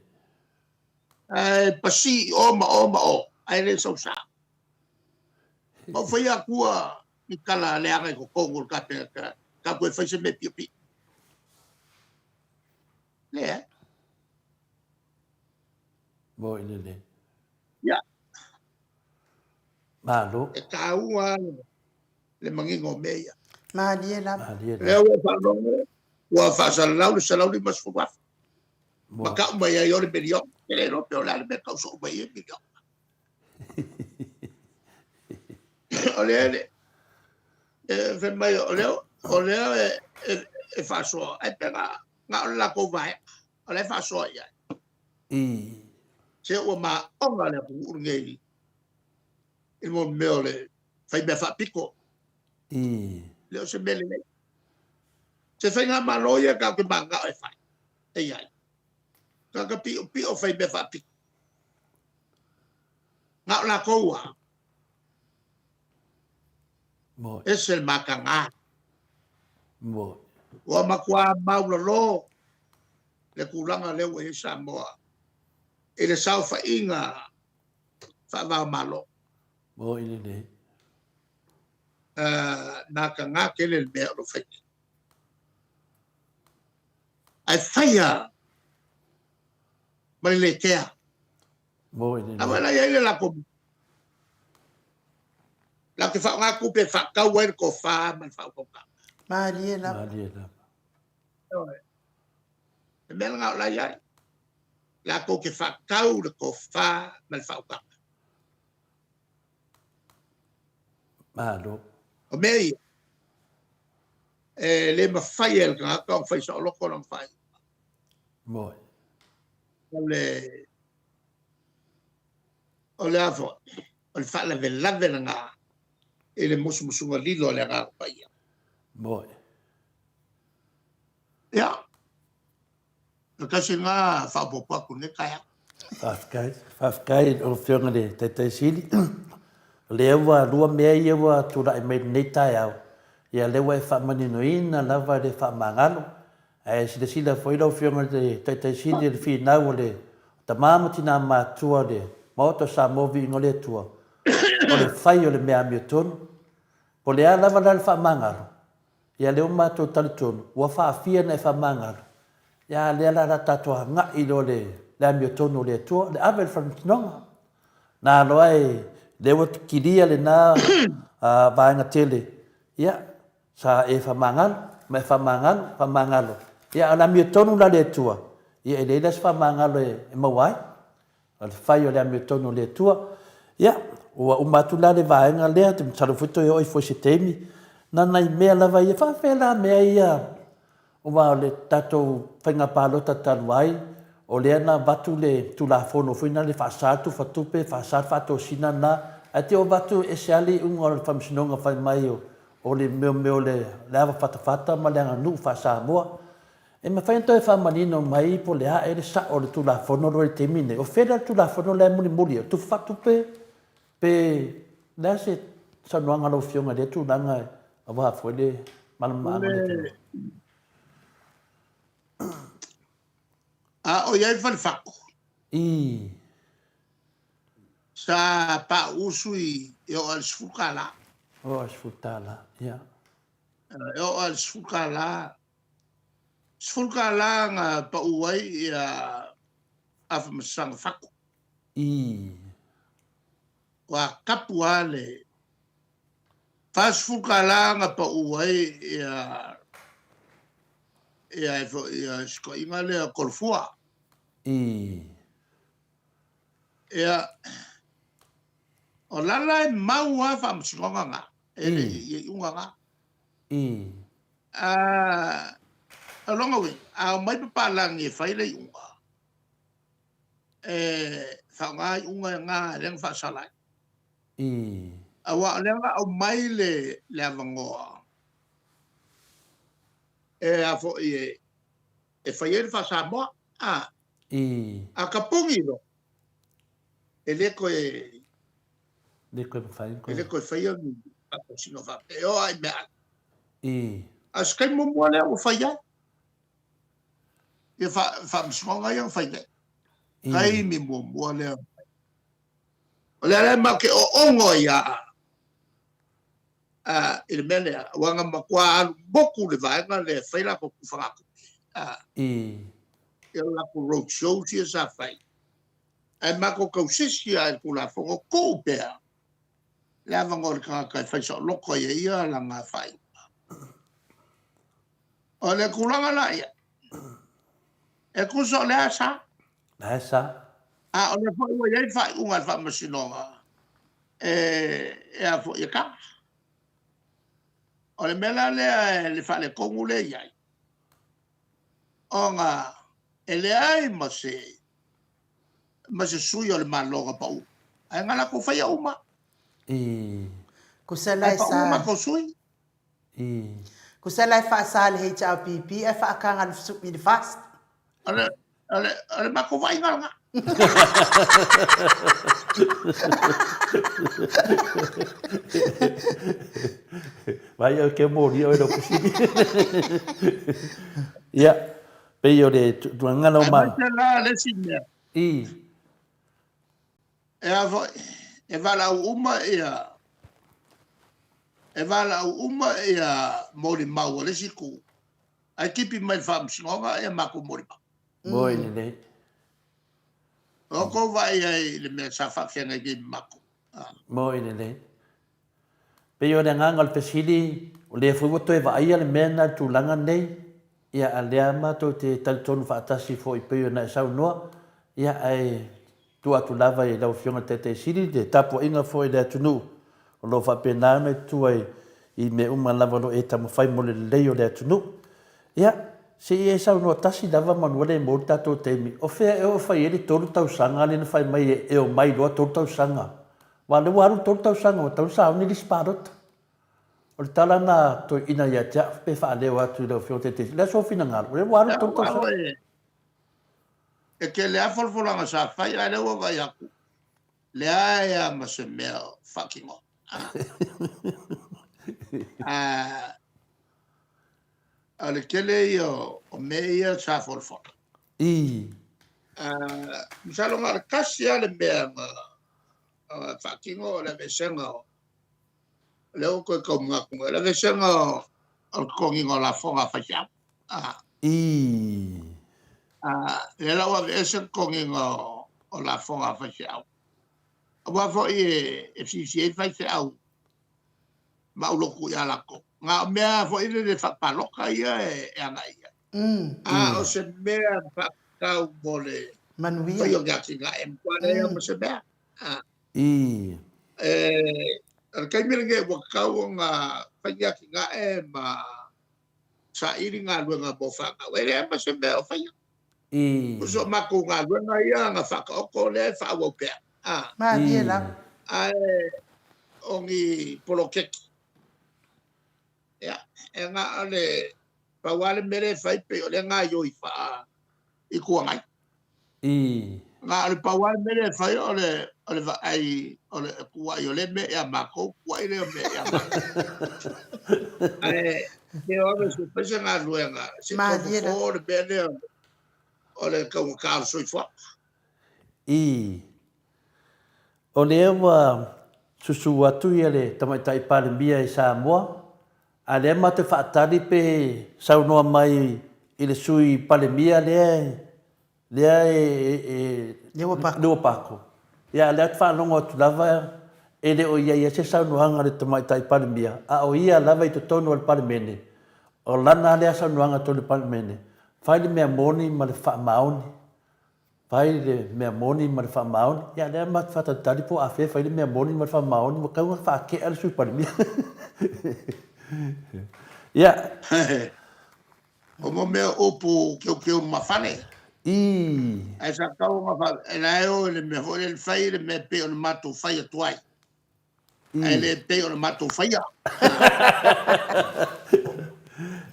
Ae pasi i o ma o ma o, ae le sau sa. Ma ou faia atua ni tala leaga i totonu o le Kapeneta, tatou e fai se mea piopio. Leai. Moi lelei. Ia. Malo. E taua le manino o mea ia. Malie lava. Malie lava. Lea ua faalogo, ua faasalalau le 150,000. Ma tau mai ai o le miliona. Ke le iloa pe o le a le mea e tau soo mai ai miliona. O lea le e fai mai o lea o lea e e, e faasoa ai pe na na o le latou vaega o lea e faasoa i ai. Se ua maoga le atunuu lenei i le mea o le fai mea faapito. Le o se mea lelei. Se faigamalo ia tatou te mananao e fai, e i ai. Tagata piopio fai mea faapito. Na o latou lava. Ese le mataga. Ua matua maulalo le tulaga lea ua i ai Samoa i le saofaiga faava-o-Malo. Moni lelei. Mataga tele le mea o lo o fai nei. Ae faia ma le le kea. Moni lelei. A foi la e i ai le latou latou te faaaoga tupe e faatau ai le tofa ma le faautautaga. Malie lava. Malie lava. Ioe. Le mea lena o la e i ai. Latou te faatau le tofa ma le faautaga. Malo. O mea ia, e le mafai e le tagata ona fai saoloto lana faaiuga. Moni. O le, o le a foi, o le faalavelave lena i le musumusuga lilo a le Agaga Paia. Moni. Ia, o tasi lena faaopoopo atu i lenei taeao. Faafetai, faafetai i lau Afioga i le Taitai Sili. O lea ua lua mea ia ua tulai mai i lenei taeao, ia lea ua e faamaninoina lava le faamagalo. Ae silasila foi lau Afioga i le Taitai Sili i le finau o le tama ma tina matutua o le Maota o Samoa Viiga o le Atua, o le fai o le mea amiotonu. Po o le a lava la le faamagalo, Ia lea ua matou talitonu ua faafia ona e faamagalo, ia a lea la la tatou agai loa le le amiotonu o le Atua, le ave i le faamasinoga. Na loa e lea ua kilia lena vaega tele, ia sa e faamagalo ma e faamagalo, faamagalo, ia a o le amiotonu la a le Atua, ia e leai la se faamagalo e maua ai. O le fai o le amiotonu o le Atua. Ia, ua uma atu la le vaega lea, te masalo foi toe oo ifo i se taimi. Na nai mea lava ia, faapefea la mea ia, aua o le tatou faiga palota talu ai, o lea na avatu le Tulafono foi lena le faasa le tufatupe, faasa le faatosina lena, ae te i ua avatu e ese lava le iuga o le Faamasinoga fai mai o le mea o le ava fatafata ma le aganuu faa-Samoa. E mafai ona toe faamanino mai po o le a ea le sao o le Tulafono lea i le taimi lenei? O fea la le Tulafono lea e mulimuli ai? O tupe faatupe pe o le a se saunoaga a lau Afioga i lea tulaga aua foi le malamalamaaga o le atunuu? A o i ai falefatu. Ii. Sa paauusu i e oo lava i le $10. Oo lava i le $10, ia. E oo lava i le $10. $10 na pau ai ia Afamasaga Fatu. Ii. Ua tapu lava le $40 na pau ai ia ia e foi ia si toeaina lea Kolofua. Ii. Ia o lala e mau lava faamasinoga na e le i iuga na. Ii. A, o lona uiga, a omai papalagi e fai le iuga, e faaaoga iuga na lea na faasala ai. Aua o lea na aumai le, le avanoa e a foi e, e fai ai le faa-Samoa. A, a tapuni loa, e le toe Le toe mafai ona E le toe faia ni faatosina faapea, e oo lava i meaai. Ii. A o se taimi muamua lea ua fai ai ia faamasinoga ia na fai nei. Taimi muamua lea. O lea la matou te oogo ai lava i le mea lea, aua na matua alu motu le vaega lea e fai latou tufagatupe. Ii. Ia latou road shows ia sa fai. Ae matou tausisi lava i le Tulafono, tuu pea le avanoa i le tagata e fai saoloto ai e ia lana faaiuga. O le tulaga la ia, e tusa o le a sa. La e sa. A o lea foi ua i ai le faaiuga a le Faamasinoga e e a foi e kava. O le mea la lea le faaletonu lea e i ai, ona e leai ma se ma se sui o le Malo na pau, ae na latou faia uma. I. Kusa la Ae e pau sa. o matou sui. I. Kusa la e faasa le HRPP ae faakaga i le FAST. O le, o le, o le matou vaaiga lena. Vai au ke mōria oe lau fesili. Ia, pei o le tulaga lena o ma... Aemaise la le isi mea. I. E a foi, e valaau uma ia, e valaau uma ia molimau a le isi itu, ae tipi mai le faamasinoga ia matou molimau. Moi lelei. O outou vaai ai i le mea sa faafeagai nei ma matou. Moi lelei. Pei o le agaga o le fesili, o lea foi ua toe vaaia le mea lena i le tulaga lenei, ia a lea matou te talitonu faatasi foi pei ona e saunoa, ia ae tuu atu lava i lau Afioga i le Taitai Sili le tapuaiga foi i le atunuu o lo o faapena ona i tua i mea uma lava o lo o e taumafai mo le lelei o le atunuu. Ia, se i e saunoa tasi lava manu ua le maua le tatou taimi, o fea ea o fai ai le tolu tausaga lea na fai mai e omai loa tolu tausaga Aua o lea ua alu le tolu tausaga ua tatau ona sauni le isi palota. O le tala lena a toeaiina ia te au pe faaleo atu i lau Afioga Taitaifono. O le a sou finagalo? O lea ua alu le tolu tausaga. E tele lava folafolaga sa fai ae lea ua vaai atu, leai lava ma se mea o faatino. O le tele ia o mea ia sa folafola. I. Masalo na o le tasi lava le mea na faatino o le aveesega o lea ua toe tau manatu mai, o le aveesega o le totogiina o lafoga a faifeau. I. Lea la ua aveese le totogiina o lafoga a faifeau. Aua foi e fiafia ai faifeau ma aulotu ia latou. Na o mea foi lele faapalota ia e agai i ai. A o se mea faatatau mo le Manuia. faia o ni atinae, e matua leai lava ma se mea. I. O le taimi lenei ua tatau ona fai ni atinae ma saili galuega mo fanau. E leai ma se mea o faia. I. O so matou galuega ia na faataoto lea e faaauau pea. Malie lava. Ae o ni poloketi. Ia, e na o le pau lava le mea lea e fai pei o lea gaoioi faa Itu Agai. I. Na o le pau lava le mea lea e fai o le o le vaai o le tuuai o lea mea ia matou, tuuai lea mea ia matou. Ae ke o ave se fai se galuega, se Malie lava. fofo le mea lea o le taugata o le soifuaga. I. O lea ua susu atu ia le Tamaitai Palemia i Samoa, a lea matou te faatali pe saunoa mai i le Sui Palemia lea lea e e lea ua pako. Ia a lea ou te faalogo atu lava e le o i ai se saunoaga a le Tamaitai Palemia, a o ia lava i totonu o le Palemene, o lana lea saunoaga i totonu o le Palemene, fai le mea moni ma le faamaoni. Fai le mea moni ma le faamaoni. Ia, lea matou te faatalitali po o afea e fai le mea moni ma le faamaoni, ua tatau ona faatea le Sui Palemia. Ia. O mo mea upu keukeu mafale. I. Ae sa tatau ona fa, e la e o i le mea foi lele fai le mea e pei ona matou fai atu ai. Ae le pei ona matou faia.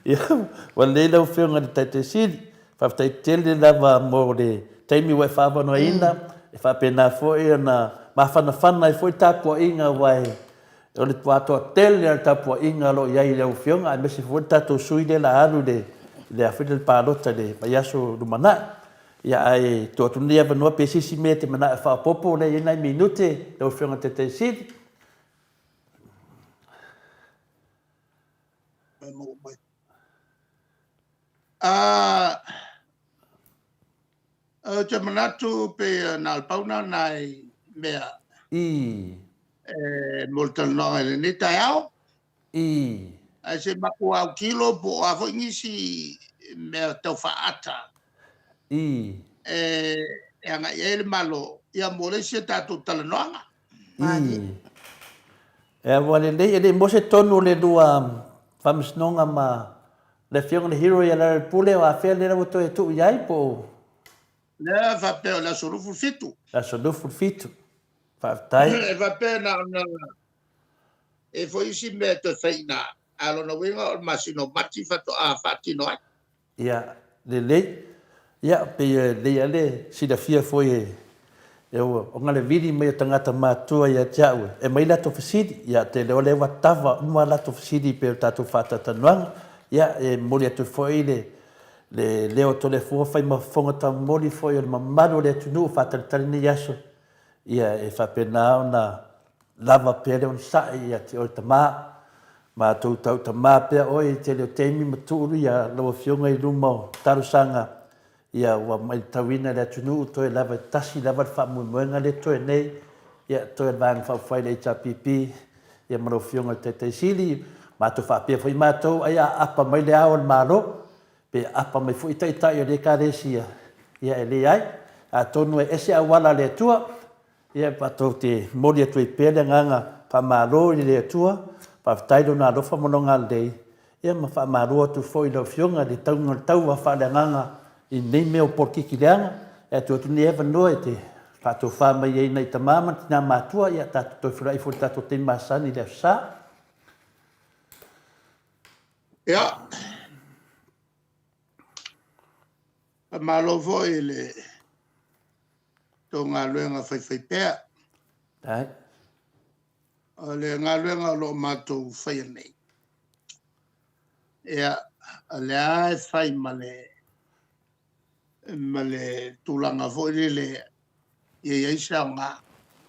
Ia, ua lelei lau Afioga i le Taitai Sili. Faafetai tele lava mo le taimi ua e faaavanoaina, e faapena foi ona mafanafana ai foi le tapuaiga aua o le atoa tele lava o le tapuaiga o lo o i ai i lau Afioga aemaise foi le tatou sui usufono lea o le a alu i le palota i le vaiaso lumanai. Ia, ae tuu atu lenei avanoa pe se isi mea e te manao e faaopoopo, lea e i ai nai minute lau Afioga i le Taitai Sili. Ou te manatu pei na o le pau lena o nai mea I. e mo le talanoaga i lenei taeao. I. Ae se matou autilo po o a foi nisi mea tau faaata. I. E e agai i ai le Malo, ia mo le isi a tatou talanoaga. Ii. E ua lelei, e le i maua se tonu o le lua faamasinoga ma le Afioga i le Hero ia Larry Pule, o afea lea ua toe tuu i ai po o? Lea e faapea o le aso 27. Le aso 27. Faafetai. E faapea na ona e i ai foi isi mea e toe fai i ina, a o lona uiga o le masina o Mati faatoa faatino ai. Ia, lelei. Ia, pei e lelei lava le silafia foi e, e ona le vili mai o tagata matutua ia te au e aumai latou fesili. Ia, ou te iloa o lea ua tava uma latou fesili pei o le tatou faatalatalanoaga. Ia, e momoli atu foi le, le leo o Toleafoa fai ma fofoga taumoli foi o le mamalu o le atunuu o faatalitali nei aso, ia e faapena ona lava pea le onosai ia te oe tama. Matou tau tama pea oe i tele o taimi ma tuulu ia lau afioga i luma o talosaga ia ua maitauina e le atunuu toe lava e tasi lava le faamoemoega lea toe nei ia toe le Vaega Faaupufai le HRPP ia ma lau afioga i le Taitai Sili matou faapea foi matou ai a aapa mai le Ao o le Malo pe aapa mai foi Taitai o le Ekalesia ia e leai atonu e ese auala a le Atua Ia, matou te momoli atu ai pea le agaga faamalo i le Atua, faafetai i Lona alofa ma Lona agalelei, ia ma faamalo atu foi i lau Afioga i le tauga o le tauva faaleagaga i lenei mea o polokiki leaga. E atu atu nei avanoa e te faatofa mai ai nai tama ma tina matua, ia tatou toe feiloai foi i le tatou taimi masani i le Aso Sa. Ia, faamalo foi i le tou galuega faifaipea. Ai. O le galuega o lo o matou faia nei, ia, o lea e fai ma le, ma le tulaga foi lele ia i ai se aoga.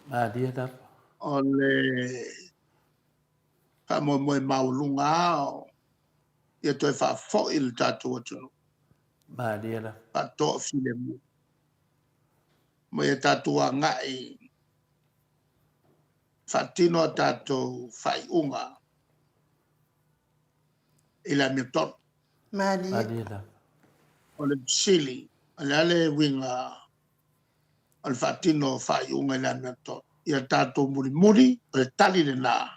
Malie lava. O le faamoemoe maualuga lava ia toe faafoi le tatou atunuu. Malie lava. Faatoafilemu. Ma ia tatou agai faatino a tatou faaiuga i le amiotonu. Malie. O le fesili, o le a le uiga o le faatino o faaiuga i le amiotonu? Ia tatou mulimuli, o le tali lena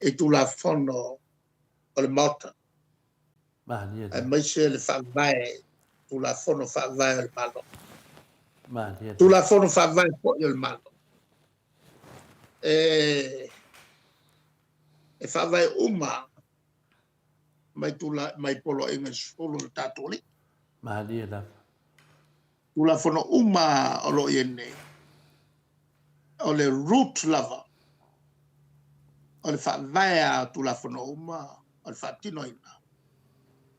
i Tulafono o le Maota, aemaise le Faavae, Tulafono Faavae o le Malo. Tulafono Faavae foi o le Malo, e faavae uma mai, tula, mai poloaiga e 10 o le tatou Alii. Malie lava. Tulafono uma o lo o i ai nei, o le root lava, o le faavae lava o Tulafono uma, o le faatinoina,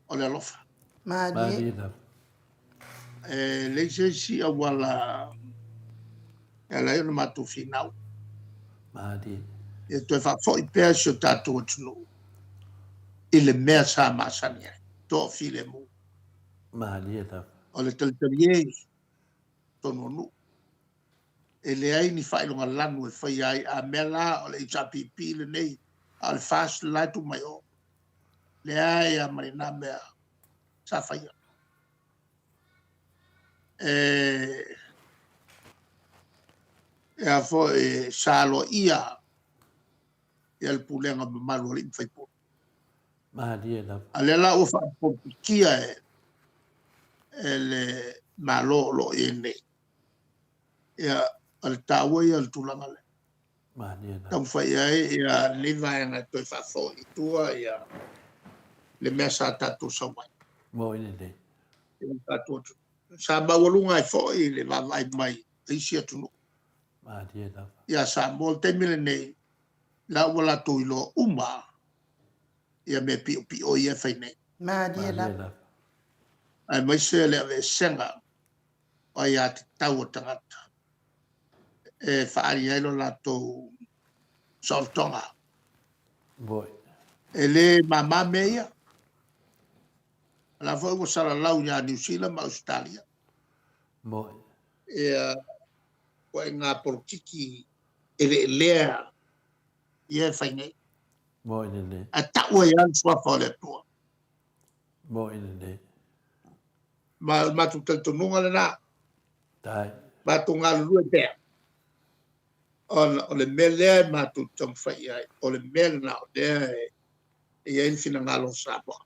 o le alofa. Malie. E leai se isi auala e ala ai ona matou finau. Malie. Ia toe faafoi pea si o tatou atunuu i le mea sa masani ai, toafilemu. Malie lava. O le talitalie totonu o nuu. E leai ni faailoga lanu e faia ai. A mea la o le HRPP lenei, a o le FAST le la e tuu mai o. Leai lava ma lena mea sa faia. E, e a foi, sa aloaia ia le pulega mamalu a alii ma faipule. Malie lava. A lea la ua faapolokikia e, e le Malo o lo o i ai nei. Ia, o le taua ia o le tulaga lea. Malie lava. Taumafai i ai ia lenei vaega e toe faafoi i tua ia le mea sa tatou sau ai. Moi lelei. Ia, tatou atunuu. Sa maualuga ai foi le vaavaai mai a isi atunuu. Malie lava. Ia Samoa i le taimi lenei, la ua latou iloa uma ia mea piopio ia e fai nei. Malie lava. Aemaise le aveesega o aiatatau a tagata e faaali ai lo latou saolotoga. Moi. E le mama mea ia. O la foi ua salalau ia Niu Sila ma Ausetalia. Moi. Ia ituaiga polokiki eleelea ia e fai nei. Moi lelei. Ae tau ai lava le suafa o le Atua. Moi lelei. Ma o le matou talitonuga lena. Tai. Matou galulue pea, ona o le mea lea e matou te taumafai i ai, o le mea lena o lea e i ai le finagalo o Samoa.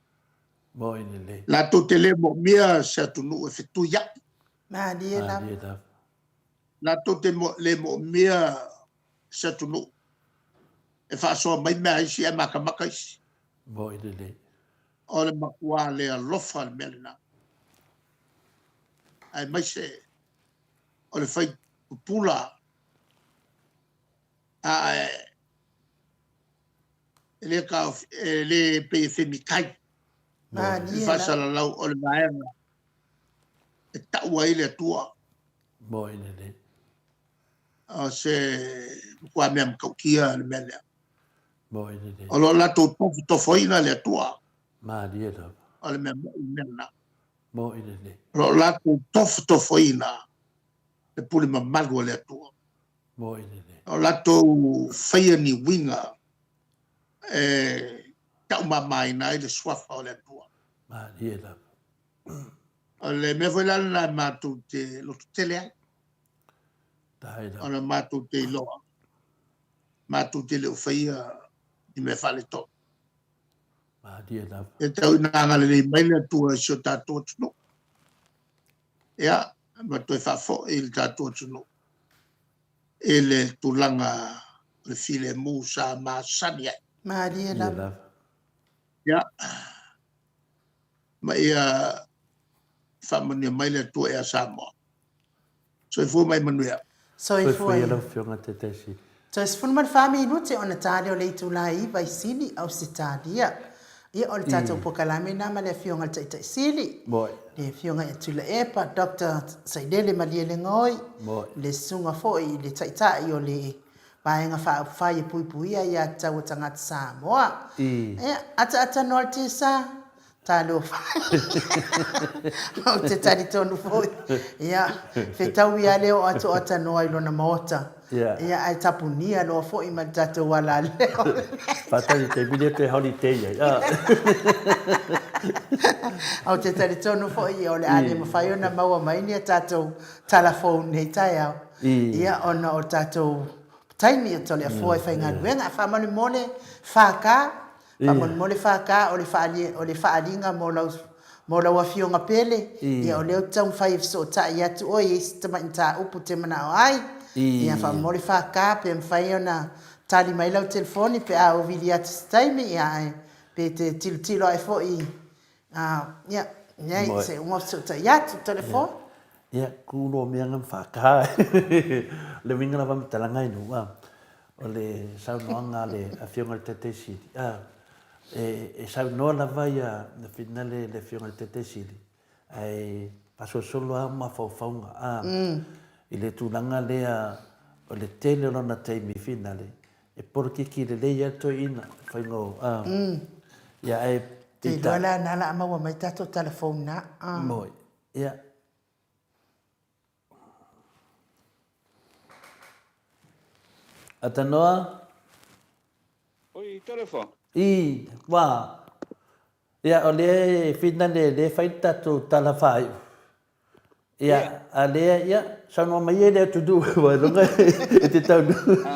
Moi lelei. Latou te le moomia se atunuu e fetuiai. Malie lava. Latou te le moomia se atunuu e faasoa mai mea a isi ae makamaka isi. Moi lelei. O le matua le alofa le mea lena. Aemaise o le fai pupula ae e le taofi, e le pei e femitai i le faasalalau o le vaega e tau ai le Atua. Moi lelei. O se matua mea matautia le mea lea. Moi lelei. O lo o latou tofotofoina le Atua. Malie lava. O le mea moi le mea lena. Moi lelei. O lo o latou tofotofoina le pule mamalu a le Atua. Moi lelei. O latou faia ni uiga e taumamaina ai le suafa o le Atua. Malie lava. O le mea foi la lena matou te lototele ai. Ona matou te iloa, matou te le o faia ni mea faaletonu. Malie lava. E tau ina agalelei mai le Atua i si o tatou atunuu. Ia, ma toe faafoi le tatou atunuu i le tulaga o le filemu sa masani ai. Malie lava. Ia, ma ia faamanuia mai le Atua ia Samoa. Soifua ma ia manuia. Soifua ia lau Afioga Taitai Sili. Toe 14 minute ona ta lea o le itula e 9 i Sini, Ausetalia. Ia, o le tatou pokalame lena ma le Afioga i le Taitai Sili, le Afioga ia Tuilaepa, Doctor Sailele Malielegaoi, le Susuga foi i le Taitai o le Vaega Faaupufai e Puipuia Aiatatau a Tagata Samoa. Ia, ataata noa le tesa, Talofa. Ou te talitonu foi, ia, fetaui lava le oo atu o Atanoa i lona maota. Ia, ae tapunia loa foi ma le tatou alaleo. Faatali i le taimi lea toe holiday ai. Ou te talitonu foi, o le a le mafai ona maua mai ni a tatou tala fou i lenei taeao, ia, ona o tatou taimi o Toleafoa e faigaluega. Faamolemole, FK, Faamolemole FK, o le faali, o le faaaliga mo lau, mo lau Afioga pele, ia o lea ou te taumafai e fesootai atu oe i isi tamai mataupu te manao ai. Ia faamolemole FK, pe mafai ona tali mai lau telefoni pe a ou vili atu i se taimi, ia ae pe te tilotilo ae foi i, ia, leai, se uma fesootai atu, telefoni. Ia, ku loa mea nga whaka. Le uiga lava faamatalaga i nuu, o le saunoaga a le Afioga i le Taitai Sili, e saunoa lava ia le finale le Afioga i le Taitai Sili, ae faasolosolo lava mafaufauga i le tulaga lea o le tele o lona taimi finale, e polokiki lelei lava le toeaina, faiga o, ia ae Te iloa la na la maua mai tatou tala fou na. Moi. Ia. Atanoa. Oi, Talefa. I, wā. Ia, o lea e whina le, le whai le tātou tala whāiu. Ia, a lea, ia, saunoa mai e le atunuu, wai runga e te taunu. A,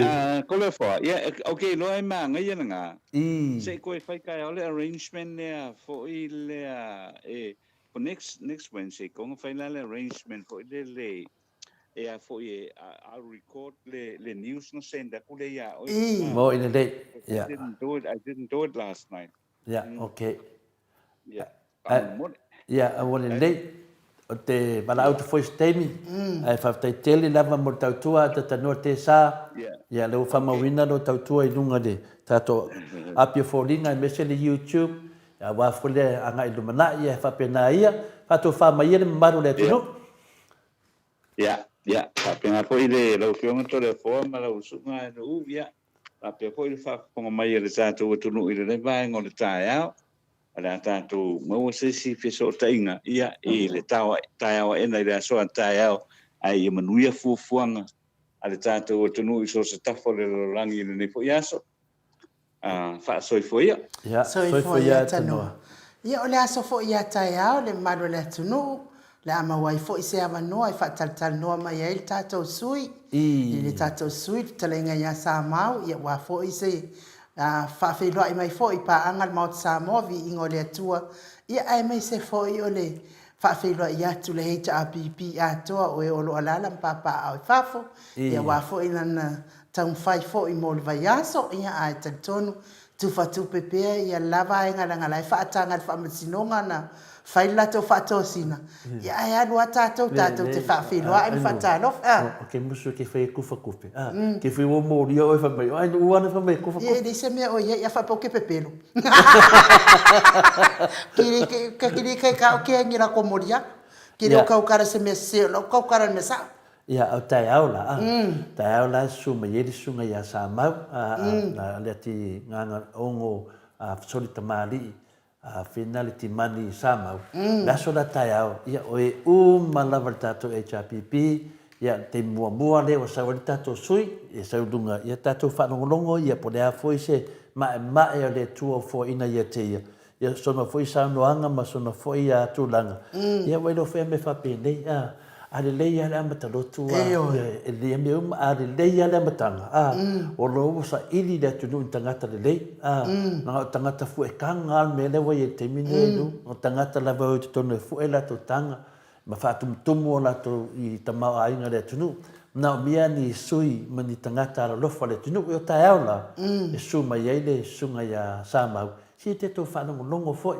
a, Kolefa, ia, ok, loa e māngai ana ngā. I. Se i koe whai kai ao le arrangement lea, foi lea, e, For next next Wednesday ko nga fai la le arrangement foi le le e a foi e I'll record le le news na send aku le ia oi. I. Mo i lelei. I didn't do it I didn't do it last night. Yeah, okay. Yeah. Faamolemole. Ia, ua lelei. O te valaau atu foi i se taimi, ae faafetai tele lava mo le tautua a Tatanoa Tesa. Ia, lea ua faamauina lou tautua i luga i le tatou api o foliga aemaise le YouTube. Aua foi le agai i lumanai, ia faapena ia, faatofa mai ia le mamalu o le atunuu. Ia, ia, faapena foi le lau Afioga Toleafoa ma lau Susuga Nuu, ia, faapea foi le faafofoga mai a le tatou atunuu i lenei vaega o le taeao. O le a tatou maua se isi fesootaiga, ia, i le taeao aena i le aso a taeao, ae ia manuia fuafuaga a le tatou atunuu i so o se tafa o le lalolagi i lenei foi aso. Faasoifua ia. Ia, soifua ia Tanoa. Ia, o le aso foi ia taeao le mamalu o le atunuu. Le a maua ai foi se avanoa e faatalatalanoa mai ai le tatou sui i le tatou sui le fetalaiga ia Samau, ia aua foi se faafeiloai mai foi i paaga a le Maota Samoa, Viiga o le Atua, ia aemaise foi o le faafeiloai atu le HRPP atoa o e o lo o alaala ma papaaao i fafo, ia aua foi lana taumafai foi mo le vaiaso, ia ae talitonu tufatupe pea ia la vaega leaga la e faataga e le faamasinoga ona fai le latou faatosina, ia ae alu a tatou tatou te faafeiloai ma faatalofa. O ke musu ke fai e kufatupe, a ke fai ua molia oe fai mai, ai ua ana fai mai e kufatupe. Ia e leai se mea o i ai, a faapea ou ke pepelo. Ke kili kai ka o ke angi la ko molia. Ke le o kaukara se mea sese, o lau kaukara le mea sao. Ia, o taeao la, a. Taeao la e susu mai ai le susuga ia Samau, a, a, na le ati nganga ongo a fesoli tamalii, a whina le timani i Samau. Le aso la taeao, ia, o e uma lava le tatou HRPP, ia, le taimi muamua lea ua sau ai le tatou sui, e sau i luga, ia tatou faalogologo ia po o le a foi se maemae o le Atua o foaina ia te ia, Ia sona foi saunoaga ma sona foi tulaga, ia ua iloa foi a mea faapenei, a, a lelei lava le amata lotu, a, e lelei lava mea uma, a lelei lava le amataga, a, o lo ua saili le atunuu i ni tagata lelei, a, leaga o tagata fuekaga lava le mea lea ua i ai i le taimi lenei, o tagata lava e o i totonu e fue latou taga, ma faatumutumu o latou i tamaoaiga o le atunuu. Manaomia ni sui ma ni tagata alolofa o le atunuu. E o taeao la, e susu mai ai le susuga ia Samau, si e tou faalogologo foi,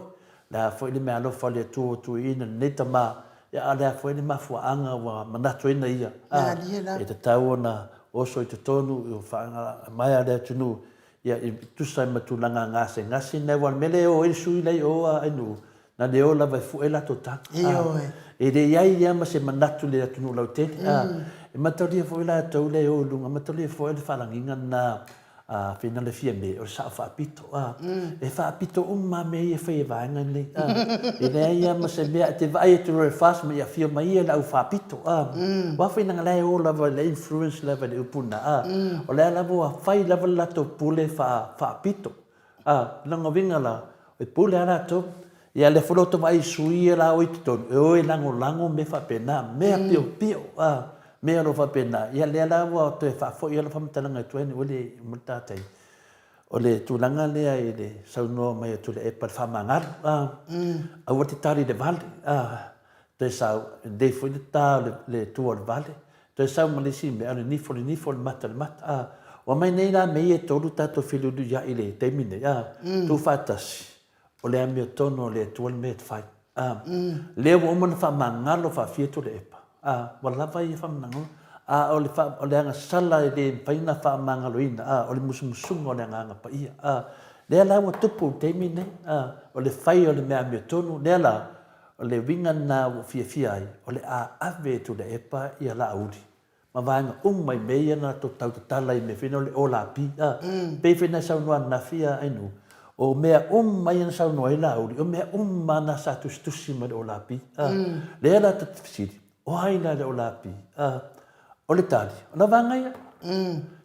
le a foi le meaalofa o le Atua ua tuuina i lenei tama, ia a o le a foi le mafuaaga ua manatuaina ia, a, e tatau ona oso i totonu o faamaea o le atunuu, ia e tusa ai ma tulaga gasegase na, aua o le mea lea e o ai le sui la i o a Ainuu, Na le o lava e fue latou taga. Ioe. E le i ai ia ma se manatu i le atunuu lautele. E mataulia foi latou lea e o i luga, mataulia foi le faalagiga lena a Fina le Fiame, o le sao faapito. E faapito uma lava mea ia e fai e vaega nei. E leai lava ma se mea, e te vaai atu loa i le FAST ma ia afio mai ia le au faapito. Aua foi leaga la e o lava i le influence lava i le upu lena. O lea lava ua fai lava le latou pule faapito. A, lona uiga la, e pule lava latou. Ia lea foi la outou vaai i sui ia la o i totonu, e o e lagolago mea faapena, mea piopio, a, mea o lo o faapena. Ia lea la ua toe faafoi lava le faamatalaga i tua anyway le uma le ta taimi. O le tulaga lea i le saunoa mai o Tuilaepa i le faamagalo, a, aua te tali i le vale, a, Toe sau, lelei foi le ta o le tua o le vale. Toe sau ma le isi mea, o le nifo, le nifo, le mata, le mata. A, ua mai nei la mea ia e tolu tatou feliuliuiai i le taimi nei, a, tuufaatasi, o le amiotonu a le Atua le mea e fai. A, lea ua uma ona faamagalo faafia Tuilaepa, a, ua lava ia faamanagona. A o le, o le agasala e le mafai ona faamagaloina, a, o le musumusuga o le Agaga Paia. A, lea la ua tupu i le taimi nei, a, o le fai o le mea amiotonu, lea la, O le uiga lena ua ou fiafia ai, o le a ave e Tuilaepa ia Laauli ma vaega uma i mea ia na latou tautatala i mea foi na o le olapi, a. Pei foi na saunoa ananafi ia Ainuu, o mea uma ia na saunoa ai Laauli, o mea uma lava na sa tusitusi mai le olapi, a. Lea la ta te fesili, O ai la le Olapi? A, o le tali, o la vaega ia.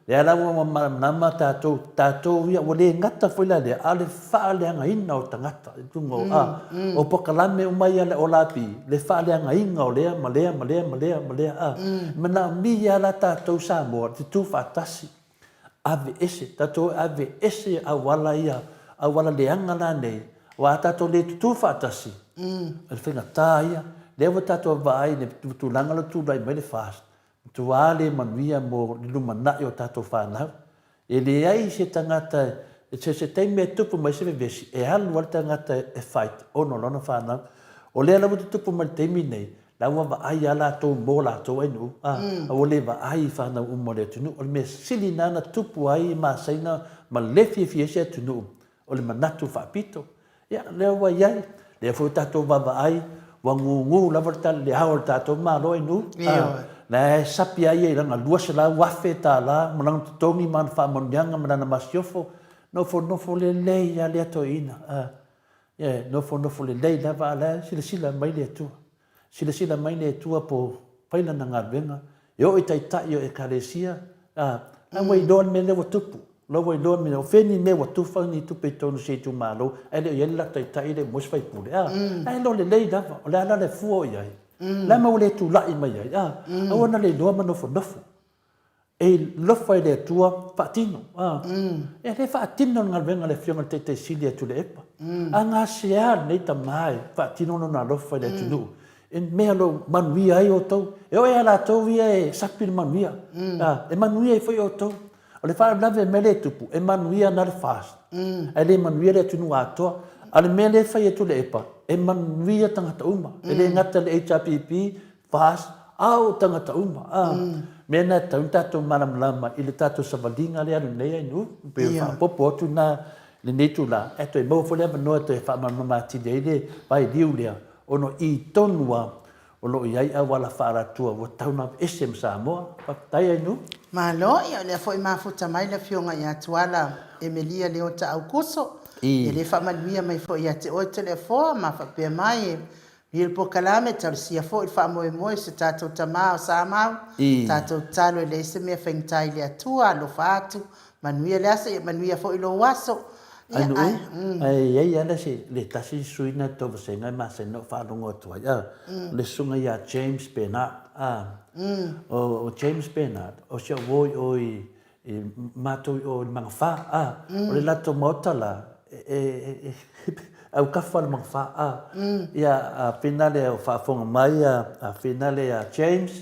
Lea la ua malamalama tatou, tatou ia, ua le gata foi la lea, a o le faaleagaina o tagata i luga o, a, o polokalame uma ia a le Olapi, le faaleagaina o lea ma lea ma lea ma lea ma lea, a. E manaomia lava la tatou Samoa le tutu faatasi Aveese, tatou aveese auala ia, auala leaga la nei, aua a tatou le tutū faatasi, o le faigata ia. Lea ua tatou vaai i le tulaga lea ua tulai mai le FAST, matua le manuia mo le lumanai o tatou fanau. E leai se tagata, se se taimi e tupu mai se vevesi, e alu lava le tagata e fight ona o lana fanau. O lea la ua tutupu mai i le taimi lenei, La ua vaai lava latou mo latou ainuu, a, a ua le vaai i fanau uma o le atunuu. O le mea sili lena na tupu ai masaiga ma le fiafia ai se atunuu, o le manatu faapito. Ia, lea ua i ai, lea foi ua tatou vaavaai, ua gugu lava le tala, le ao o le tatou Malo ainuu, a, la e sapi lava ia i lana $200,000 ma lana totogi ma ana faamanuiaga ma lana masiofo, nofonofo lelei lava lea toeaina, a. Ia, e nofonofo lelei lava a la e silasila mai le Atua. Silasila mai le Atua po fai lana galuega, e oo i taitai o Ekalesia, a, la ua iloa le mea lea ua tupu. La ua iloa le mea, o fea ni mea ua tufa ni tupe i totonu o si itumalo, ae le o i ai le latou taitai, le o maua se faipule, a, la e iloa lelei lava, o le a la le fua o i ai? Le a mea ua le tulai mai ai, a? Aua na le iloa ma nofonofo. E alofa i le Atua, faatino. A. E le faatino le galuega a le Afioga i le Taitai Sili ia Tuilaepa. A gasea lenei tama e faatino lona alofa i le atunuu, i mea o lo o manuia ai outou. E oo ia latou ia e sapi le manuia, a, e manuia ai foi outou. O le faalavelave mea lea e tupu, e manuia na le FAST, ae le manuia le atunuu atoa. A o le mea lea e fai e Tuilaepa, e manuia tagata uma. E le gata i le HRPP, FAST, a o tagata uma. A, mea na e tatau ona tatou malamalama i le tatou savaliga lea e alu nei ai nuu, pei o le faaopoopo atu lena i lenei itula, ae toe maua foi le avanoa e toe faamalamalama atili ai le vailiu lea, ona o i tonu lava o lo o i ai auala faaalatua ua tatau ona aveese ma Samoa. Faafetai Ainuu. Malo, ia o lea foi mafuta mai le Afioga ia Tuala Emelia Leota Aukuso, ia lea faamanuia mai foi ia te oe Toleafoa ma faapea mai e I le polokalame, talosia foi le faamoemoe o se tatou tama o Samau, tatou tatalo e leai se mea faigata i le Atua, alofa atu, manuia le aso, ia manuia foi lou aso. Ia, Ae, mm. Ae i ai lava se, le tasi sui na tou vasega e masani ona ou faalogo atu ai, a, o le susuga ia James Bernard, a, o James Bernard, o si au uo i o i, I matou i o i le Magafa, a, o le latou maota la, e, e, e, aukafa le Magafa, a. Ia, a finale o faafofoga mai a, a finale a James,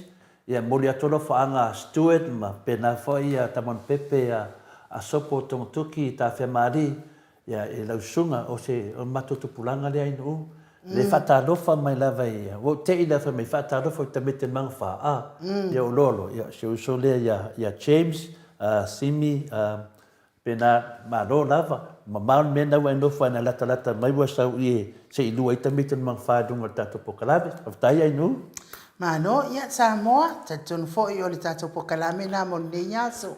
ia momoli atu alofaaga a Stuart ma pena foi ia Tamanupepe a, a Sopo Togatoki i Tafeamaali, Ia, e lau susuga, o se, o le matou tupulaga lea i Nu'u, le faatalofa mai lava i, ua ou te'i lea fai mai, faatalofa i tamaiti o le Magafa, a, ia o Lolo, ia, si ou uso lea ia, ia James, Simi, pena, malo lava, mamao le mea lena ua e nofo ai na latalata mai ua sau i e se i lua ai tamaiti o le Magafa i luga o le tatou pokalame. Faafetai Ainuu. Malo, ia Samoa, talitonu foi o le tatou pokalame lena mo lenei aso.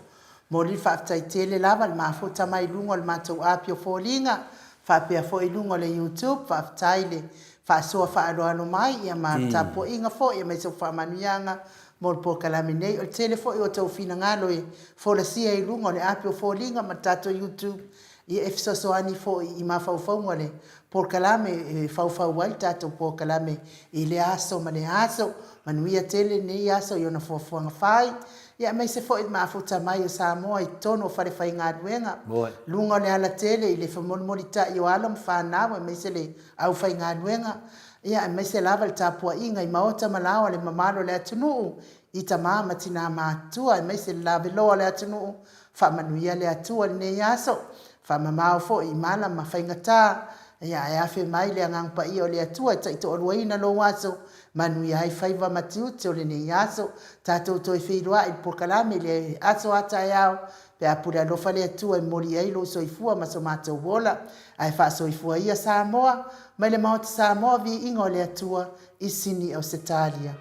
Momoli le faafetai tele lava le mafuta mai luga o le matou api o foliga faapea foi luga o le youtube faafetai le faasoa faaaloalo mai ia ma le tapuaiga foi aemaise o faamanuiaga mo le polokalame nei. O le tele foi o outou finagalo e folasia i luga o le api o foliga ma le tatou youtube ia e fesoasoani foi i mafaufauga o le polokalame e faufau ai le tatou polokalame i lea aso ma lea aso. Manuia tele lenei aso i ona fuafuaga fai, ia aemaise foi le mafuta mai o Samoa i totonu o falefaigaluega, luga o le alatele i le femolimolitai o alo ma fanau aemaise le aufaigaluega, ia aemaise lava le tapuaiga i maota ma laoa le mamalu o le atunuu i tama ma tina matutua aemaise le laveloa o le atunuu. Faamanuia le Atua i lenei aso, faamamao foi i mala ma faigata, ia ae afe mai le Agaga Paia o le Atua e taitoaluaina lou aso, manuia ai faiva ma tiute o lenei aso. Tatou toe feiloai i le polokalame i le aso a taeao, pe a pule alofa le Atua e momoli ai lou soifua ma so matou ola. Ae faasoifua ia Samoa, mai le Maota Samoa, viiga o le Atua i Sini Ausetalia.